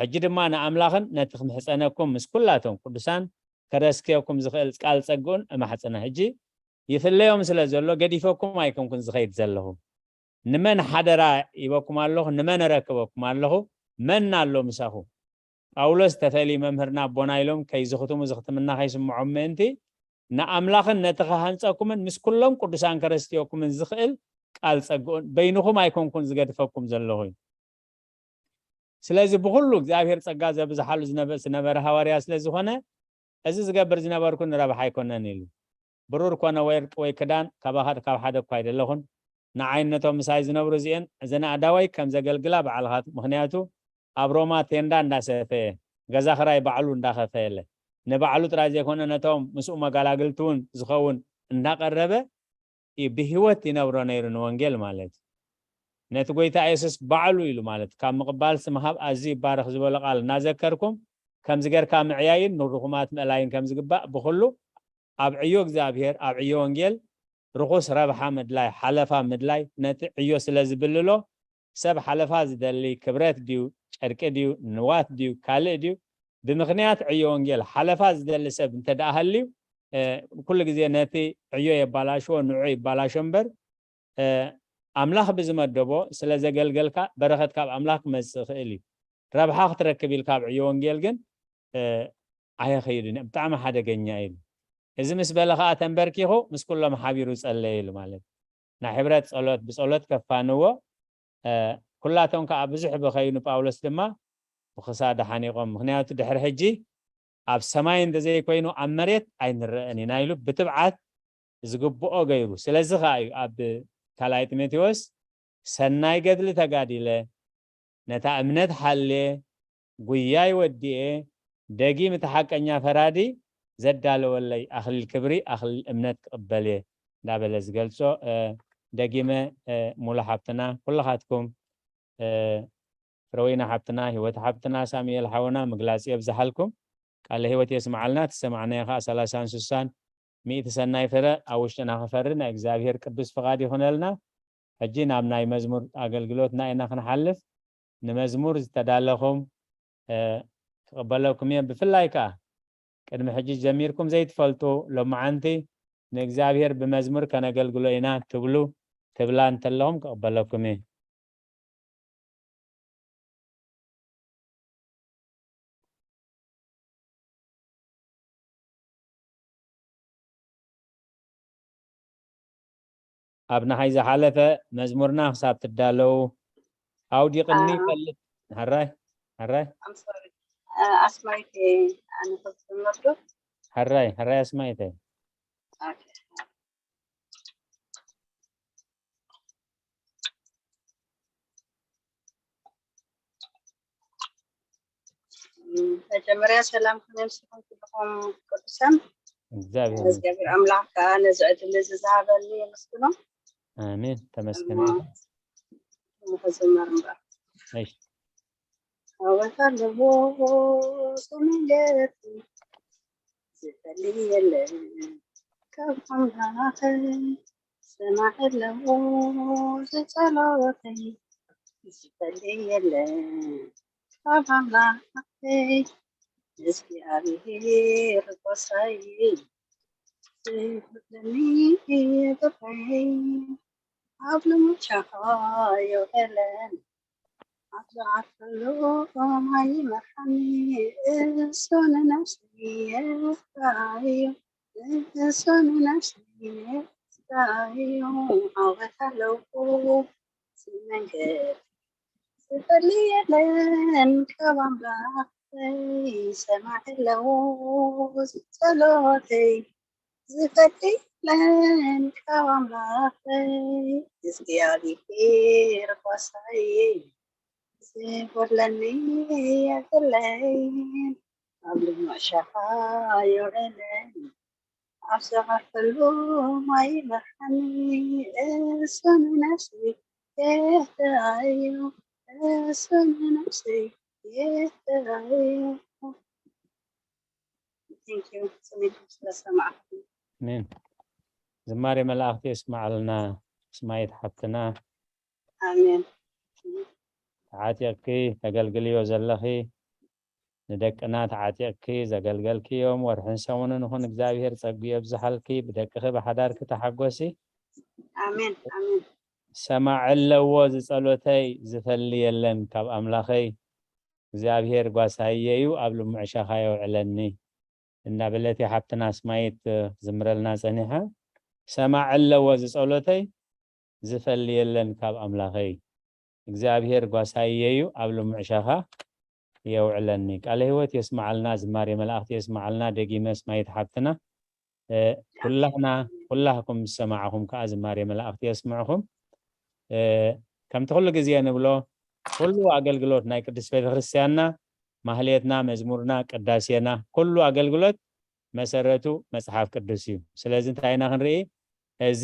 ሕጂ ድማ ንኣምላኽን ነቲ ክምሕጸነኩም ምስ ኩላቶም ቅዱሳን ከረስክየኩም ዝኽእል ቃል ጸግኡን እማሕጽና። ሕጂ ይፍለዮም ስለ ዘሎ ገዲፈኩም ኣይኮንኩን ዝኸይድ ዘለኹ። ንመን ሓደራ ይበኩም ኣለኹ? ንመን እረክበኩም ኣለኹ? መን ኣሎ ምሳኹ? ጳውሎስ ተፈልዩ መምህርና ኣቦና ኢሎም ከይዝኽትሙ ዝኽትምና ከይስምዖም ምእንቲ ንኣምላኽን ነቲ ክሃንጸኩምን ምስ ኩሎም ቅዱሳን ከረስትየኩምን ዝኽእል ቃል ጸግኡን በይንኹም ኣይኮንኩን ዝገድፈኩም ዘለኹ እዩ። ስለዚ ብኹሉ እግዚኣብሔር ጸጋ ዘብዝሓሉ ዝነበ-፣ ዝነበረ ሃዋርያ ስለ ዝኾነ፣ እዚ ዝገብር ዝነበርኩ ንረብሓ ኣይኮነን ኢሉ። ብሩር ኮነ ወርቂ ወይ ክዳን ካባኻ ካብ ሓደ እኳ ኣይደለኹን። ንዓይ ነቶም ምሳይ ዝነብሩ እዚኤን፣ እዘን ኣእዳወይ ከም ዘገልግላ ባዕልኻ፣ ምኽንያቱ ኣብ ሮማ ቴንዳ እንዳሰፈየ፣ ገዛ ኽራይ ባዕሉ እንዳኸፈየለ፣ ንባዕሉ ጥራይ ዘይኮነ ነቶም ምስኡ መጋላግልቲ እውን ዝኸውን እንዳቐረበ እዩ ብህይወት ይነብሮ ነይሩ ንወንጌል ማለት እዩ። ነቲ ጎይታ የሱስ ባዕሉ ኢሉ ማለት ካብ ምቕባልሲ ምሃብ ኣዝዩ ይባረኽ ዝበሎ ቃል እናዘከርኩም፣ ከምዚ ጌርካ ምዕያይን ንርኹማት ምእላይን ከም ዝግባእ ብኹሉ ኣብ ዕዮ እግዚኣብሔር፣ ኣብ ዕዮ ወንጌል ርኹስ ረብሓ ምድላይ፣ ሓለፋ ምድላይ ነቲ ዕዮ ስለ ዝብልሎ፣ ሰብ ሓለፋ ዝደሊ ክብረት ድዩ፣ ጨርቂ ድዩ፣ ንዋት ድዩ፣ ካልእ ድዩ፣ ብምኽንያት ዕዮ ወንጌል ሓለፋ ዝደሊ ሰብ እንተ ደኣ ሃልዩ፣ እ፣ ኩሉ ግዜ ነቲ ዕዮ የባላሽዎ፣ ንዑ ይባላሾ እምበር፣ እ፣ ኣምላኽ ብዝመደቦ ስለ ዘገልገልካ በረኸት ካብ ኣምላኽ ክመጽእ ይኽእል እዩ። ረብሓ ክትረክብ ኢልካ ኣብ ዕዮ ወንጌል ግን፣ እ፣ ኣየኸይድን እየ፣ ብጣዕሚ ሓደገኛ እዩ ኢሉ። እዚ ምስ በለ ኸኣ ተንበርኪኹ ምስ ኩሎም ሓቢሩ ጸለየ ኢሉ ማለት እዩ። ናይ ሕብረት ጸሎት ብጸሎት ከፋንዎ፣ እ፣ ኩላቶም ከኣ ብዙሕ በኸዩ፣ ንጳውሎስ ድማ ብኽሳዱ ሓኒቖም። ምኽንያቱ ድሕሪ ሕጂ ኣብ ሰማይ እንተዘይኮይኑ ኣብ መሬት ኣይንረአን ኢና ኢሉ ብትብዓት ዝግብኦ ገይሩ። ስለዚ ኸኣ እዩ ኣብ ካልኣይ ጢሞቴዎስ ሰናይ ገድሊ ተጋዲለ፣ ነታ እምነት ሓልየ፣ ጉያይ ወዲኤ፣ ደጊም እቲ ሓቀኛ ፈራዲ ዘዳለወለይ ኣኽሊል ክብሪ፣ ኣኽሊል እምነት ክቕበል እየ እንዳበለ ዝገልጾ። እ፣ ደጊመ፣ እ፣ ሙሉ ሓብትና፣ ኩልኻትኩም፣ እ፣ ፍረወይና ሓብትና፣ ህይወት ሓብትና፣ ሳሙኤል ሓውና፣ ምግላጽ የብዝሓልኩም። ቃለ ህይወት የስምዓልና። ትሰማዕናዮ ኸኣ ሰላሳን ስሳን ሚእቲ ሰናይ ፍረ ኣብ ውሽጥና ክፈሪ ናይ እግዚኣብሔር ቅዱስ ፍቓድ ይኹነልና። ሕጂ ናብ ናይ መዝሙር ኣገልግሎትና ኢና ክንሓልፍ። ንመዝሙር ዝተዳለኹም፣ እ፣ ክቕበለኩም እየ። ብፍላይ ከኣ ቅድሚ ሕጂ ጀሚርኩም ዘይትፈልጡ፣ ሎመዓንቲ ንእግዚኣብሔር ብመዝሙር ከነገልግሎ ኢና ትብሉ፣ ትብላ እንተለኹም ክቕበለኩም እየ። ኣብ ንሓይ ዝሓለፈ መዝሙርና ክሳብ ትዳለዉ፣ ኣውዲቕኒ አ- ይፈልጥ። ሕራይ፣ ሕራይ። I'm sorry. አ፣ ኣስማይት፣ ኣነ ክዝምር ዶ? ሕራይ፣ ሕራይ ኣስማይተይ። ኦኬ። መጀመርያ ሰላም ክነ ምስኹም ኩልኹም ቅዱሳን። እግዚኣብሔር ይመስገን። እግዚኣብሔር ኣምላኽ ከዓ ነዚ ዕድል እዚ ዝሃበኒ የመስግኖ። ኣሜን። ተመስገን። እሞ፣ እሞ ክዝመር እምበር። እሺ። ዓወት ኣለዎ ብመንገዲ ዝፈሊ የለን ካብ ኣምላኸይ፣ ሰማዒ ኣለዎ ዝጸሎተይ፣ ዝፈሊ የለን ካብ ኣምላኸይ፣ እግዚኣብሔር ጎሳይ፣ ዘይብለኒ የብለይ፣ ኣብ ልሙድ ሻሃዮ የለን። ኣብ ዝዓርፈሉ ማይ ይመርሓኒ፣ እሱ ንነፍሰይ የሕጽራ እዩ። እሱ ንነፍሰይ የሕጽራ እዩ። ዓወት ኣለዎ እዚ መንገዲ፣ ዝፈሊ የለን ካብ ኣምላኸይ፣ ሰማዒ ኣለዎ ጸሎተይ። ዝፈሊ የለን ካብ ኣምላኸይ፣ እግዚኣብሔር ጓሳይ፣ ዝጎድለኒ የብለይን፣ ኣብ ልሙዕ ሻሃ የውዕለኒ፣ ኣብ ዝዓርፈሉ ማይ ይመርሓኒ፣ እሱ ንነፍሰይ የሕጽራ እዩ፣ እሱ ንነፍሰይ ጌታዬ። Thank you። ስሜት ስለሰማዕኩ። ኣሜን። ዝማሬ መላእክቲ የስማዓልና ስማይት ሓብትና። ኣሜን። ተዓጢቕኪ ተገልግልዮ ዘለኺ ንደቅና ተዓጢቕኪ ዘገልገልክዮም ወርሕን ሰሙንን ይኹን እግዚኣብሔር ጸጉ የብዝሓልኪ። ብደቅኺ ብሓዳርኪ ተሓጎሲ። ኣሜን ኣሜን። ሰማዕ ኣለዎ ዝጸሎተይ ዝፈሊ የለን ካብ ኣምላኸይ። እግዚኣብሔር ጓሳየዩ ኣብ ልሙዕ ሻኻ የውዕለኒ። እናበለት ሓብትና ስማይት ዝምረልና ጸኒሓ። ሰማዕ ኣለዎ ዝጸሎተይ ዝፈሊ የለን ካብ ኣምላኸይ። እግዚኣብሔር ጓሳየዩ ኣብ ልሙዕ ሻኻ የውዕለኒ። ቃለ ህይወት የስማዓልና፣ ዝማሬ መላእክቲ የስማዓልና። ደጊመ ስማይት ሓብትና ኩላህና ኩላህኩም ዝሰማዕኹም ከዓ ዝማሬ መላእክቲ የስምዕኹም። ከምቲ ኩሉ ግዜ ንብሎ ኩሉ ኣገልግሎት ናይ ቅድስት ቤተክርስትያንና ማህሌትና፣ መዝሙርና፣ ቅዳሴና ኩሉ ኣገልግሎት መሰረቱ መጽሓፍ ቅዱስ እዩ። ስለዚ እንታይ ኢና ክንርኢ? እዚ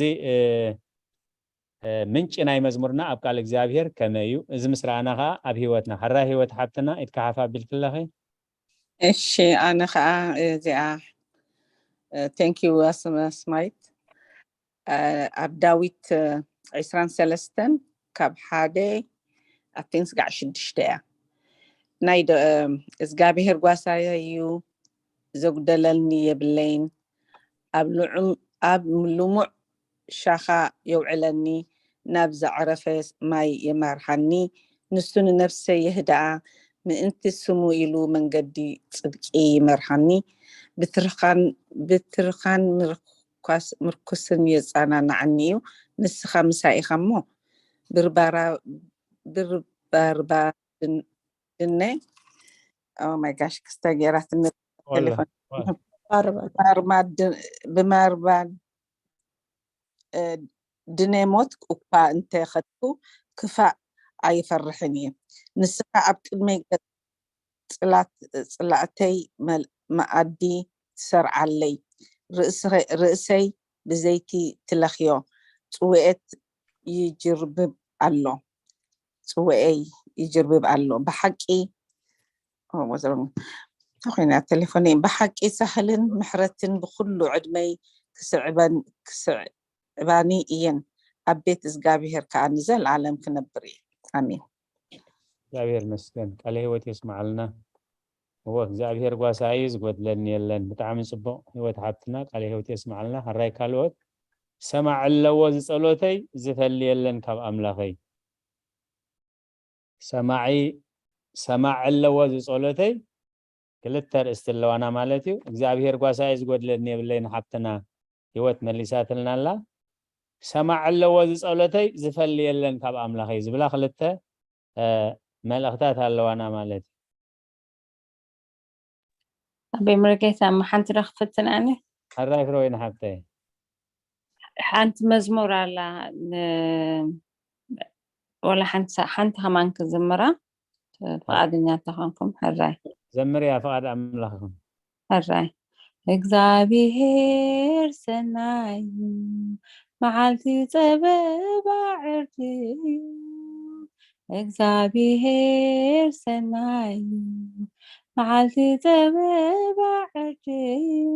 ምንጪ ናይ መዝሙርና ኣብ ቃል እግዚኣብሔር ከመይ እዩ? እዚ ምስ ረኣና ከዓ ኣብ ህይወትና ሕራይ ህይወት ሓብትና ኢድካ ሓፍ ኣቢልክለኺ። እሺ ኣነ ከዓ እዚኣ thank you ኣስማይት ኣብ ዳዊት ዕስራን ሰለስተን ካብ ሓደ ኣብተን ስጋዕ ሽዱሽተ እያ። ናይ እግዚኣብሔር ጓሳየ እዩ፣ ዘጉደለኒ የብለይን። ኣብ ልሙዕ ሻኻ የውዕለኒ፣ ናብ ዘዕረፈ ማይ የማርሓኒ። ንሱ ንነፍሰይ የህድኣ፣ ምእንቲ ስሙ ኢሉ መንገዲ ጽድቂ ይመርሓኒ። ብትርኻን ምርኩስን የጸናንዓኒ እዩ። ንስኻ ምሳይ ኢኻ እሞ ብርባርባ ድነ my gosh ክስታ ገይራትኒ ቴሌፎን ብማርባ ድነ ሞት እኳ እንተ ኸድኩ ክፋእ ኣይፈርሕን እየ። ንስኻ ኣብ ቅድመይ ገጽ ጽላእተይ መኣዲ ትሰርዓለይ። ርእሰይ ብዘይቲ ትለኽዮ። ጽውኤት ይጅርብብ ኣሎ። ጽውኤይ ይጅርብብ ኣሎ። ብሓቂ ተኮይና ቴሌፎነይ ብሓቂ ሳህልን ምሕረትን ብኩሉ ዕድመይ ክስዕባኒ እየን ኣብ ቤት እግዚኣብሔር ከዓ ንዘለዓለም ክነብር እየ። ኣሜን። እግዚኣብሔር መስገን ቃለ ህይወት የስማዓልና። እወ እግዚኣብሔር ጓሳ እዩ ዝጎድለኒ የለን። ብጣዕሚ ጽቡቕ ህይወት ሓብትና ቃለ ህይወት የስማዓልና። ሕራይ ካልኦት ሰማዕ ኣለዎ ዝጸሎተይ ዝፈሊ የለን ካብ ኣምላኸይ። ሰማዒ ሰማዕ ኣለዎ ዝጸሎተይ ክልተ ርእስቲ ኣለዋና ማለት እዩ። እግዚኣብሔር ጓሳይ ዝጎድለኒ የብለይን ሓብትና ህይወት መሊሳትልና ኣላ። ሰማዕ ኣለዎ ዝጸሎተይ ዝፈሊ የለን ካብ ኣምላኸይ ዝብላ ክልተ መልእኽታት ኣለዋና ማለት እዩ። ኣበይ መርጌታ እሞ ሓንቲ ዶ ክፍትን ኣነ? ሕራይ ፍረወይኒ ሓብተይ። ሓንቲ መዝሙር ኣላ ወላ ሓንቲ ሓንቲ ከማን ክዝምራ ፍቓደኛ ተኾንኩም ሕራይ። ዘምርያ ፍቓድ ኣምላኽ ይኹን። ሕራይ እግዚኣብሔር ሰናይ መዓልቲ ጸበባ ዕርዲ እዩ። እግዚኣብሔር ሰናይ መዓልቲ ጸበባ ዕርዲ እዩ።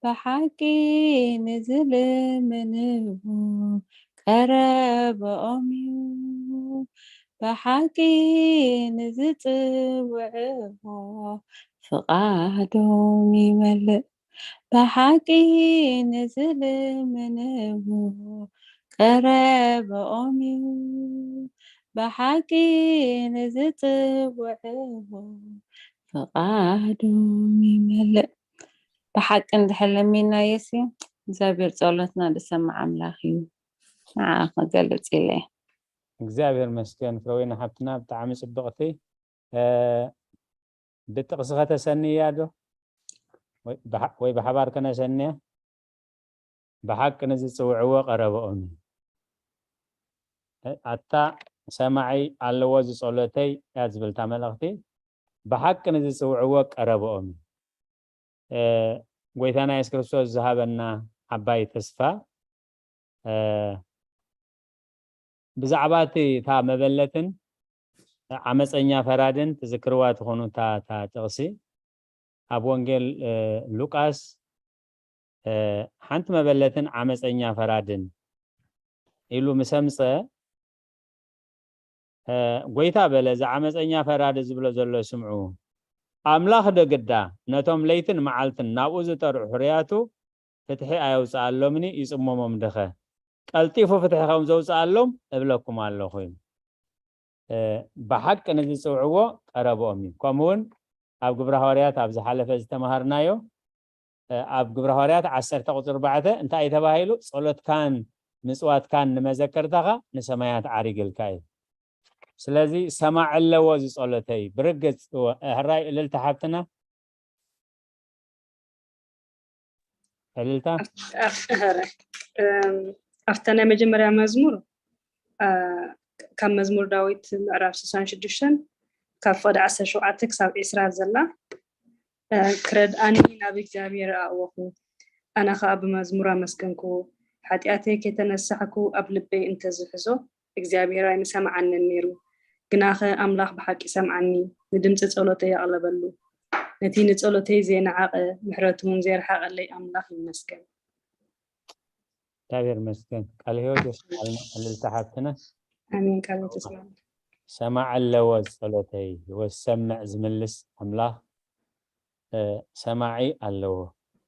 ብሓቂ ንዝልምንዎ ቀረበኦም እዩ። ብሓቂ ንዝጽውዕዎ ፍቓዶም ይመልእ። ብሓቂ ንዝልምንዎ ቀረበኦም እዩ። ብሓቂ ንዝጽውዕዎ ፍቓዶም ይመልእ። ብሓቂ እንድሕር ለሚናዮሲ እግዚኣብሔር ጸሎትና ዝሰምዕ ኣምላኽ እዩ። ንዓ ክገልጽ ኢለ እየ። እግዚኣብሔር መስገን ፍረወይኒ ሓብትና ብጣዕሚ ጽብቕቲ። ብጥቕሲ ከተሰንያ ዶ ወይ ብሓባር ከነሰንያ? ብሓቂ ንዝጽውዕዎ ቀረበኦም እዩ። ኣታ ሰማዒ ኣለዎ ዝጸሎተይ እያ ዝብል እታ መልእኽቲ። ብሓቂ ንዝጽውዕዎ ቀረበኦም እዩ። ጎይታና የሱስ ክርስቶስ ዝሃበና ዓባይ ተስፋ ብዛዕባ እቲ እታ መበለትን ዓመፀኛ ፈራድን ትዝክርዋ ትኾኑ እታ እታ ጥቕሲ ኣብ ወንጌል ሉቃስ ሓንቲ መበለትን ዓመፀኛ ፈራድን ኢሉ ምስ ኣምፀ፣ ጎይታ በለ፣ እዚ ዓመፀኛ ፈራዲ ዝብሎ ዘሎ ስምዑ፣ ኣምላኽ ዶ ግዳ ነቶም ለይትን መዓልትን ናብኡ ዝጠርዑ ሕሩያቱ ፍትሒ ኣየውፅኣሎምኒ ይፅመሞም ድኸ? ቀልጢፉ ፍትሒ ከም ዘውፅኣሎም እብለኩም ኣለኹ ኢሉ። ብሓቂ ንዝፅውዕዎ ቀረብኦም እዩ። ከምኡ እውን ኣብ ግብረ ሃዋርያት ኣብ ዝሓለፈ ዝተምሃርናዮ ኣብ ግብረ ሃዋርያት ዓሰርተ ቁፅሪ ኣርባዕተ እንታይ እዩ ተባሂሉ? ጸሎትካን ምጽዋትካን ንመዘከርታኻ ንሰማያት ዓሪግልካ እዩ። ስለዚ ሰማዕ ኣለዎ እዚ ጸሎተይ። ብርግጽ ሕራይ እልልታ ሓብትና እልልታ ኣብቲ ናይ መጀመርያ መዝሙር ካብ መዝሙር ዳዊት ምዕራፍ ስሳን ሽዱሽተን ካብ ፍቕዲ ዓሰርተ ሸውዓተ ክሳብ ዒስራ ዘላ ክረድኣኒ ናብ እግዚኣብሔር ኣእወኹ፣ ኣነ ኸኣ ብመዝሙር ኣመስገንክዎ። ሓጢኣተይ ከይተነሳሕኩ ኣብ ልበይ እንተዝሕዞ እግዚኣብሔር ኣይምሰምዓንን ነይሩ። ግናኸ ኣምላኽ ብሓቂ ሰምዓኒ፣ ንድምጺ ጸሎተይ ኣቕለበሉ። ነቲ ንጸሎተይ ዘይነዓቐ፣ ምሕረቱ እውን ዘይረሓቐለይ ኣምላኽ ይመስገን። እግዚኣብሔር ይመስገን። ቃለ ሕይወት የስምዓልና እልልታ ሓብትና። ኣሜን። ቃል ተስማሚ ሰማዕ ኣለዎ ጸሎተይ ወሰምዕ ዝምልስ ኣምላኽ ሰማዒ ኣለዎ።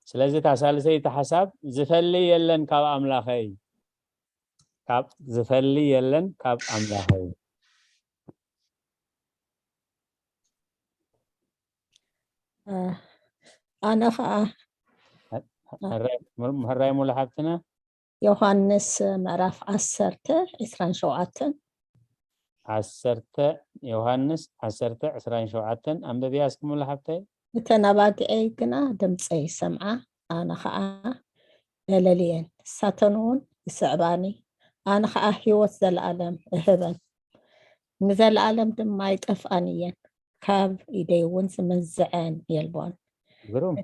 ስለዚ እታ ሳልሰይቲ ሓሳብ ዝፈሊ የለን ካብ ኣምላኸይ፣ ካብ ዝፈሊ የለን ካብ ኣምላኸይ። ኣነ ከዓ ሕራይ ሙሉ ሓብትና ዮሃንስ ምዕራፍ ዓሰርተ ዕስራን ሸውዓተን ዓሰርተ ዮሃንስ ዓሰርተ ዕስራን ሸውዓተን ኣንብብያ እስኪ ሙሉ ሓብተይ። እተን ኣባጊዐይ ግና ድምፀይ ይሰምዓ፣ ኣነ ከዓ እለልየን፣ ንሳተን እውን ይስዕባኒ። ኣነ ከዓ ህይወት ዘለኣለም እህበን፣ ንዘለኣለም ድማ ኣይጠፍኣን እየን፣ ካብ ኢደይ እውን ዝምንዝዐን የልቦን። ግሩም።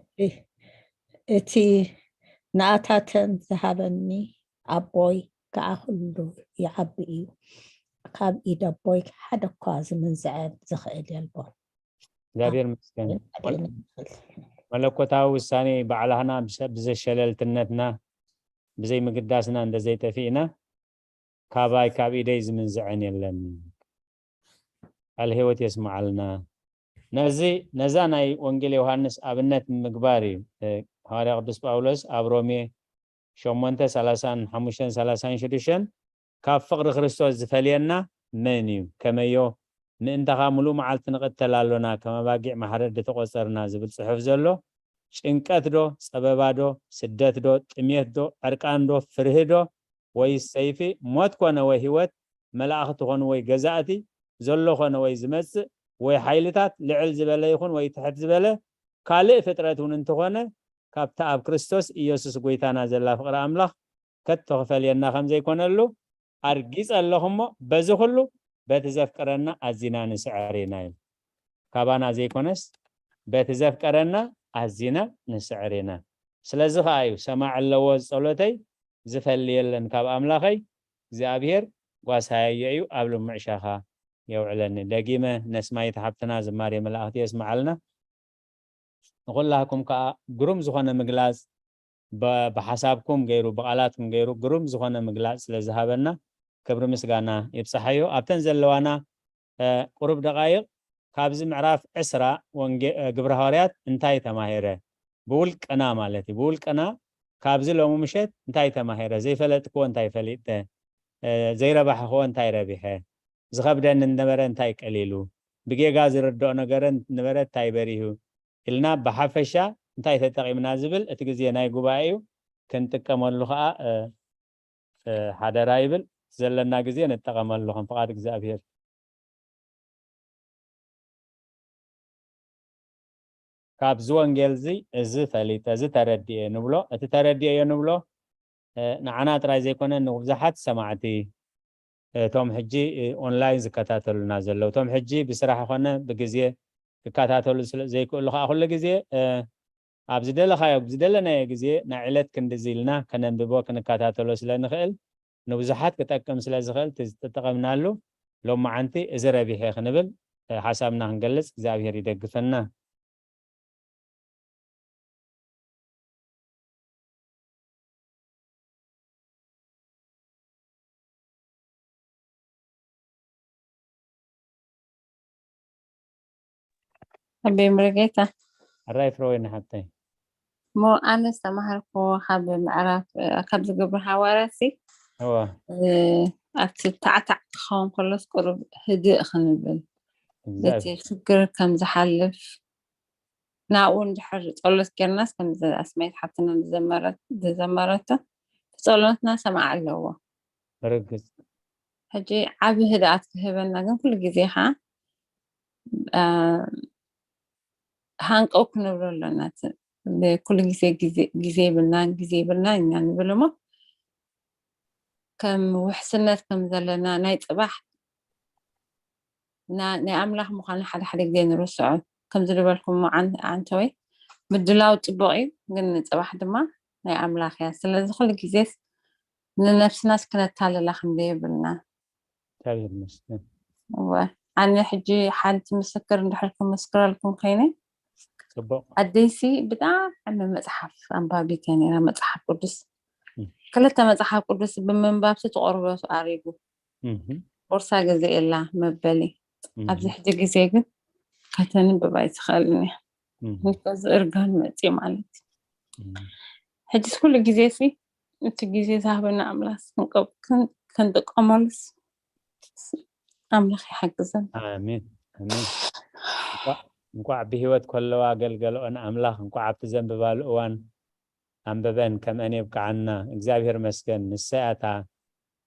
እቲ ናእታተን ዝሃበኒ ኣቦይ ከዓ ኩሉ ይዓቢ እዩ። ካብ ኢድ ኣቦይ ሓደ እኳ ዝምንዝዐ ዝኽእል የልቦን። እግዚኣብሔር ይመስገን። መለኮታዊ ውሳኔ ባዕላህና ብዘሸለልትነትና ብዘይምግዳስና እንደዘይጠፊእና ካባይ ካብ ኢደይ ዝምንዝዐን የለን። ቃል ህይወት የስምዓልና። ነዚ ነዛ ናይ ወንጌል ዮሃንስ ኣብነት ምግባር እዩ። ሃዋርያ ቅዱስ ጳውሎስ ኣብ ሮሜ ሸሞንተ ሰላሳን ሓሙሽተን ሰላሳን ሽዱሽተን ካብ ፍቕሪ ክርስቶስ ዝፈልየና መን እዩ? ከመዮ ምእንታኻ ምሉእ መዓልቲ ንቕተል ኣሎና፣ ከም ኣባጊዕ ማሕረር ድተቖጸርና ዝብል ጽሑፍ ዘሎ ጭንቀት ዶ፣ ጸበባ ዶ፣ ስደት ዶ፣ ጥሜት ዶ፣ ዕርቃን ዶ፣ ፍርሂ ዶ፣ ወይስ ሰይፊ፣ ሞት ኮነ ወይ ህይወት፣ መላእኽቲ ኮኑ ወይ ገዛእቲ፣ ዘሎ ኮነ ወይ ዝመጽእ፣ ወይ ሓይልታት፣ ልዕል ዝበለ ይኹን ወይ ትሕት ዝበለ፣ ካልእ ፍጥረት እውን እንተኾነ፣ ካብታ ኣብ ክርስቶስ ኢየሱስ ጐይታና ዘላ ፍቕሪ ኣምላኽ ከቶ ክፈልየና ከም ዘይኮነሉ ኣርጊጸ ኣለኹ እሞ፣ በዚ ኹሉ በቲ ዘፍቅረና ኣዚና ንስዕር ኢና ኢሉ። ካባና ዘይኮነስ በቲ ዘፍቀረና ኣዚና ንስዕር ኢና። ስለዚ ኸኣ እዩ ሰማዕ ኣለዎ ጸሎተይ፣ ዝፈሊ የለን ካብ ኣምላኸይ፣ እግዚኣብሔር ጓሳየዮ እዩ፣ ኣብ ልሙዕ ሻኻ የውዕለኒ። ደጊመ ነስማይት ሓብትና ዝማሬ መላእኽቲ የስምዓልና። ንኹላህኩም ከዓ ግሩም ዝኾነ ምግላጽ ብሓሳብኩም ገይሩ ብቓላትኩም ገይሩ ግሩም ዝኾነ ምግላጽ ስለ ዝሃበና ክብሪ ምስጋና ይብጽሓዮ። ኣብተን ዘለዋና ቁሩብ ደቓይቕ ካብዚ ምዕራፍ ዕስራ ግብረ ሃዋርያት እንታይ ተማሂረ? ብውልቅና ማለት እዩ። ብውልቅና ካብዚ ሎሚ ምሸት እንታይ ተማሂረ? ዘይፈለጥክዎ እንታይ ፈሊጠ? ዘይረባሕኽዎ እንታይ ረቢሐ? ዝኸብደኒ ነበረ እንታይ ቀሊሉ? ብጌጋ ዝርድኦ ነገረ ነበረ እንታይ በሪሁ? ኢልና ብሓፈሻ እንታይ ተጠቒምና ዝብል እቲ ግዜ ናይ ጉባኤ እዩ። ክንጥቀመሉ ከዓ ሓደራ ይብል። ዘለና ግዜ ንጠቐመሉ ከም ፍቓድ እግዚኣብሔር። ካብዚ ወንጌል እዚ እዚ ፈሊጠ እዚ ተረዲኤ ንብሎ። እቲ ተረዲኤዮ ንብሎ ንዓና ጥራይ ዘይኮነ ንብዙሓት ሰማዕቲ እቶም ሕጂ ኦንላይን ዝከታተሉና ዘለዉ እቶም ሕጂ ብስራሕ ኮነ ብግዜ ክከታተሉ ዘይክእሉ ከዓ ኩሉ ግዜ ኣብ ዝደለኻዮ ዝደለናዮ ግዜ ናይ ዕለት ክንድዚ ኢልና ከነንብቦ ክንከታተሎ ስለ ንኽእል ንብዙሓት ክጠቅም ስለ ዝኽእል ትጠቀምናሉ ሎማዓንቲ እዚ ረቢሐ ክንብል፣ እ፣ ሓሳብና ክንገልጽ እግዚኣብሔር ይደግፈና። ኣቤ ምርጌታ። ሕራይ ፍረወይኒ ሓብተይ። እሞ ኣነ ዝተማሃርኩዎ ካብ ምዕራፍ፣ እ፣ ካብ ዝገብሩ ሃዋርያት ሲ፣ እወ። እ፣ ኣብቲ ታዕታዕ ክኸውን ከሎስ ቁሩብ ህድእ ክንብል፣ በቲ እግዚኣብሔር። ሽግር ከም ዝሓልፍ፣ ናብኡ እንድሕር ጸሎት ጌርናስ፣ ከምዚ ኣስማይት ሓፍትና ዝዘመረት-፣ ዝዘመረቶ፣ ጸሎትና ሰማዕ ኣለዎ። ርግጽ። ሕጂ ዓቢ ህድኣት ክህበና ግን ኩሉ ግዜ ኸዓ፣ እ፣ ሃንቀው ክንብሎ ኣለና። እቲ ብኩሉ ግዜ፣ ግዜ፣ ግዜ ይብልና፣ ግዜ ይብልና ኢና ንብል እሞ፣ ከም ውሕስነት ከም ዘለና ናይ ጽባሕ ና-፣ ናይ ኣምላኽ ምዃኑ ሓደ ሓደ ግዜ ንርስዖ። ከምዚ ዝበልኩሞ ዓን-፣ ዓንተወይ፣ ምድላው ጽቡቕ እዩ፣ ግን ንጽባሕ ድማ ናይ ኣምላኽ እያ። ስለዚ ኩሉ ግዜስ ንነብስናስ ክነታልላ ክንደይ የብልና። እግዚኣብሔር ይመስገን። እወ፣ ኣነ ሕጂ ሓንቲ ምስክር እንድሕር ክምስክረልኩም ኮይነ፣ ጽቡቕ። ኣደይሲ ብጣዕሚ መጽሓፍ ኣንባቢት እያ ነይራ፣ መጽሓፍ ቅዱስ። እም። ክልተ መጽሓፍ ቅዱስ ብምንባብሲ እቲ ቆርበቱ ኣሪጉ። እምም። ቦርሳ ገዚኤላ መበሊ። እምም። ኣብዚ ሕጂ ግዜ ግን ከተንብብ ኣይትኽእልን እያ። እምም። ምክንያቱ እዚ እርጋን መጽዩ ማለት እዩ። እም። ሕጂስ ኩሉ ግዜ ሲ እቲ ግዜ ዝሃበና ኣምላኽ ክንቀብ-፣ ክን-፣ ክንጥቀመሉስ ኣምላኽ ይሓግዘና። ኣሜን፣ ኣሜን። እንቋዕ፣ እንቋዕ ብህይወት ከለዋ ኣገልገለኦን ኣምላኽ፣ እንቋዕ ኣብቲ ዘንብባሉ እዋን ኣንበበን ከምአን የብቅዓና። እግዚኣብሔር መስገን። ንሳ እያ እታ፣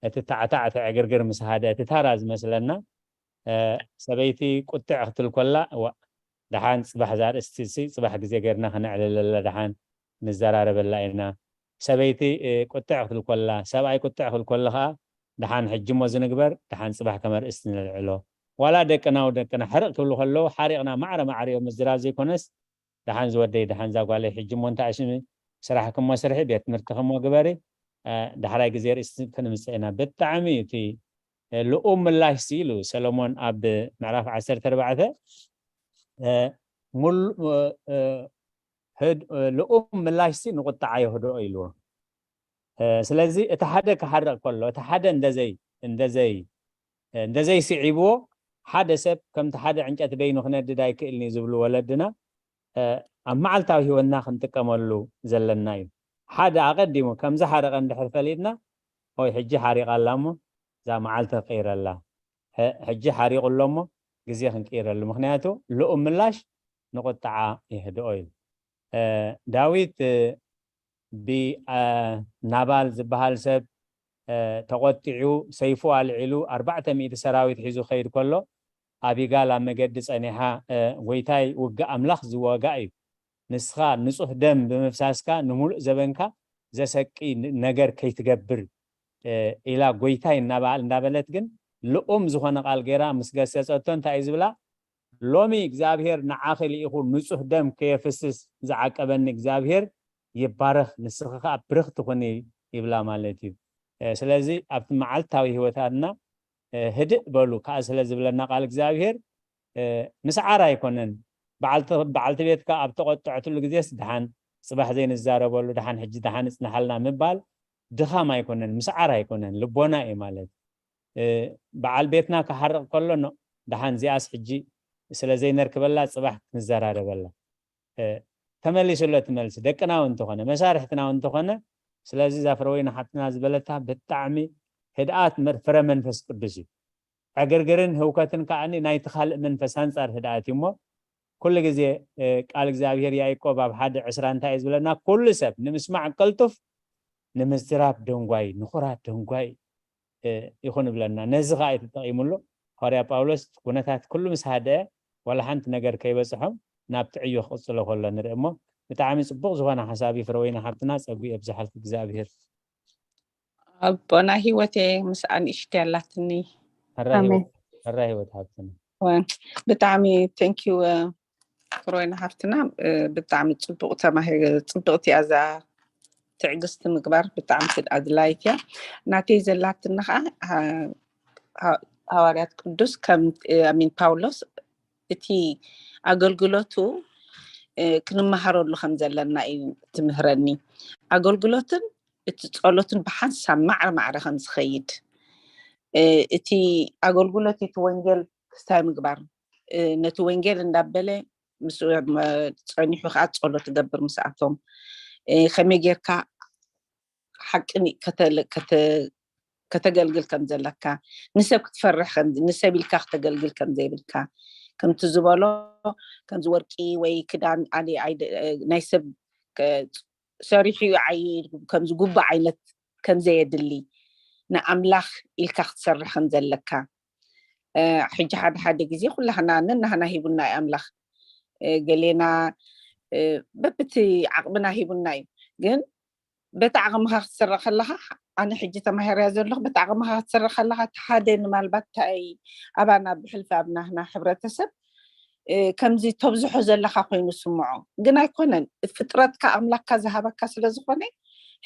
እቲ ታዕታዕ፣ እቲ ዕግርግር ምስ ሃደ፣ እቲ ታራ ዝመስለና፣ እ፣ ሰበይቲ ቁጥዕ ክትል ኮላ፣ እዋ፣ ደሓን ጽባሕ እዛ ኣርእስቲ ሲ ጽባሕ ግዜ ጌርና ከነዕልለላ ደሓን ንዘራረበላ ኢና። ሰበይቲ፣ እ፣ ቁጥዕ ክትል ኮላ፣ ሰብኣይ ቁጥዕ ክብል ኮሎ ኸኣ፣ ደሓን ሕጂ እሞ ዝንግበር፣ ደሓን ጽባሕ ከም ኣርእስቲ ነልዕሎ። ዋላ ደቅና ወደቅና ሕርቕ ክብሉ ከለዉ፣ ሓሪቕና ማዕረ ማዕሪኦም ምዝራብ ዘይኮነስ፣ ደሓን ዝወደይ፣ ደሓን እዛ ጓለይ፣ ሕጂ እሞ እንታይ ሽሚ ስራሕኪ እሞ ስርሒ፣ ቤት ትምህርትኺ እሞ ግበሪ፣ እ፣ ዳሕራይ ግዜ ርእሲ ክንምጽእ ኢና። ብጣዕሚ እዩ እቲ፣ እ፣ ልኡም ምላሽ ሲ ኢሉ ሰሎሞን ኣብ ምዕራፍ ዓሰርተ ኣርባዕተ፣ እ፣ ሙሉ-፣ እ፣ እ፣ ህድ-፣ እ፣ ልኡም ምላሽ ሲ ንቁጥዓ የህድኦ ኢልዎ። እ፣ ስለዚ እቲ ሓደ ክሓርቕ ከሎ፣ እቲ ሓደ እንደዘይ-፣ እንደዘይ-፣ እ፣ እንደዘይስዒብዎ፣ ሓደ ሰብ ከምቲ ሓደ ዕንጨት በይኑ ክነድድ ኣይክእልን እዩ ዝብሉ ወለድና፣ እ፣ ኣብ መዓልታዊ ህይወትና ክንጥቀመሉ ዘለና እዩ። ሓደ ኣቐዲሙ ከም ዝሓረቐ እንድሕር ፈሊጥና፣ ኦይ፣ ሕጂ ሓሪቓ ኣላ እሞ፣ እዛ መዓልቲ ክቕይረላ፣ ሕ-፣ ሕጂ ሓሪቑ ኣሎ እሞ፣ ግዜ ክንቅይረሉ። ምኽንያቱ፣ ልኡም ምላሽ ንቁጥዓ የህድኦ እዩ። እ፣ ዳዊት፣ እ፣ ብ-፣ እ፣ ናባል ዝበሃል ሰብ፣ እ፣ ተቖጢዑ፣ ሰይፉ ኣልዒሉ፣ ኣርባዕተ ሚእቲ ሰራዊት ሒዙ ክኸይድ ከሎ፣ ኣቢጋል ኣብ መገዲ ጸኒሓ፣ እ፣ "ጐይታይ፣ ውግእ ኣምላኽ ዝዋጋእ እዩ። ንስኻ ንጹህ ደም ብምፍሳስካ ንምሉእ ዘበንካ ዘሰቂ ን-፣ ነገር ከይትገብር" እ፣ ኢላ "ጐይታይ" እናበ-፣ እንዳበለት ግን ልኡም ዝኾነ ቃል ገይራ ምስ ገሰጸቶ እንታይ እዩ ዝብላ? "ሎሚ እግዚኣብሔር ንዓኺ ልኢኹ ንጹህ ደም ከየፍስስ ዝዓቀበኒ እግዚኣብሔር ይባረኽ፣ ንስኺ ኸኣ ብርኽቲ ኩኒ" ይብላ ማለት እዩ። እ፣ ስለዚ ኣብቲ መዓልታዊ ህይወታትና፣ እ፣ ህድእ በሉ ከኣ ስለ ዝብለና ቃል እግዚኣብሔር፣ እ፣ ምስዓር ኣይኮነን። በዓልቲ፣ በዓልቲ ቤትካ ኣብ ተቖጠዐትሉ ግዜስ ደሓን ጽባሕ ዘይንዛረበሉ፣ ደሓን ሕጂ ደሓን እጽንሓልና ምባል ድኻም ኣይኮነን፣ ምስዓር ኣይኮነን፣ ልቦና እዩ ማለት። እ፣ በዓል ቤትና ክሓርቕ ከሎ፣ ኖ፣ ደሓን እዚኣስ ሕጂ ስለ ዘይነርክበላ ጽባሕ ክንዘራረበላ። እ፣ ተመሊሱሎ እቲ መልሲ። ደቅና እውን እንተኾነ፣ መሳርሕትና እውን እንተኾነ፣ ስለዚ እዛ ፍረወይኒ ሓብትና ዝበለታ ብጣዕሚ ህድኣት መር-፣ ፍረ መንፈስ ቅዱስ እዩ። ዕግርግርን ህውከትን ከኣ ናይቲ ካልእ መንፈስ ኣንጻር ህድኣት እዩ እሞ፣ ኩሉ ግዜ፣ እ፣ ቃል እግዚኣብሔር ያዕቆብ ኣብ ሓደ ዕስራ እንታይ እዩ ዝብለና? ኩሉ ሰብ ንምስማዕ ቅልጡፍ፣ ንምዝራብ ደንጓይ፣ ንኹራት ደንጓይ፣ እ፣ ይኹን ይብለና። ነዚ ኸኣ እዩ ተጠቒሙሉ። ሃዋርያ ጳውሎስ ኩነታት ኩሉ ምስ ሃደአ፣ ዋላ ሓንቲ ነገር ከይበጽሖም ናብቲ ዕዮ ክቕጽሎ ከሎ ንርኢ እሞ፣ ብጣዕሚ ጽቡቕ ዝኾነ ሓሳብ እዩ ፍረወይኒ ሓብትና፣ ጸጉ የብዝሓልኪ እግዚኣብሔር። ኣቦና ህይወቴ ምስ ኣንእሽቲ ኣላትኒ። ሕራ ኣሜን። ህይወት፣ ሕራ ህይወት ሓብትና። ወ-፣ ብጣዕሚ thank you፣ እ፣ ፍሮይና ሓፍትና፣ እ፣ ብጣዕሚ ጽቡቕ ተማሂር-፣ ጽብቕቲ እያ እዛ ትዕግስቲ ምግባር፣ ብጣዕሚ ኣድላይት እያ። ናተይ ዘላትኒ ኸዓ፣ አ፣ አ፣ ሃዋርያት ቅዱስ ከም ኣሚን ፓውሎስ እቲ ኣገልግሎቱ ክንመሃረሉ ከም ዘለና እዩ ትምህረኒ። ኣገልግሎትን እቲ ጸሎትን ብሓንሳብ ማዕረ ማዕረ ከም ዝኸይድ፣ እቲ ኣገልግሎት እቲ ወንጌል ክስታይ ምግባር፣ ነቲ ወንጌል እንዳበለ ምስ ጸኒሑ ከዓ ጸሎት ትገብር ምስኣቶም፣ ከመይ ጌርካ ሓቂ ከተገልግል ከም ዘለካ፣ ንሰብ ክትፈርሕ፣ ንሰብ ኢልካ ክተገልግል ከም ዘይብልካ፣ ከምቲ ዝበሎ፣ ከምዚ ወርቂ ወይ ክዳን ናይ ሰብ ሰሪሑ እዩ ዓይ ከምዚ ጉቡእ ዓይነት ከም ዘየድሊ፣ ንኣምላኽ ኢልካ ክትሰርሕ ከም ዘለካ። ሕጂ ሓደ ሓደ ግዜ ኩላህና ነናህና ሂቡና እዩ ኣምላኽ። ገሌና በብቲ ዓቕምና ሂቡና እዩ። ግን በቲ ዓቕምኻ ክትሰርቕ ከለኻ፣ ኣነ ሕጂ ተማሂረያ ዘለኹ፣ በቲ ዓቕምኻ ክትሰርቕ ከለኻ፣ እቲ ሓደ ንማልባት እንታይ ኣባና ብሕልፊ ኣብ ናህና ሕብረተሰብ ከምዚ ተብዝሖ ዘለኻ ኮይኑ ስምዖ። ግን ኣይኮነን፣ ፍጥረትካ ኣምላክካ ዝሃበካ ስለ ዝኾነ።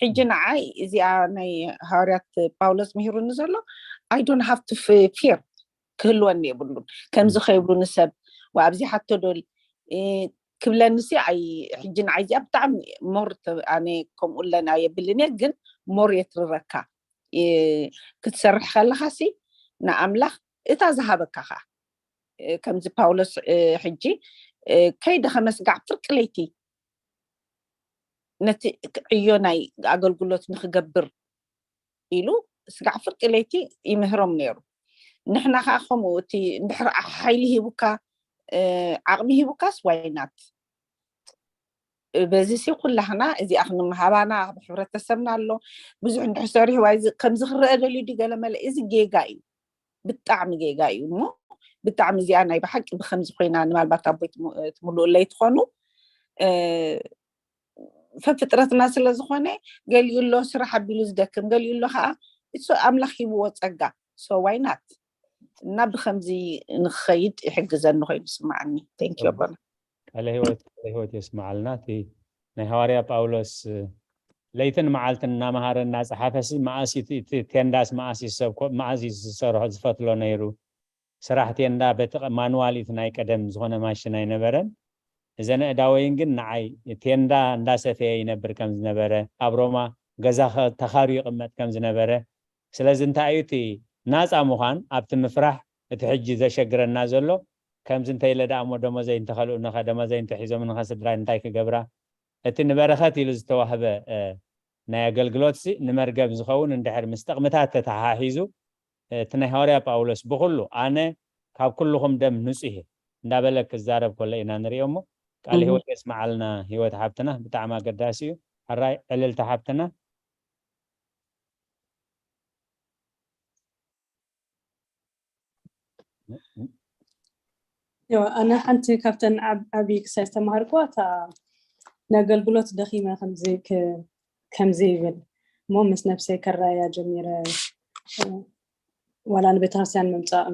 ሕጂ ንዓይ እዚኣ ናይ ሃዋርያት ፓውሎስ ምሂሩኒ ዘሎ፣ I don't have to fear ክህልወኒ የብሉን። ከምዚ ከይብሉ ንሰብ ኣብዚ ሓቶ ዶል ክብለኒ ሲ ኣይ ሕጂ ንዓይ እዚኣ ብጣዕሚ ሞር ኣነ ከምኡ ኣለና የብልን እየ፣ ግን ሞር የትርረካ ክትሰርሕ ከለኻ ሲ ንኣምላኽ እታ ዝሃበካ ኸዓ ከምዚ ፓውሎስ ሕጂ ከይደኸመ ስጋዕ ፍርቂ ለይቲ ነቲ ዕዮ ናይ ኣገልግሎት ንክገብር ኢሉ ስጋዕ ፍርቂ ለይቲ ይምህሮም ነይሩ። ንሕና ከዓ ከምኡ እቲ እንድሕር ሓይሊ ሂቡካ ዓቕሚ ሂቡካስ ዋይናት በዚ ሲ ኩላህና እዚኣ ክንመሃባና ኣብ ሕብረተሰብና ኣሎ። ብዙሕ እንድሕር ሰሪሕዋ ከምዚ ክረአ ደልዩ ድዩ ገለመለ፣ እዚ ጌጋ እዩ። ብጣዕሚ ጌጋ እዩ። እሞ ብጣዕሚ እዚኣ ናይ ብሓቂ ብከምዚ ኮይና ንማልባት ኣቦይ ትምልኡለይ ትኾኑ። ፈፍጥረትና ስለ ዝኾነ ገሊኡ ኣሎ ስራሕ ኣቢሉ ዝደክም፣ ገሊኡ ኣሎ ከዓ እሱ ኣምላኽ ሂብዎ ጸጋ። So why not? እና ብከምዚ ንክኸይድ ይሕግዘኒ ኮይኑ ስማዓኒ። Thank you ኣቦና። ቃለ ህይወት ቃለ ህይወት የስምዓልና። እቲ ናይ ሃዋርያ ጳውሎስ ለይትን መዓልትን እናመሃረ እናጸሓፈሲ መዓስ እዩ እቲ ቴንዳስ መዓስ እዩ ሰብ መዓስ እዩ ዝሰርሖ ዝፈትሎ ነይሩ። ስራሕ ቴንዳ በቲ ማንዋል እቲ ናይ ቀደም ዝኾነ ማሽን ኣይነበረን። እዘን ኣእዳወይን ግን ንዓይ ቴንዳ እንዳሰፈየ ይነብር ከም ዝነበረ፣ ኣብ ሮማ ገዛ ተኻርዩ ይቕመጥ ከም ዝነበረ። ስለዚ እንታይ እዩ እቲ ናፃ ምዃን ኣብቲ ምፍራሕ እቲ ሕጂ ዘሸግረና ዘሎ? ከምዚ እንተኢለ ደኣ እሞ ደሞዘይ እንተኸልኡኒ ኸ፣ ደሞዘይ እንተሒዞምኒ ኸ ስድራይ እንታይ ክገብራ? እቲ ንበረኸት ኢሉ ዝተዋህበ ናይ ኣገልግሎትሲ ንመርገም ዝኸውን እንድሕር ምስ ጥቕምታት ተተሓሒዙ እቲ ናይ ሃዋርያ ጳውሎስ ብኹሉ ኣነ ካብ ኩልኹም ደም ንጹህ እየ እንዳበለ ክዛረብ ከሎ ኢና ንሪኦ። እሞ ቃል ህይወት የስምዓልና። ህይወት ሓብትና ብጣዕሚ ኣገዳሲ እዩ። ሕራይ ዕልልቲ ሓብትና። እዋ ኣነ ሓንቲ ካብተን ዓቢ ክሳይ ዝተማሃርኩዋ እታ ንኣገልግሎት ደኺመ ከም ዘይብል እሞ ምስ ነብሰይ ከረኣያ ጀሚረ። ዋላ ንቤተክርስትያን ምምፃእ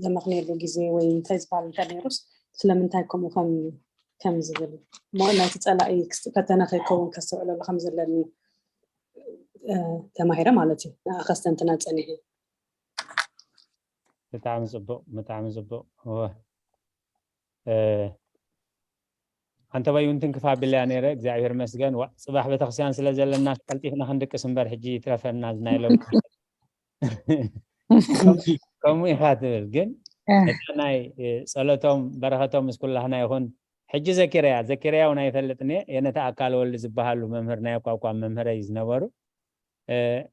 ዘመኽንየሉ ግዜ ወይ እንታይ ዝበሃል እንተ ነይሩስ ስለምንታይ ከምኡ ከም ከም ዝብል እሞ ናይቲ ፀላኢ ፈተነ ከይከውን ከስተውዕለሉ ከም ዘለኒ ተማሂረ ማለት እዩ። ንዓ ከስተንትና ፀኒሐ። ብጣዕሚ ፅቡቅ ብጣዕሚ ፅቡቅ። ኣንተ በይ እውን ትንክፍ ኣቢለያ ነይረ እግዚኣብሔር መስገን። ዋ ፅባሕ ቤተክርስትያን ስለ ዘለና ቀልጢፍና ክንድቅስ እምበር ሕጂ ይትረፈና ናይ ሎም ከምኡ ኢኻ ትብል ግን እታ ናይ ፀሎቶም በረኸቶም ምስ ኩላህና ይኹን። ሕጂ ዘኪረያ ዘኪረያ እውን ኣይፈልጥን እየ። የነተ ኣካል ወልድ ዝበሃሉ መምህር ናይ ኣቋቋም መምህረይ ዝነበሩ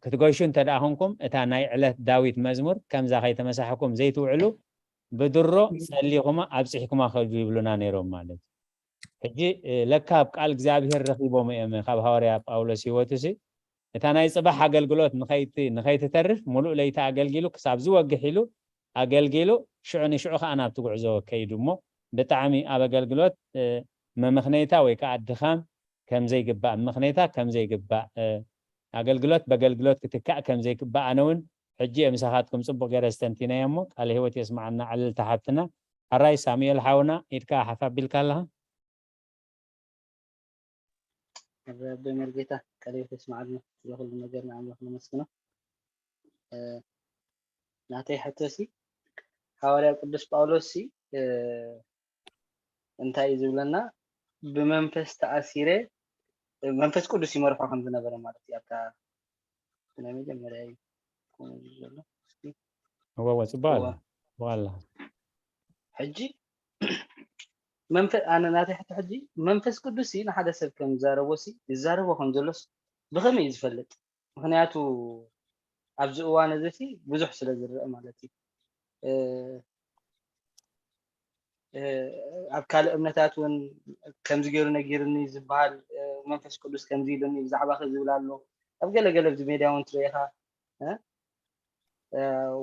ክትገሹ እንተ ደኣ ኹንኩም እታ ናይ ዕለት ዳዊት መዝሙር ከምዛ ከይተመሳሕኩም ዘይትውዕሉ ብድሮ ጸሊኹማ ኣብጺሕኩማ ከዱ ይብሉና ነይሮም ማለት እዩ። ሕጂ ለካ ኣብ ቃል እግዚኣብሔር ረኺቦም እዮም ካብ ሃዋርያ ጳውሎስ ህይወቱ ሲ እታ ናይ ጽባሕ ኣገልግሎት ንኸይትተርፍ ሙሉእ ለይቲ ኣገልጊሉ ክሳብ ዝወግሕ ኢሉ ኣገልጊሉ ሽዑ ንሽዑ ከዓ ናብቲ ጉዕዞ ከይዱ እሞ ብጣዕሚ ኣብ ኣገልግሎት መመኽነይታ ወይ ከዓ ድኻም ከምዘይግባእ ምኽነይታ ከምዘይግባእ ኣገልግሎት በገልግሎት ክትካእ ከምዘይግባእ ኣነ እውን ሕጂ እየ ምሳኻትኩም ፅቡቅ ገይረ ዝተንቲነዮ እሞ ቃለ ህይወት የስማዓና ዕልልቲ ሓብትና። ሕራይ ሳሙኤል ሓውና ኢድካ ሓፍ ኣቢልካ ኣለኻ። ኣቦይ መርጌታ ቃለ ህይወት የስማዓልና። ስለ ኩሉ ነገር ንኣምላኽ ነመስግኖ። ናተይ ሕቶ ሲ ሃዋርያ ቅዱስ ጳውሎስ ሲ እንታይ እዩ ዝብለና? ብመንፈስ ተኣሲረ መንፈስ ቅዱስ ይመርሖ ከም ዝነበረ ማለት እዩ። ኣብታ ናይ መጀመርያ እዩ ዘሎ። እወ እወ፣ ጽቡቅ ኣላ። ጽቡቅ ኣላ። ሕጂ መንፈ ኣነ ናተይ ሕቶ ሕጂ መንፈስ ቅዱስ ሲ ንሓደ ሰብ ከም ዝዛረቦ ሲ ይዛረቦ ከም ዘሎስ ብኸመይ እዩ ዝፈልጥ? ምክንያቱ ኣብዚ እዋን እዚ ሲ ብዙሕ ስለ ዝረአ ማለት እዩ። ኣብ ካልእ እምነታት እውን ከምዚ ገይሩ ነጊርኒ ዝበሃል መንፈስ ቅዱስ ከምዚ ኢሉኒ ብዛዕባ ዝብል ኣሎ። ኣብ ገለገለ ኣብዚ ሜድያ እውን ትሪኢኻ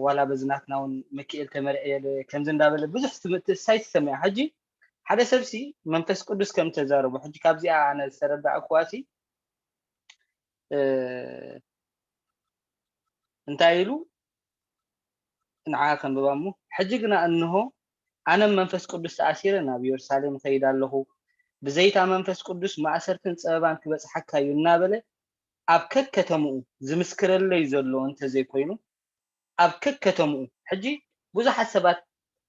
ዋላ በዚ ናትና እውን ምክኤል ተመርዕየ ከምዚ እንዳበለ ብዙሕ ትምህርቲ ሳይ ትሰምዕ። ሕጂ ሓደ ሰብሲ መንፈስ ቅዱስ ከም ተዛረቡ ሕጂ ካብዚኣ ኣነ ዝተረዳእኩዋ ሲ እንታይ ኢሉ ንዓ ከንብባ እሞ ሕጂ ግና እንሆ ኣነ መንፈስ ቅዱስ ተኣሲረ ናብ ኢየሩሳሌም እኸይድ ኣለኹ፣ ብዘይታ መንፈስ ቅዱስ ማእሰርትን ጸበባን ክበጽሓካ እዩ እናበለ ኣብ ከከተምኡ ዝምስክረለይ ዘሎ እንተዘይኮይኑ ኣብ ከከተምኡ ሕጂ ብዙሓት ሰባት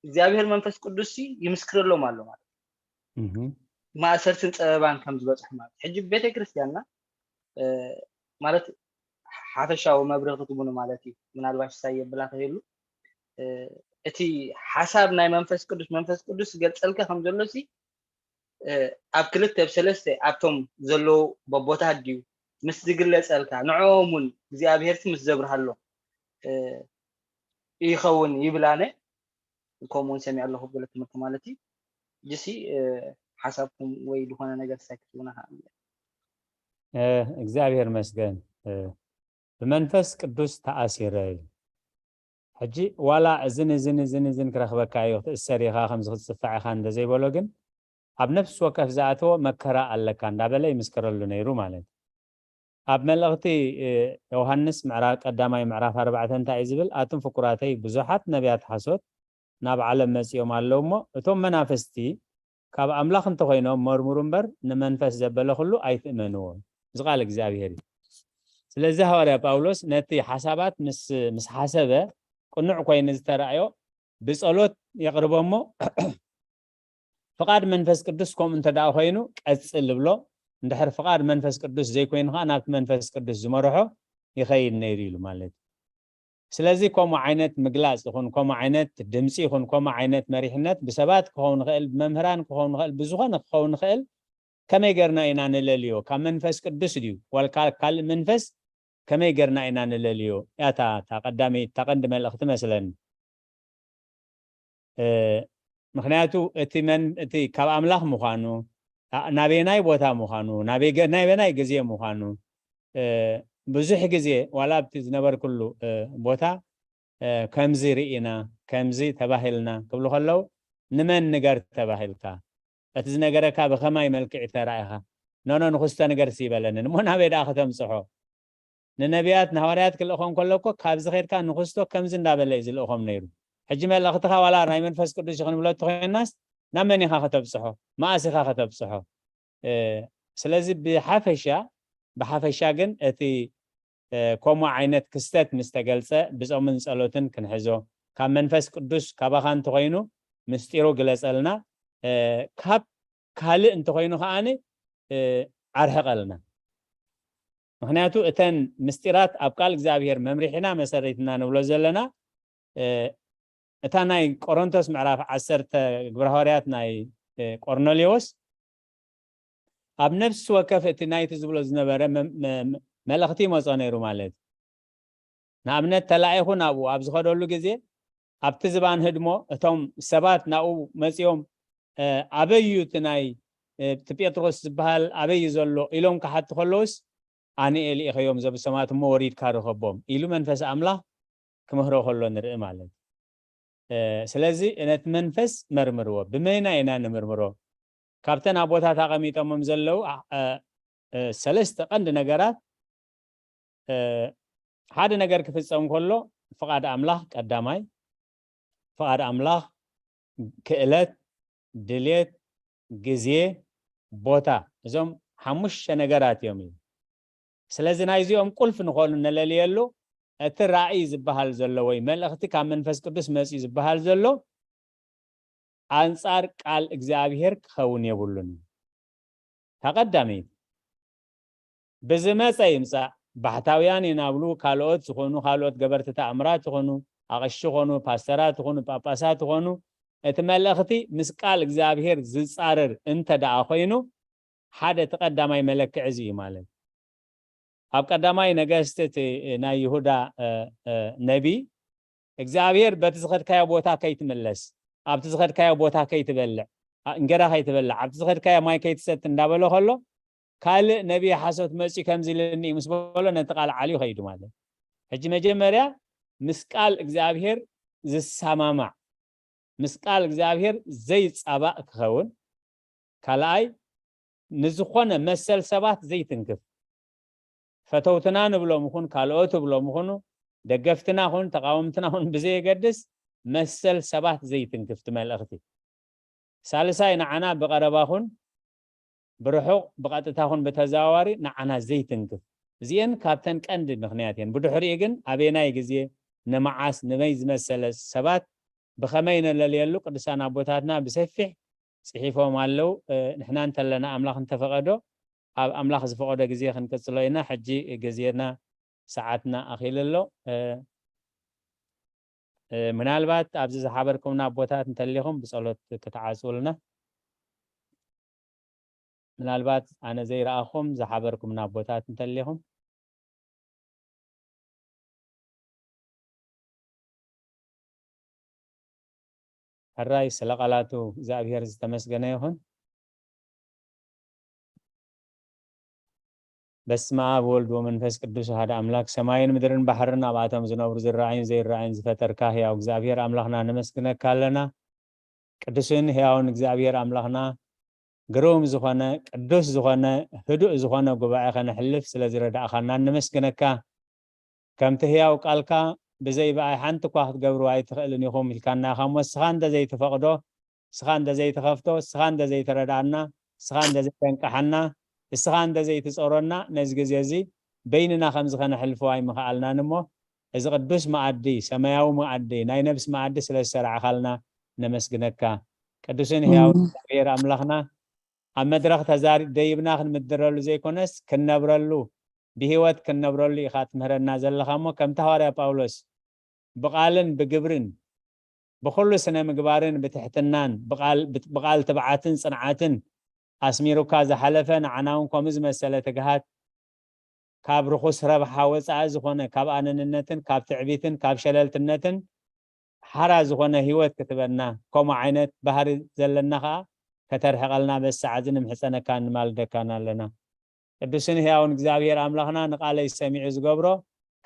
እግዚኣብሔር መንፈስ ቅዱስ ይምስክረሎም ኣሎ ማለት ማእሰርትን ጸበባን ከም ዝበጽሑ ማለት ሕጂ ቤተክርስትያንና ማለት ሓፈሻዊ መብርህ ክትቡኑ ማለት እዩ። ምናልባሽ ሳይ የብላ ተሄሉ እቲ ሓሳብ ናይ መንፈስ ቅዱስ መንፈስ ቅዱስ ገልጸልካ ከም ዘሎ ሲ ኣብ ክልተ ኣብ ሰለስተ ኣብቶም ዘለዉ በቦታት ድዩ ምስ ዝግለጸልካ ንዕኦም እውን እግዚኣብሔር ሲ ምስ ዘብርሃሎም ይኸውን ይብል ኣነ። ከምኡ እውን ሰሚዐ ኣለኹ ገለ ትምህርቲ ማለት እዩ። ጅሲ ሓሳብኩም ወይ ዝኾነ ነገር ሳይ ክትቡና እግዚኣብሔር መስገን ብመንፈስ ቅዱስ ተኣሲረ እዩ። ሕጂ ዋላ እዝን እዝን እዝን እዝን ክረኽበካ እዩ ክትእሰር ኢኻ ከምዚ ክትፅፋዕ ኢኻ እንደዘይበሎ ግን ኣብ ነፍሲ ወከፍ ዝኣተወ መከራ ኣለካ እንዳበለ ይምስክረሉ ነይሩ ማለት እዩ። ኣብ መልእኽቲ ዮሃንስ ምዕራፍ ቀዳማይ ምዕራፍ ኣርባዕተ እንታይ እዩ ዝብል? ኣቱም ፍቁራተይ ብዙሓት ነቢያት ሓሶት ናብ ዓለም መጺኦም ኣለዉ እሞ እቶም መናፍስቲ ካብ ኣምላኽ እንተኾይኖም መርምሩ እምበር ንመንፈስ ዘበለ ኩሉ ኣይትእመንዎ። እዚ ቃል እግዚኣብሔር እዩ። ስለዚ ሃዋርያ ጳውሎስ ነቲ ሓሳባት ምስ ምስ ሓሰበ ቅኑዕ ኮይኑ ዝተራእዮ ብጸሎት የቕርቦ እሞ ፍቓድ መንፈስ ቅዱስ ከምኡ እንተ ደኣ ኮይኑ ቀጽል ይብሎ። እንድሕር ፍቓድ መንፈስ ቅዱስ ዘይኮይኑ ከዓ ናብቲ መንፈስ ቅዱስ ዝመርሖ ይኸይድ ነይሩ ኢሉ ማለት እዩ። ስለዚ ከምኡ ዓይነት ምግላፅ ይኹን ከምኡ ዓይነት ድምፂ ይኹን ከምኡ ዓይነት መሪሕነት ብሰባት ክኸውን ይኽእል፣ ብመምህራን ክኸውን ይኽእል፣ ብዝኾነ ክኸውን ይኽእል። ከመይ ገርና ኢና ንለልዮ? ካብ መንፈስ ቅዱስ ድዩ ዋልካ ካልእ መንፈስ? ከመይ ገርና ኢና ንለልዮ? ያታ እታ ቀዳመይቲ እታ ቀንዲ መልእኽቲ መስለኒ። ምክንያቱ እቲ መን እቲ ካብ ኣምላኽ ምዃኑ ናበየናይ ቦታ ምዃኑ ናበየናይ ግዜ ምዃኑ ብዙሕ ግዜ ዋላ ኣብቲ ዝነበርኩሉ ቦታ ከምዚ ርኢና ከምዚ ተባሂልና ክብሉ ከለዉ ንመን ንገር ተባሂልካ እቲ ዝነገረካ ብኸማይ መልክዕ ተራኢኻ ኖኖ ንክስቶ ንገር ይበለንን እሞ ናበይ ደኣ ከተምፅሖ ንነቢያት ንሃዋርያት ክልእኾም ከሎ እኮ ካብዚ ኸድካ ንክስቶ ከምዚ እንዳበለ እዩ ዝልእኾም ነይሩ። ሕጂ መልእኽትኻ ዋላ ናይ መንፈስ ቅዱስ እዩ ክንብሎ እንተኾይናስ ናብ መን ኢኻ ከተብፅሖ? መኣስ ኢኻ ከተብፅሖ? ስለዚ ብሓፈሻ ብሓፈሻ ግን እቲ ከምኡ ዓይነት ክስተት ምስ ተገልፀ ብፆምን ፀሎትን ክንሕዞ ካብ መንፈስ ቅዱስ ካባኻ እንተኾይኑ ምስጢሩ ግለፀልና ካብ ካልእ እንተኾይኑ ከዓኒ ኣርሕቐልና። ምክንያቱ እተን ምስጢራት ኣብ ቃል እግዚኣብሔር መምሪሕና መሰሪትና ንብሎ ዘለና እታ ናይ ቆሮንቶስ ምዕራፍ ዓሰርተ ግብረ ሃዋርያት ናይ ቆርኔሌዎስ ኣብ ነፍሲ ወከፍ እቲ ናይቲ ዝብሎ ዝነበረ መልእኽቲ ይመፆ ነይሩ ማለት ንኣብነት ተላኢኹ ናብኡ ኣብ ዝኸደሉ ግዜ ኣብቲ ዝባን ህድሞ እቶም ሰባት ናብኡ መፂኦም ኣበዩ እቲ ናይ እቲ ጴጥሮስ ዝበሃል ኣበዩ ዘሎ ኢሎም ክሓቱ ከለውስ ኣንኤ ልኢኸዮም ዘብሰማት እሞ ወሪድካ ርኸቦም ኢሉ መንፈስ ኣምላኽ ክምህሮ ከሎ ንርኢ ማለት ስለዚ ነቲ መንፈስ መርምርዎ ብመይና ኢና ንምርምሮ ካብተን ኣቦታት ኣቐሚጦሞም ዘለዉ ሰለስተ ቀንዲ ነገራት ሓደ ነገር ክፍጸም ከሎ ፍቓድ ኣምላኽ ቀዳማይ ፍቓድ ኣምላኽ ክእለት ድልየት ግዜ ቦታ እዞም ሓሙሽተ ነገራት እዮም እዩ ስለዚ ናይዚኦም ቁልፍ ንኾኑ ነለልየሉ እቲ ራእይ ዝበሃል ዘሎ ወይ መልእኽቲ ካብ መንፈስ ቅዱስ መጺኡ ዝበሃል ዘሎ ኣንጻር ቃል እግዚኣብሔር ክኸውን የብሉን። ተቐዳመይቲ ብዝመጸ ይምጻእ፣ ባሕታውያን ይናብሉ፣ ካልኦት ዝኾኑ፣ ካልኦት ገበርቲ ተኣምራት ይኾኑ፣ ኣቐሺ ኾኑ፣ ፓስተራት ይኾኑ፣ ጳጳሳት ይኾኑ፣ እቲ መልእኽቲ ምስ ቃል እግዚኣብሔር ዝጻረር እንተ ደኣ ኮይኑ፣ ሓደ እቲ ቀዳማይ መለክዒ እዚ እዩ ማለት። ኣብ ቀዳማይ ነገስት እቲ ናይ ይሁዳ ነቢ እግዚኣብሔር በቲ ዝኸድካዮ ቦታ ከይትምለስ፣ ኣብቲ ዝኸድካዮ ቦታ ከይትበልዕ፣ እንገዳ ከይትበልዕ፣ ኣብቲ ዝኸድካዮ ማይ ከይትሰት እንዳበሎ ከሎ፣ ካልእ ነቢ ሓሶት መፂ ከምዚ ኢልኒ ምስ በሎ ነቲ ቃል ዓልዩ ከይዱ ማለት። ሕጂ መጀመርያ ምስ ቃል እግዚኣብሔር ዝሰማማዕ፣ ምስ ቃል እግዚኣብሔር ዘይፃባእ ክኸውን፣ ካልኣይ ንዝኾነ መሰል ሰባት ዘይትንክፍ፣ ፈተውትና ንብሎም ይኹን ካልኦት ንብሎም ይኹኑ፣ ደገፍትና ኹን ተቃወምትና ኹን ብዘየገድስ መሰል ሰባት ዘይትንክፍ እቲ መልእኽቲ። ሳልሳይ ንዓና ብቐረባ ኹን ብርሑቕ ብቐጥታ ኹን ብተዘዋዋሪ ንዓና ዘይትንክፍ። እዚአን ካብተን ቀንዲ ምኽንያት እየን። ብድሕሪኡ ግን ኣበየናይ ግዜ፣ ንመዓስ፣ ንመይ ዝመሰለ ሰባት ብኸመይ ነለልየሉ ቅዱሳን ኣቦታትና ብሰፊሕ ጽሒፎም ኣለዉ። ንሕና እንተለና ኣምላኽ እንተፈቐዶ ኣብ ኣምላኽ ዝፈቐዶ ግዜ ክንቅጽሎ ኢና። ሕጂ ግዜና ሰዓትና ኣኺሉ ኣሎ። ምናልባት ኣብዚ ዝሓበርኩምና ኣቦታት እንተሊኹም ብጸሎት ክትዓጽውልና። ምናልባት ኣነ ዘይረኣኹም ዝሓበርኩምና ኣቦታት እንተሊኹም። ሕራይ ስለ ቃላቱ እግዚኣብሔር ዝተመስገነ ይኹን። በስመ ኣብ ወልድ ወመንፈስ ቅዱስ ሓደ ኣምላክ ሰማይን ምድርን ባሕርን ኣብኣቶም ዝነብሩ ዝረኣዩን ዘይረኣዩን ዝፈጠርካ ሕያው እግዚኣብሔር ኣምላኽና ነመስግነካ ኣለና። ቅዱስን ሕያውን እግዚኣብሔር ኣምላኽና ግሩም ዝኾነ ቅዱስ ዝኾነ ህዱእ ዝኾነ ጉባኤ ከነሕልፍ ስለ ዝረዳእኻና ነመስግነካ። ከምቲ ህያው ቃልካ ብዘይ ብኣይ ሓንቲ እኳ ክትገብርዋ ኣይትኽእልን ኢኹም ኢልካና ኢኻ እሞ፣ እስኻ እንተዘይትፈቕዶ፣ እስኻ እንተዘይትኸፍቶ፣ እስኻ እንተዘይትረድኣና፣ እስኻ እንተዘይተንቅሓና፣ እስኻ እንተዘይትጾሮና፣ ነዚ ግዜ እዚ በይንና ከምዚ ከነሕልፎ ኣይምኸኣልናን እሞ፣ እዚ ቅዱስ መኣዲ፣ ሰማያዊ መኣዲ፣ ናይ ነብሲ መኣዲ ስለ ዝሰራዕኻልና ነመስግነካ። ቅዱስን ህያው እግዚኣብሔር ኣምላኽና፣ ኣብ መድረኽ ተዛሪ-፣ ደይብና ክንምድረሉ ዘይኮነስ፣ ክንነብረሉ፣ ብህይወት ክንነብረሉ ኢኻ ትምህረና ዘለኻ እሞ፣ ከምቲ ሃዋርያ ጳውሎስ ብቓልን ብግብርን ብኹሉ ስነ ምግባርን ብትሕትናን ብቓል፣ ብቓል ትብዓትን ጽንዓትን ኣስሚሩካ ዝሓለፈ፣ ንዓና እውን ከምኡ ዝመሰለ ትግሃት ካብ ርኹስ ረብሓ ወጻኢ ዝኾነ፣ ካብ ኣነንነትን ካብ ትዕቢትን ካብ ሸለልትነትን ሓራ ዝኾነ ህይወት ክትበና፣ ከምኡ ዓይነት ባህሪ ዘለና ኸዓ ከተርሕቐልና በዚ ሰዓት እዚ ንምሕጸነካን ንማልደካን ኣለና። ቅዱስን ህያውን እግዚኣብሔር ኣምላኽና ንቓለይ ሰሚዑ ዝገብሮ፣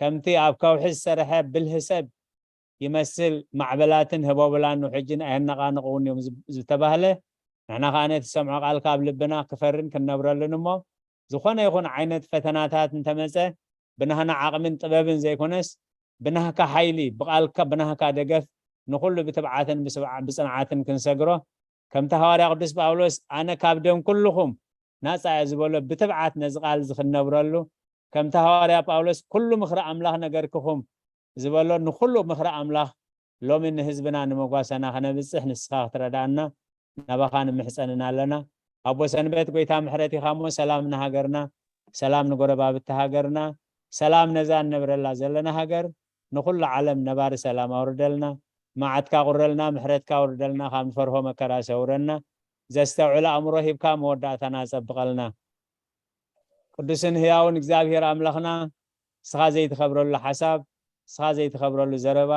ከምቲ ኣብ ከውሒ ዝሰርሐ ብልህ ሰብ ይመስል፣ ማዕበላትን ህቦብላን ውሕጅን ኣየነቓንቕውን እዮም ዝብ-፣ ዝተባህለ፣ ንሕና ኸኣ ነቲ ሰምዖ ቃልካ ኣብ ልብና ክፈርን ክንነብረሉን እሞ፣ ዝኾነ ይኹን ዓይነት ፈተናታት እንተመጸ፣ ብናህና ዓቕምን ጥበብን ዘይኮነስ፣ ብናህካ ሓይሊ፣ ብቓልካ፣ ብናህካ ደገፍ፣ ንኹሉ ብትብዓትን ብስብዓ-፣ ብጽንዓትን ክንሰግሮ፣ ከምቲ ሃዋርያ ቅዱስ ጳውሎስ፣ "ኣነ ካብ ደም ኩልኹም ናጻ እየ" ዝበሎ፣ ብትብዓት ነዚ ቃል እዚ ክንነብረሉ፣ ከምቲ ሃዋርያ ጳውሎስ፣ "ኩሉ ምኽሪ ኣምላኽ ነገርክኹም" ዝበሎ፣ ንኹሉ ምኽሪ ኣምላኽ ሎሚ ንህዝብና ንመጓሰና ከነብጽሕ ንስኻ ክትረዳእና ናባኻ ንምሕጸንን ኣለና። ኣቦ ሰንበት፣ ጎይታ ምሕረት ኢኻ እሞ፣ ሰላም ንሃገርና፣ ሰላም ንጎረባብቲ ሃገርና፣ ሰላም ነዛ እንነብረላ ዘለና ሃገር፣ ንኹሉ ዓለም ነባሪ ሰላም ኣውርደልና። መዓትካ ቁረልና፣ ምሕረትካ ኣውርደልና፣ ካብ ንፈርሆ መከራ ሰውረና። ዘስተውዕል ኣእምሮ ሂብካ መወዳእታና ጸብቐልና። ቅዱስን ህያውን እግዚኣብሔር ኣምላኽና፣ ንስኻ ዘይትኸብረሉ ሓሳብ፣ ንስኻ ዘይትኸብረሉ ዘረባ፣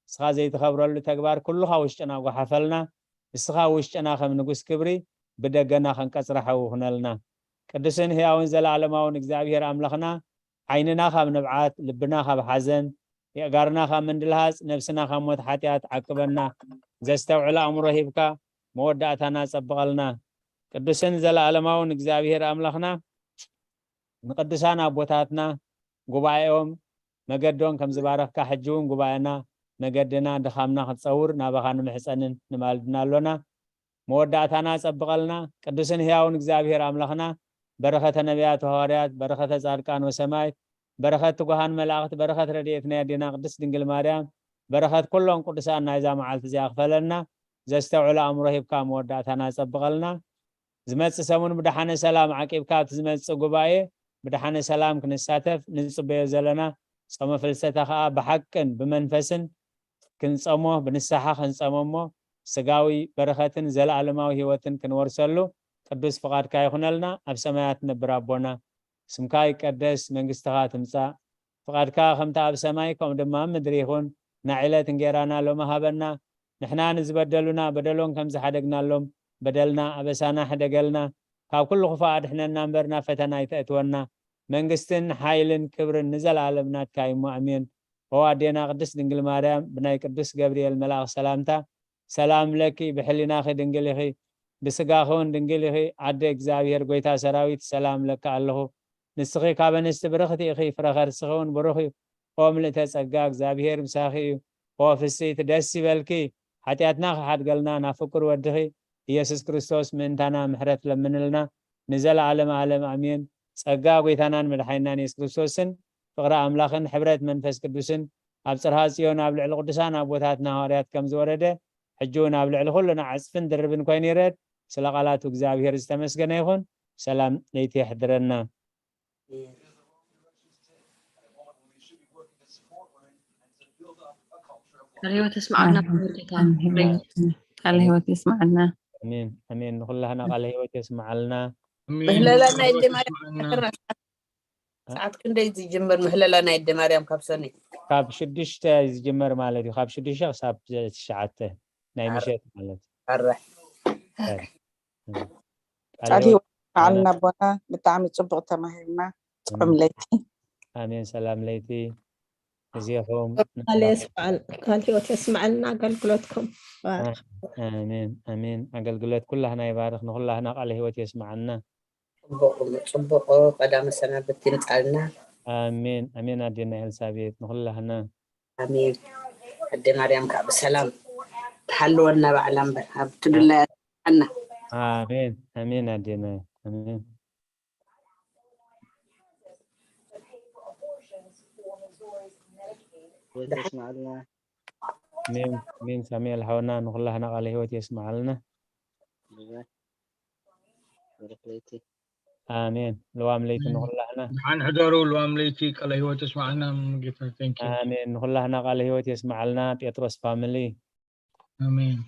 ንስኻ ዘይትኸብረሉ ተግባር ኩሉ ካብ ውሽጥና ጓሓፈልና። ንስኻ ውሽጥና ከም ንጉስ ክብሪ፣ ብደገና ከም ቀጽሪ ሓዊ ኩነልና። ቅዱስን ህያውን ዘለኣለማውን እግዚኣብሔር ኣምላኽና፣ ዓይንና ካብ ንብዓት፣ ልብና ካብ ሓዘን፣ የእጋርና ካብ ምንድልሃጽ፣ ነብስና ካብ ሞት ሓጢኣት ዓቅበና። ዘስተውዕል ኣእምሮ ሂብካ መወዳእታና ጸብቐልና። ቅዱስን ዘለኣለማውን እግዚኣብሔር ኣምላኽና፣ ንቅዱሳን ኣቦታትና ጉባኤኦም መገዶም ከም ዝባረኽካ፣ ሕጂ እውን ጉባኤና፣ መገድና፣ ድኻምና ክትጸውር ናባኻ ንምሕጸንን ንማልድና ኣሎና። መወዳእታና ጸብቐልና። ቅዱስን ህያውን እግዚኣብሔር ኣምላኽና፣ በረኸተ ነቢያት ወሃዋርያት፣ በረኸተ ጻድቃን ወሰማዕት፣ በረኸት ትጉሃን መላእኽቲ፣ በረኸት ረድኤት ናይ ኣዴና ቅድስት ድንግል ማርያም፣ በረኸት ኩሎም ቅዱሳን ናይዛ መዓልቲ እዚኣ ክፈለና። ዘስተውዕል ኣእምሮ ሂብካ መወዳእታና ጸብቐልና። ዝመጽእ ሰሙን ብደሓነ ሰላም ዓቂብካ ኣብቲ ዝመጽእ ጉባኤ ብደሓነ ሰላም ክንሳተፍ ንጽበዮ ዘለና ጾመ ፍልሰታ ኸኣ ብሓቅን ብመንፈስን ክንጸሞ፣ ብንስሓ ክንጸሞ እሞ ስጋዊ በረኸትን ዘለኣለማዊ ህይወትን ክንወርሰሉ ቅዱስ ፍቓድካ ይኹነልና። ኣብ ሰማያት ትነብር ኣቦና፣ ስምካ ይቀደስ፣ መንግስትኻ ትምጻእ፣ ፍቓድካ ከምቲ ኣብ ሰማይ ከምኡ ድማ ኣብ ምድሪ ይኹን። ንዕለት እንጌራና ሎሚ ሃበና፣ ንሕና ንዝበደሉና በደሎም ከም ዝሓደግናሎም በደልና ኣበሳና ሕደገልና፣ ካብ ኩሉ ክፉእ ኣድሕነና እምበር ናብ ፈተና ኣይተእትወና። መንግስትን ሓይልን ክብርን ንዘለኣለም ናትካ እዩ እሞ ኣሜን። ኦ ኣዴና ቅድስት ድንግል ማርያም፣ ብናይ ቅዱስ ገብርኤል መልኣኽ ሰላምታ ሰላም ለኪ፣ ብሕሊናኺ ድንግል ኢኺ፣ ብስጋኺ እውን ድንግል ኢኺ። ኣደ እግዚኣብሔር፣ ጎይታ ሰራዊት፣ ሰላም ለኪ ኣለኹ። ንስኺ ካብ ኣንስቲ ብርኽቲ ኢኺ፣ ፍረ ከርስኺ እውን ብሩኽ እዩ። ኦ ምልእተ ጸጋ፣ እግዚኣብሔር ምሳኺ እዩ። ኦ ፍስይቲ፣ ደስ ይበልኪ፣ ሓጢኣትና ክሓድገልና ናብ ፍቁር ወድኺ ኢየሱስ ክርስቶስ ምእንታና ምሕረት ለምንልና። ንዘለዓለም ዓለም ኣሜን። ጸጋ ጎይታናን መድሓኒናን የሱስ ክርስቶስን ፍቕሪ ኣምላኽን ሕብረት መንፈስ ቅዱስን ኣብ ጽርሃ ጽዮን ኣብ ልዕሊ ቅዱሳን ኣቦታትና ሃዋርያት ከም ዝወረደ፣ ሕጂ እውን ኣብ ልዕሊ ኩልና ዕጽፍን ድርብን ኮይኑ ይረድ። ስለ ቃላቱ እግዚኣብሔር ዝተመስገነ ይኹን። ሰላም ለይቲ የሕድረና። ቃለ ህይወት የስምዓልና። ክቡር ጌታ። ኣሜን። ቃለ ህይወት የስምዓልና። ኣሜን ኣሜን። ንኹላህና ቃለ ህይወት የስምዓልና። ምህለላ ናይ ኣደ ማርያም። ሰዓት ክንደይ ዝጅምር ምህለላ ናይ ኣደ ማርያም ካብ ሰኒ? ካብ ሽዱሽተ ዝጅመር ማለት እዩ። ካብ ሽዱሽተ ክሳብ ትሽዓተ ናይ ምሸት ማለት እዩ። ኣራሕ ቃለ ቃል ህይወት ህይወት በዓልና ኣቦና። ብጣዕሚ ፅቡቅ ተማሂርና። ጥዑም ለይቲ። ኣሜን። ሰላም ለይቲ። እዚኹም ቃል የስምዓል-፣ ቃል ህይወት የስምዓልና ኣገልግሎትኩም። ባር- ኣሜን ኣሜን። ኣገልግሎት ኩላህና ይባርክ። ንኩላህና ቃለ ህይወት የስምዓልና። ፅቡቅ ፅቡቅ ቀዳመ ሰናብት ይምፃልና። ኣሜን ኣሜን። ኣዴና ኤልሳቤጥ ንኩላህና ኣሜን። ኣደ ማርያም ከዓ ብሰላም ትሓልወና ባዕላ እምበር ኣብ ትድለያ ኣና ኣሜን ኣሜን። ኣዴና ኣሜን። ወተስማዕልና ኣሜን ኣሜን። ሳሙኤል ሓውና ንኩላህና ቃለ ህይወት የስምዓልና። በረክ ለይቲ ኣሜን። ልዋም ለይቲ ንኩላህና። ደሓን ሕደሩ። ልዋም ለይቲ ቃለ ህይወት የስምዓልና። ጌታ thank you። ኣሜን። ንኩላህና ቃለ ህይወት የስምዓልና። ጴጥሮስ ፋሚሊ ኣሜን።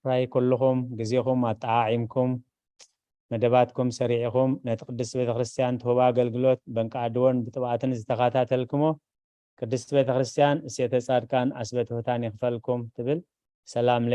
ሕራይ ኩልኹም ግዜኹም ኣጠዓዒምኩም መደባትኩም ሰሪዕኹም ነቲ ቅድስት ቤተክርስትያን ትህቦ ኣገልግሎት በንቃ ኣድዎን ብጥብኣትን ዝተኸታተልክሞ ቅድስት ቤተክርስትያን እሴተ ጻድቃን ኣስበ ትሑታን ይኽፈልኩም ትብል። ሰላም